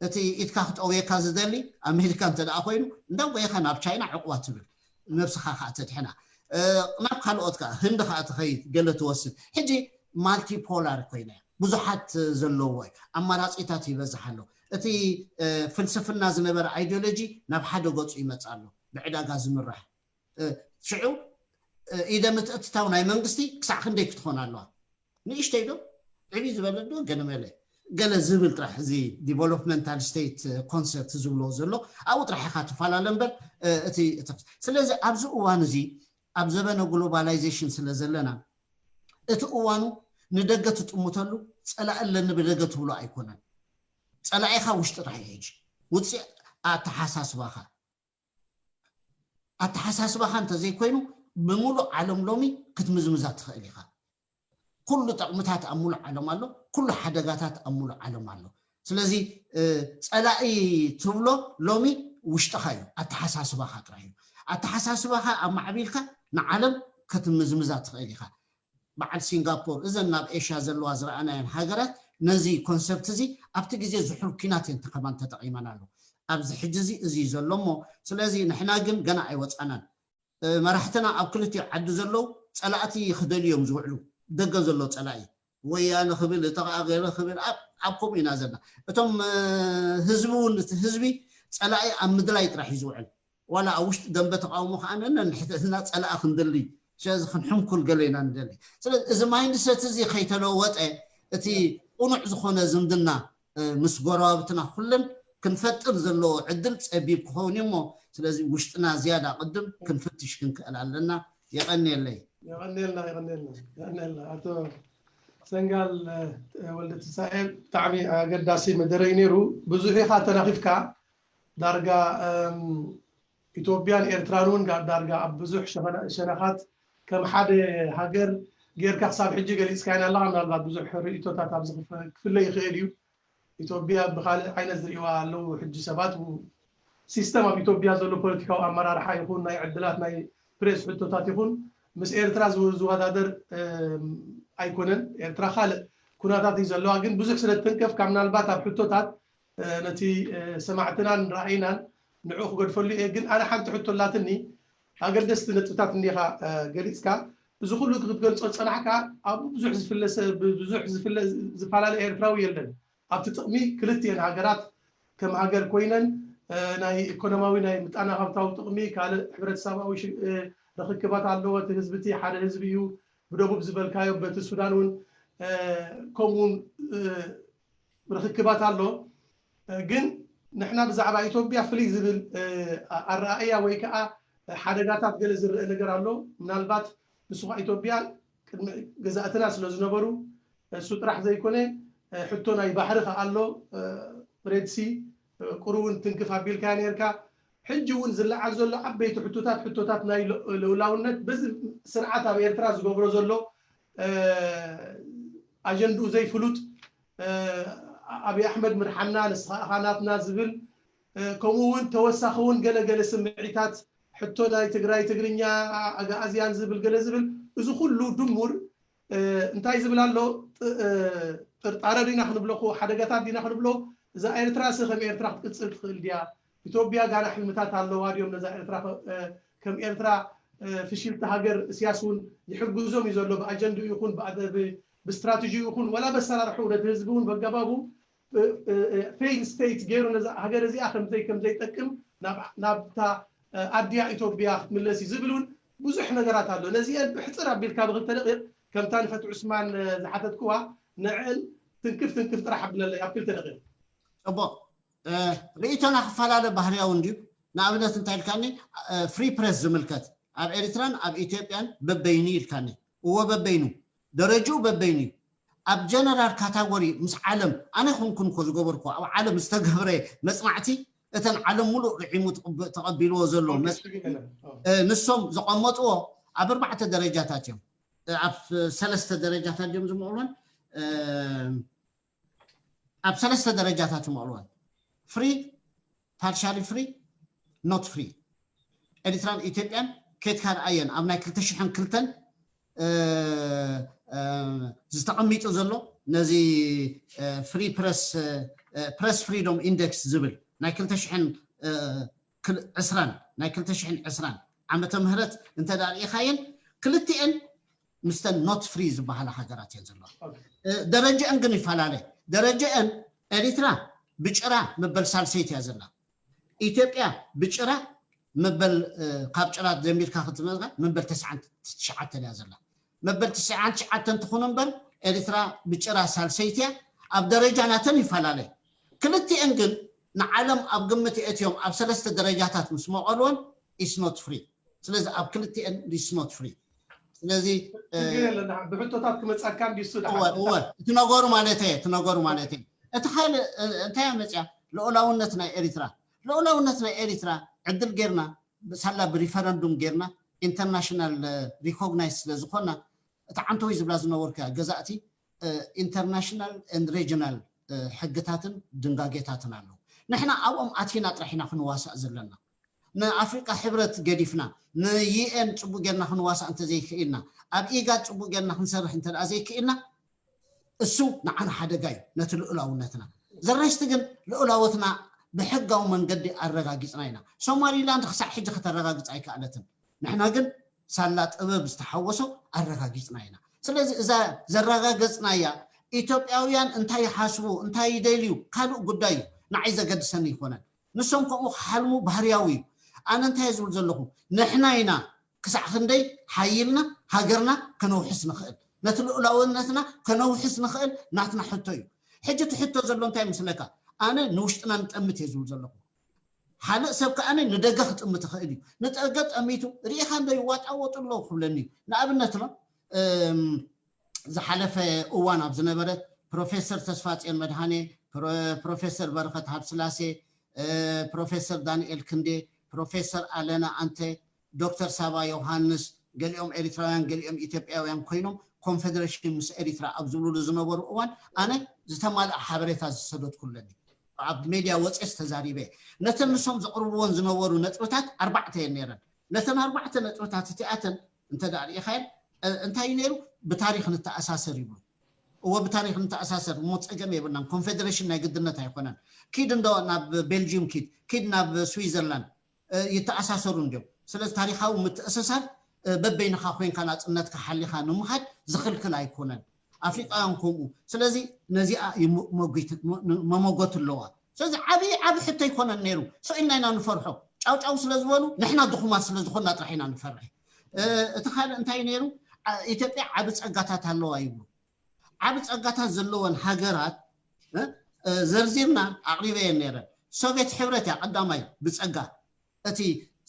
እቲ ኢድካ ክጠውየካ ዝደሊ ኣሜሪካ እንተ ደኣ ኮይኑ እንዳጎየኻ ናብ ቻይና ዕቑባ ትብል፣ ነብስኻ ከዓ ተድሕና። ናብ ካልኦት ከዓ ህንዲ ከዓ ትኸይድ፣ ገለ ትወስድ። ሕጂ ማልቲፖላር ኮይና እያ፣ ብዙሓት ዘለውዋ እዩ። ኣማራፂታት ይበዝሕ ኣሎ። እቲ ፍልስፍና ዝነበረ ኣይዲዮሎጂ ናብ ሓደ ገፁ ይመፅእ ኣሎ፣ ብዕዳጋ ዝምራሕ። ሽዑ ኢደ ምትእትታው ናይ መንግስቲ ክሳዕ ክንደይ ክትኾን ኣለዋ? ንእሽተይ ዶ ዕብይ ዝበለ ዶ ገለመለ ገለ ዝብል ጥራሕ፣ እዚ ዲቨሎፕመንታል ስቴት ኮንሰፕት ዝብሎ ዘሎ ኣብኡ ጥራሕ ኢኻ ትፈላለ እምበር እቲ ስለዚ ኣብዚ እዋን እዚ ኣብ ዘበነ ግሎባላይዜሽን ስለ ዘለና እቲ እዋኑ ንደገ ትጥምተሉ፣ ጸላኢ ኣለኒ ብደገ ትብሎ ኣይኮነን። ጸላኢኻ ውሽጢ ጥራሕ እዩ። ሕጂ ውፅእ ኣተሓሳስባኻ ኣተሓሳስባኻ እንተዘይኮይኑ ብምሉእ ዓለም ሎሚ ክትምዝምዛ ትኽእል ኢኻ። ኩሉ ጠቕምታት ኣብ ሙሉእ ዓለም ኣሎ፣ ኩሉ ሓደጋታት ኣብ ሙሉእ ዓለም ኣሎ። ስለዚ ጸላኢ ትብሎ ሎሚ ውሽጥኻ እዩ፣ ኣተሓሳስባኻ ጥራይ እዩ። ኣተሓሳስባኻ ኣማዕቢልካ ንዓለም ክትምዝምዛ ትኽእል ኢኻ። በዓል ሲንጋፖር፣ እዘን ናብ ኤሽያ ዘለዋ ዝረኣናየን ሃገራት ነዚ ኮንሰፕት እዚ ኣብቲ ግዜ ዝሑል ኲናት እየን ተኸማን ተጠቒመናሉ። ኣብዚ ሕጂ እዚ እዚ እዩ ዘሎ እሞ ስለዚ ንሕና ግን ገና ኣይወፃናን። መራሕትና ኣብ ክልቲኡ ዓዲ ዘለዉ ፀላእቲ ክደልዩ እዮም ዝውዕሉ። ደገ ዘሎ ፀላኢ ወያነ ክብል፣ እቲ ከዓ ገለ ክብል ኣብ ከምኡ ኢና ዘለና። እቶም ህዝቢ እውን እቲ ህዝቢ ፀላኢ ኣብ ምድላይ ጥራሕ እዩ ዝውዕል። ዋላ ኣብ ውሽጢ ደንበ ተቃውሞ ከዓ ነንሕድሕድና ፀላኢ ክንደሊ ስለዚ ክንሕንኩል ገለ ኢና ንደሊ። ስለዚ እዚ ማይንድሰት እዚ ከይተለወጠ እቲ ቁኑዕ ዝኾነ ዝምድና ምስ ጎረባብትና ኩለን ክንፈጥር ዘለዎ ዕድል ጸቢብ ክኸውን እዩ እሞ፣ ስለዚ ውሽጥና ዝያዳ ቅድም ክንፍትሽ ክንክእል ኣለና። የቐንየለይ። የቐንየልና፣ የቐንየልና፣ የቐንየልና። ኣቶ ሰንጋል ወልደ ትንሳኤ፣ ብጣዕሚ ኣገዳሲ መደረ እዩ ነይሩ። ብዙሕ ኢኻ ተናኺፍካ። ዳርጋ ኢትዮጵያን ኤርትራን እውን ዳርጋ ኣብ ብዙሕ ሸነኻት ከም ሓደ ሃገር ጌርካ ክሳብ ሕጂ ገሊፅካይና ኣለኻ። ምናልባት ብዙሕ ርእቶታት ኣብዚ ክፍለ ይኽእል እዩ። ኢትዮጵያ ብካልእ ዓይነት ዝርእይዋ ኣለዉ ሕጂ ሰባት። ሲስተም ኣብ ኢትዮጵያ ዘሎ ፖለቲካዊ ኣመራርሓ ይኹን ናይ ዕድላት ናይ ፕሬስ ሕቶታት ይኹን ምስ ኤርትራ ዝወዳደር ኣይኮነን። ኤርትራ ካልእ ኩነታት እዩ ዘለዋ። ግን ብዙሕ ስለ ትንከፍካ ምናልባት ኣብ ሕቶታት ነቲ ሰማዕትናን ራእይናን ንዑ ክገድፈሉ እየ። ግን ኣነ ሓንቲ ሕቶ ኣላትኒ፣ ኣገደስቲ ነጥብታት እንዲኻ ገሊፅካ። እዚ ኩሉ ክትገልፆ ዝፀናሕካ ኣብ ብዙሕ ዝፍለ ሰብ ብዙሕ ዝፍለ ዝፈላለ ኤርትራዊ የለን። ኣብቲ ጥቕሚ ክልቲኤን ሃገራት ከም ሃገር ኮይነን ናይ ኢኮኖማዊ ናይ ምጣነ ሃብታዊ ጥቕሚ ካልእ ሕብረተሰባዊ ርክክባት ኣለዎ። እቲ ህዝቢ እቲ ሓደ ህዝቢ እዩ። ብደቡብ ዝበልካዮ በቲ ሱዳን እውን ከምኡውን ርክክባት ኣሎ። ግን ንሕና ብዛዕባ ኢትዮጵያ ፍልይ ዝብል ኣረኣእያ ወይ ከዓ ሓደጋታት ገለ ዝረአ ነገር ኣሎ። ምናልባት ንሱ ከዓ ኢትዮጵያ ቅድሚ ገዛእትና ስለ ዝነበሩ እሱ ጥራሕ ዘይኮነ ሕቶ ናይ ባሕሪ ከዓ ኣሎ። ሬድሲ ቁሩብ እውን ትንክፍ ኣቢልካያ ነርካ። ሕጂ እውን ዝለዓል ዘሎ ዓበይቲ ሕቶታት ሕቶታት ናይ ልኡላውነት በዚ ስርዓት ኣብ ኤርትራ ዝገብሮ ዘሎ ኣጀንድኡ ዘይፍሉጥ ኣብይ ኣሕመድ ምርሓና ንስኻ ኢኻ ናትና ዝብል ከምኡ እውን ተወሳኺ እውን ገለገለ ስምዒታት ሕቶ ናይ ትግራይ ትግርኛ ኣጋኣዝያን ዝብል ገለ ዝብል እዚ ኩሉ ድሙር እንታይ ዝብል ኣሎ? ጥርጣረ ዲና ክንብሎ ሓደጋታት ዲና ክንብሎ እዛ ኤርትራ ሲ ከም ኤርትራ ክትቅፅል ትኽእል ድያ? ኢትዮጵያ ጋና ሕልምታት ኣለዋ ድዮም ነዛ ኤርትራ ከም ኤርትራ ፍሽልቲ ሃገር እስያስ እውን ይሕግዞም እዩ ዘሎ ብኣጀንድኡ ይኹን ብስትራቴጂ ይኹን ወላ በሰራርሑ ነቲ ህዝቢ እውን በገባቡ ፌል ስቴት ገይሩ ነዛ ሃገር እዚኣ ከምዘይ ከምዘይጠቅም ናብታ ኣድያ ኢትዮጵያ ክትምለስ እዩ ዝብል እውን ብዙሕ ነገራት ኣሎ። ነዚአን ብሕፅር ኣቢልካ ብክልተ ደቂቕ ከምታ ንፈት ዑስማን ዝሓተትክዋ ንዕን ትንክፍ ትንክፍ ጥራሕ ኣብለለይ ኣብ ክልተ ደቂቕ። ፅቡቕ። ርእይቶና ክፈላለ ባህርያዊ እንድዩ። ንኣብነት እንታይ ኢልካኒ፣ ፍሪ ፕሬስ ዝምልከት ኣብ ኤርትራን ኣብ ኢትዮጵያን በበይኑ ኢልካኒ። እዎ በበይኑ፣ ደረጅኡ በበይኑ እዩ። ኣብ ጀነራል ካታጎሪ ምስ ዓለም ኣነ ኮንኩን እኮ ዝገበርኩ ኣብ ዓለም ዝተገብረ መፅናዕቲ እተን ዓለም ሙሉእ ርዒሙ ተቐቢልዎ ዘሎ ንሶም ዘቐመጥዎ ኣብ ኣርባዕተ ደረጃታት እዮም። ኣብ ሰለስተ ደረጃታት እዮም ዝምቕልወን። ኣብ ሰለስተ ደረጃታት ይምቕልወን። ፍሪ፣ ፓርሻሊ ፍሪ፣ ኖት ፍሪ። ኤርትራን ኢትዮጵያን ኬድካ ርኣየን ኣብ ናይ ክልተ ሽሕን ክልተን ዝተቐሚጡ ዘሎ ነዚ ፍሪ ፕረስ ፕረስ ፍሪዶም ኢንደክስ ዝብል ናይ ክልተ ሽሕን ዕስራን ናይ ክልተ ሽሕን ዕስራን ዓመተ ምህረት እንተ ርኢኻየን ክልቲኤን ምስተን ኖት ፍሪ ዝበሃላ ሃገራት እየን ዘለዋ። ደረጃአን ግን ይፈላለ። ደረጃአን ኤሪትራ ብጭራ መበል ሳልሰይቲ እያ ዘላ። ኢትዮጵያ ብጭራ መበል ካብ ጭራ ጀሚርካ ክትመዝጋ መበል ተስዓን ትሽዓተን እያ ዘላ። መበል ተስዓን ትሽዓተን ትኹን እምበር ኤሪትራ ብጭራ ሳልሰይቲ እያ። ኣብ ደረጃ ናተን ይፈላለ። ክልቲኤን ግን ንዓለም ኣብ ግምት የእትዮም ኣብ ሰለስተ ደረጃታት ምስ መቐልወን ኢስ ኖት ፍሪ። ስለዚ ኣብ ክልቲኤን ኢስ ኖት ፍሪ። ስለዚ ብሕቶታት ክመፀካ እንዲሱ እቲ ነገሩ ማለት እቲ ነገሩ ማለት እቲ ካልእ እንታይ መፅያ ልኡላውነት ናይ ኤሪትራ ልኡላውነት ናይ ኤሪትራ ዕድል ጌርና ሳላ ብሪፈረንዱም ጌርና ኢንተርናሽናል ሪኮግናይዝ ስለዝኮና እቲ ዓንተወይ ዝብላ ዝነበርካ ገዛእቲ ኢንተርናሽናል ን ሬጅናል ሕግታትን ድንጋጌታትን ኣለዉ። ንሕና ኣብኦም ኣቲና ጥራሕ ኢና ክንዋሳእ ዘለና። ንኣፍሪቃ ሕብረት ገዲፍና ንዩኤን ፅቡቅ ጌርና ክንዋሳእ እንተዘይክኢልና ኣብ ኢጋድ ፅቡቅ ጌርና ክንሰርሕ እንተ ዘይክኢልና እሱ ንዓና ሓደጋ እዩ ነቲ ልኡላውነትና። ዘረስቲ ግን ልኡላወትና ብሕጋዊ መንገዲ ኣረጋጊፅና ኢና። ሶማሊላንድ ክሳዕ ሕጂ ከተረጋግፅ ኣይከኣለትን። ንሕና ግን ሳላ ጥበብ ዝተሓወሶ ኣረጋጊፅና ኢና። ስለዚ እዛ ዘረጋገፅናያ ኢትዮጵያውያን እንታይ ይሓስቡ እንታይ ይደልዩ ካልእ ጉዳይ እዩ። ንዓይ ዘገድሰኒ ይኮነን። ንሶም ከምኡ ክሓልሙ ባህርያዊ እዩ። ኣነ እንታይ ዝብል ዘለኹ ንሕና ኢና ክሳዕ ክንደይ ሓይልና ሃገርና ከነውሕስ ንኽእል፣ ነቲ ልኡላውነትና ከነውሕስ ንኽእል ናትና ሕቶ እዩ። ሕጂ እቲ ሕቶ ዘሎ እንታይ ምስለካ? ኣነ ንውሽጥና ንጠምት እየ ዝብል ዘለኹ። ካልእ ሰብ ከኣ ንደገ ክጥምት ይኽእል እዩ። ንደገ ጠሚቱ ርኢኻ እንዶ ይዋጣወጡ ኣለዉ ክብለኒ እዩ። ንኣብነት ነው ዝሓለፈ እዋን ኣብ ዝነበረ ፕሮፌሰር ተስፋጽዮን መድሃኔ፣ ፕሮፌሰር በረኸት ሃብስላሴ፣ ፕሮፌሰር ዳንኤል ክንዴ፣ ፕሮፌሰር ኣለና ኣንተ፣ ዶክተር ሳባ ዮሃንስ፣ ገሊኦም ኤሪትራውያን ገሊኦም ኢትዮጵያውያን ኮይኖም ኮንፌደሬሽን ምስ ኤሪትራ ኣብ ዝብሉሉ ዝነበሩ እዋን ኣነ ዝተማልኣ ሓበሬታ ዝሰደድኩለኒ ኣብ ሜድያ ወፅስ ተዛሪበ። ነተን ንሶም ዘቕርብዎን ዝነበሩ ነጥብታት ኣርባዕተ እየን ነይረን። ነተን ኣርባዕተ ነጥብታት እቲኣተን እንተ ደኣ ርኢኻየን እንታይ እዩ ነይሩ? ብታሪክ ንተኣሳሰር ይብሉ። እዎ ብታሪክ ንተኣሳሰር እሞ ፀገም የብልናን። ኮንፌደሬሽን ናይ ግድነት ኣይኮነን። ኪድ እንዶ ናብ ቤልጅዩም ኪድ፣ ኪድ ናብ ስዊዘርላንድ ይተኣሳሰሩ እንዲዮም። ስለዚ ታሪካዊ ምትእስሳር በበይንኻ ኮይንካ ናፅነትካ ሓሊኻ ንምኻድ ዝኽልክል ኣይኮነን። ኣፍሪቃውያን ከምኡ። ስለዚ ነዚኣ መሞጎት ኣለዋ። ስለዚ ዓብዪ ዓብ ሕቶ ኣይኮነን ነይሩ። ስቕ ኢልና ኢና ንፈርሖ። ጫውጫው ስለ ዝበሉ ንሕና ድኹማት ስለ ዝኾንና ጥራሕ ኢና ንፈርሕ። እቲ ካልእ እንታይ ነይሩ? ኢትዮጵያ ዓብ ፀጋታት ኣለዋ ይብሉ። ዓብ ፀጋታት ዘለወን ሃገራት ዘርዚርና ኣቕሪበየን ነይረን። ሶቬት ሕብረት እያ ቀዳማይ ብፀጋ። እቲ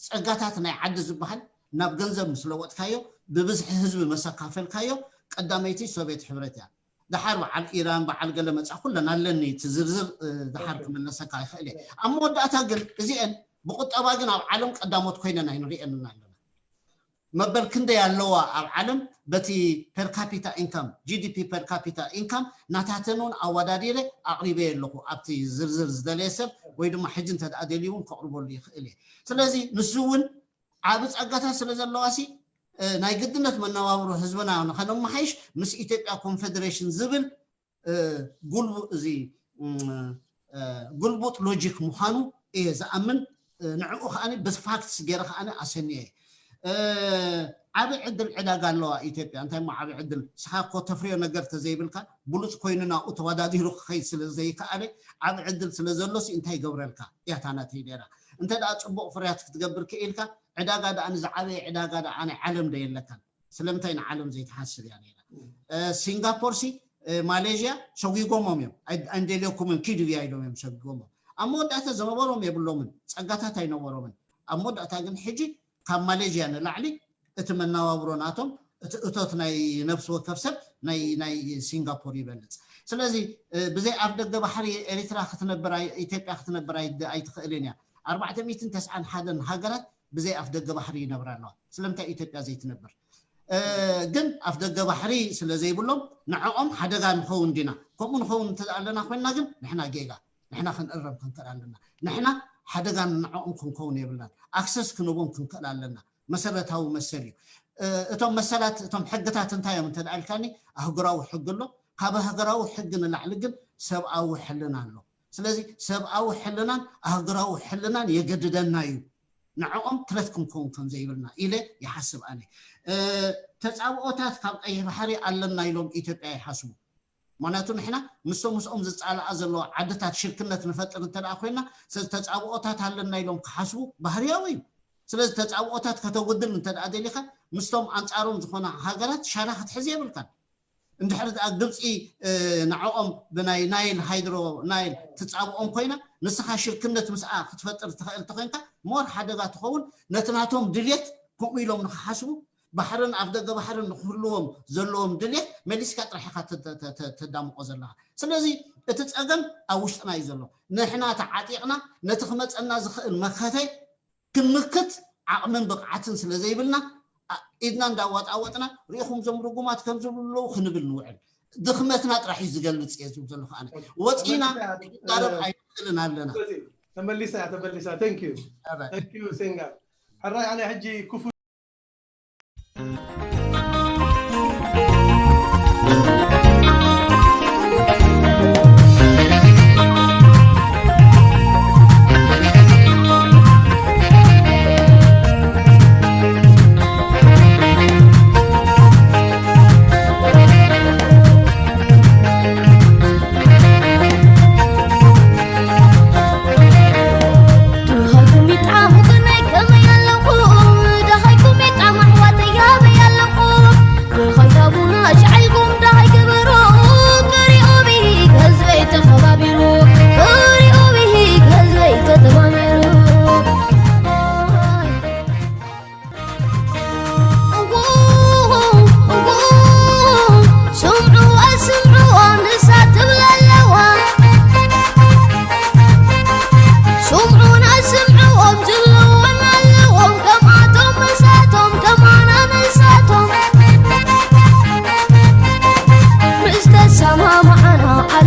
ፀጋታት ናይ ዓዲ ዝበሃል ናብ ገንዘብ ምስ ለወጥካዮ፣ ብብዝሒ ህዝቢ መሰካፈልካዮ፣ ቀዳመይቲ ሶቬት ሕብረት እያ። ደሓር በዓል ኢራን በዓል ገለ መፃ ኩለን ኣለኒ፣ እቲ ዝርዝር ደሓር ክምለሰካ ይኽእል እየ። ኣብ መወዳእታ ግን እዚአን ብቁጠባ ግን ኣብ ዓለም ቀዳሞት ኮይነን ኣይንሪአንን ኣለና። መበል ክንደይ ኣለዋ ኣብ ዓለም በቲ per capita income፣ GDP per capita income ናታተን እውን ኣወዳዲረ ኣቕሪበ ኣለኹ። ኣብቲ ዝርዝር ዝደለየ ሰብ ወይ ድማ ሕጂ እንተ ደኣ ደልዩ እውን ከቕርበሉ ይኽእል እየ። ስለዚ ንሱ እውን ዓብ ፀጋታት ስለ ዘለዋ ሲ ናይ ግድነት መነባብሮ ህዝብና ንኸነመሓይሽ ምስ ኢትዮጵያ ኮንፌደሬሽን ዝብል ጉልቡ እዚ ጉልቡጥ ሎጂክ ምዃኑ እየ ዝኣምን። ንዕኡ ከኣ ብፋክትስ ገይረ ከኣ ኣሰንየ። ዓብ ዕድል ዕዳጋ ኣለዋ ኢትዮጵያ። እንታይ እሞ ዓብ ዕድል? ንስኻ እኮ ተፍርዮ ነገር ተዘይብልካ ብሉፅ ኮይኑ ናብኡ ተወዳዲሩ ክኸይድ ስለ ዘይከኣለ ዓብ ዕድል ስለ ዘሎሲ እንታይ ይገብረልካ እያ እታ ናተይ ነይራ። እንተ ደኣ ፅቡቕ ፍርያት ክትገብር ክኢልካ ዕዳጋ ደኣ ንዝዓበየ ዕዳጋ ደኣ ናይ ዓለም ዶ የለካን? ስለምንታይ ንዓለም ዘይትሓስብ እያ ነይራ? ሲንጋፖር ሲ ማሌዥያ ሰጒጎሞም እዮም። ኣይንደልየኩምን ኪዱ እያ ኢሎም እዮም ሰጒጎሞም። ኣብ መወዳእታ ዝነበሮም የብሎምን፣ ጸጋታት ኣይነበሮምን። ኣብ መወዳእታ ግን ሕጂ ካብ ማሌዥያ ንላዕሊ እቲ መነባብሮ ናቶም እቲ እቶት ናይ ነፍሲ ወከፍ ሰብ ናይ ናይ ሲንጋፖር ይበልጽ። ስለዚ ብዘይ ኣፍ ደገ ባሕሪ ኤሪትራ ክትነብር ኢትዮጵያ ክትነብር ኣይትኽእልን እያ። ኣርባዕተ ሚእትን ተስዓን ሓደን ሃገራት ብዘይ ኣፍ ደገ ባሕሪ ይነብራ ኣለዋ። ስለምንታይ ኢትዮጵያ ዘይትነብር? ግን ኣፍ ደገ ባሕሪ ስለ ዘይብሎም ንዕኦም ሓደጋ ንኸውን ዲና? ከምኡ ንኸውን እንተ ኣለና ኮይንና ግን ንሕና ጌጋ ንሕና ክንእረም ክንክእል ኣለና። ንሕና ሓደጋ ንዕኦም ክንከውን የብልናን። ኣክሰስ ክንቦም ክንክእል ኣለና። መሰረታዊ መሰል እዩ። እቶም መሰላት እቶም ሕግታት እንታይ እዮም እንተ ኢልካኒ ኣህጉራዊ ሕጊ ኣሎ። ካብ ኣህጉራዊ ሕጊ ንላዕሊ ግን ሰብኣዊ ሕልና ኣሎ። ስለዚ ሰብኣዊ ሕልናን ኣህጉራዊ ሕልናን የገድደና እዩ ንዕኦም ትረት ክንከውን ከም ዘይብልና ኢለ ይሓስብ ኣነ። ተፃብኦታት ካብ ቀይሕ ባሕሪ ኣለና ኢሎም ኢትዮጵያ ይሓስቡ። ምክንያቱ ንሕና ምስቶም ምስኦም ዝፃላኣ ዘለዎ ዓድታት ሽርክነት ንፈጥር እንተ ኮይንና ስለዚ ተፃብኦታት ኣለና ኢሎም ክሓስቡ ባህርያዊ እዩ። ስለዚ ተፃብኦታት ከተጉድል እንተ ደሊካ ምስቶም ኣንፃሮም ዝኾና ሃገራት ሻራ ክትሕዝ የብልካን። እንድሕር ደኣ ግብፂ ንዕኦም ብናይ ናይል ሃይድሮ ናይል ትፃብኦም ኮይና ንስኻ ሽርክነት ምስኣ ክትፈጥር ትኽእል ተኮይንካ ሞር ሓደጋ ትኸውን። ነቲ ናቶም ድልየት ከምኡ ኢሎም ንክሓስቡ ባሕርን ኣፍ ደገ ባሕርን ንክህልዎም ዘለዎም ድልየት መሊስካ ጥራሕ ኢኻ ተዳምቆ ዘለኻ። ስለዚ እቲ ፀገም ኣብ ውሽጥና እዩ ዘሎ። ንሕና ተዓጢቕና ነቲ ክመፀና ዝኽእል መኸተ ክንምክት ዓቕምን ብቕዓትን ስለ ዘይብልና ኢድና እንዳዋጣወጥና ርኢኹም ዞም ርጉማት ከም ዝብሉ ኣለዉ ክንብል ንውዕል። ድኽመትና ጥራሕ እዩ ዝገልፅ እየ ዝብል ዘለኹ ኣነ። ወፂና ክንዛረብ ኣይንኽእልን ኣለና። ተመሊሳ እያ ተመሊሳ። Thank you. Thank you Senga. ሕራይ ኣነ ሕጂ ክፉ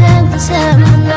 ደም ክሰምና።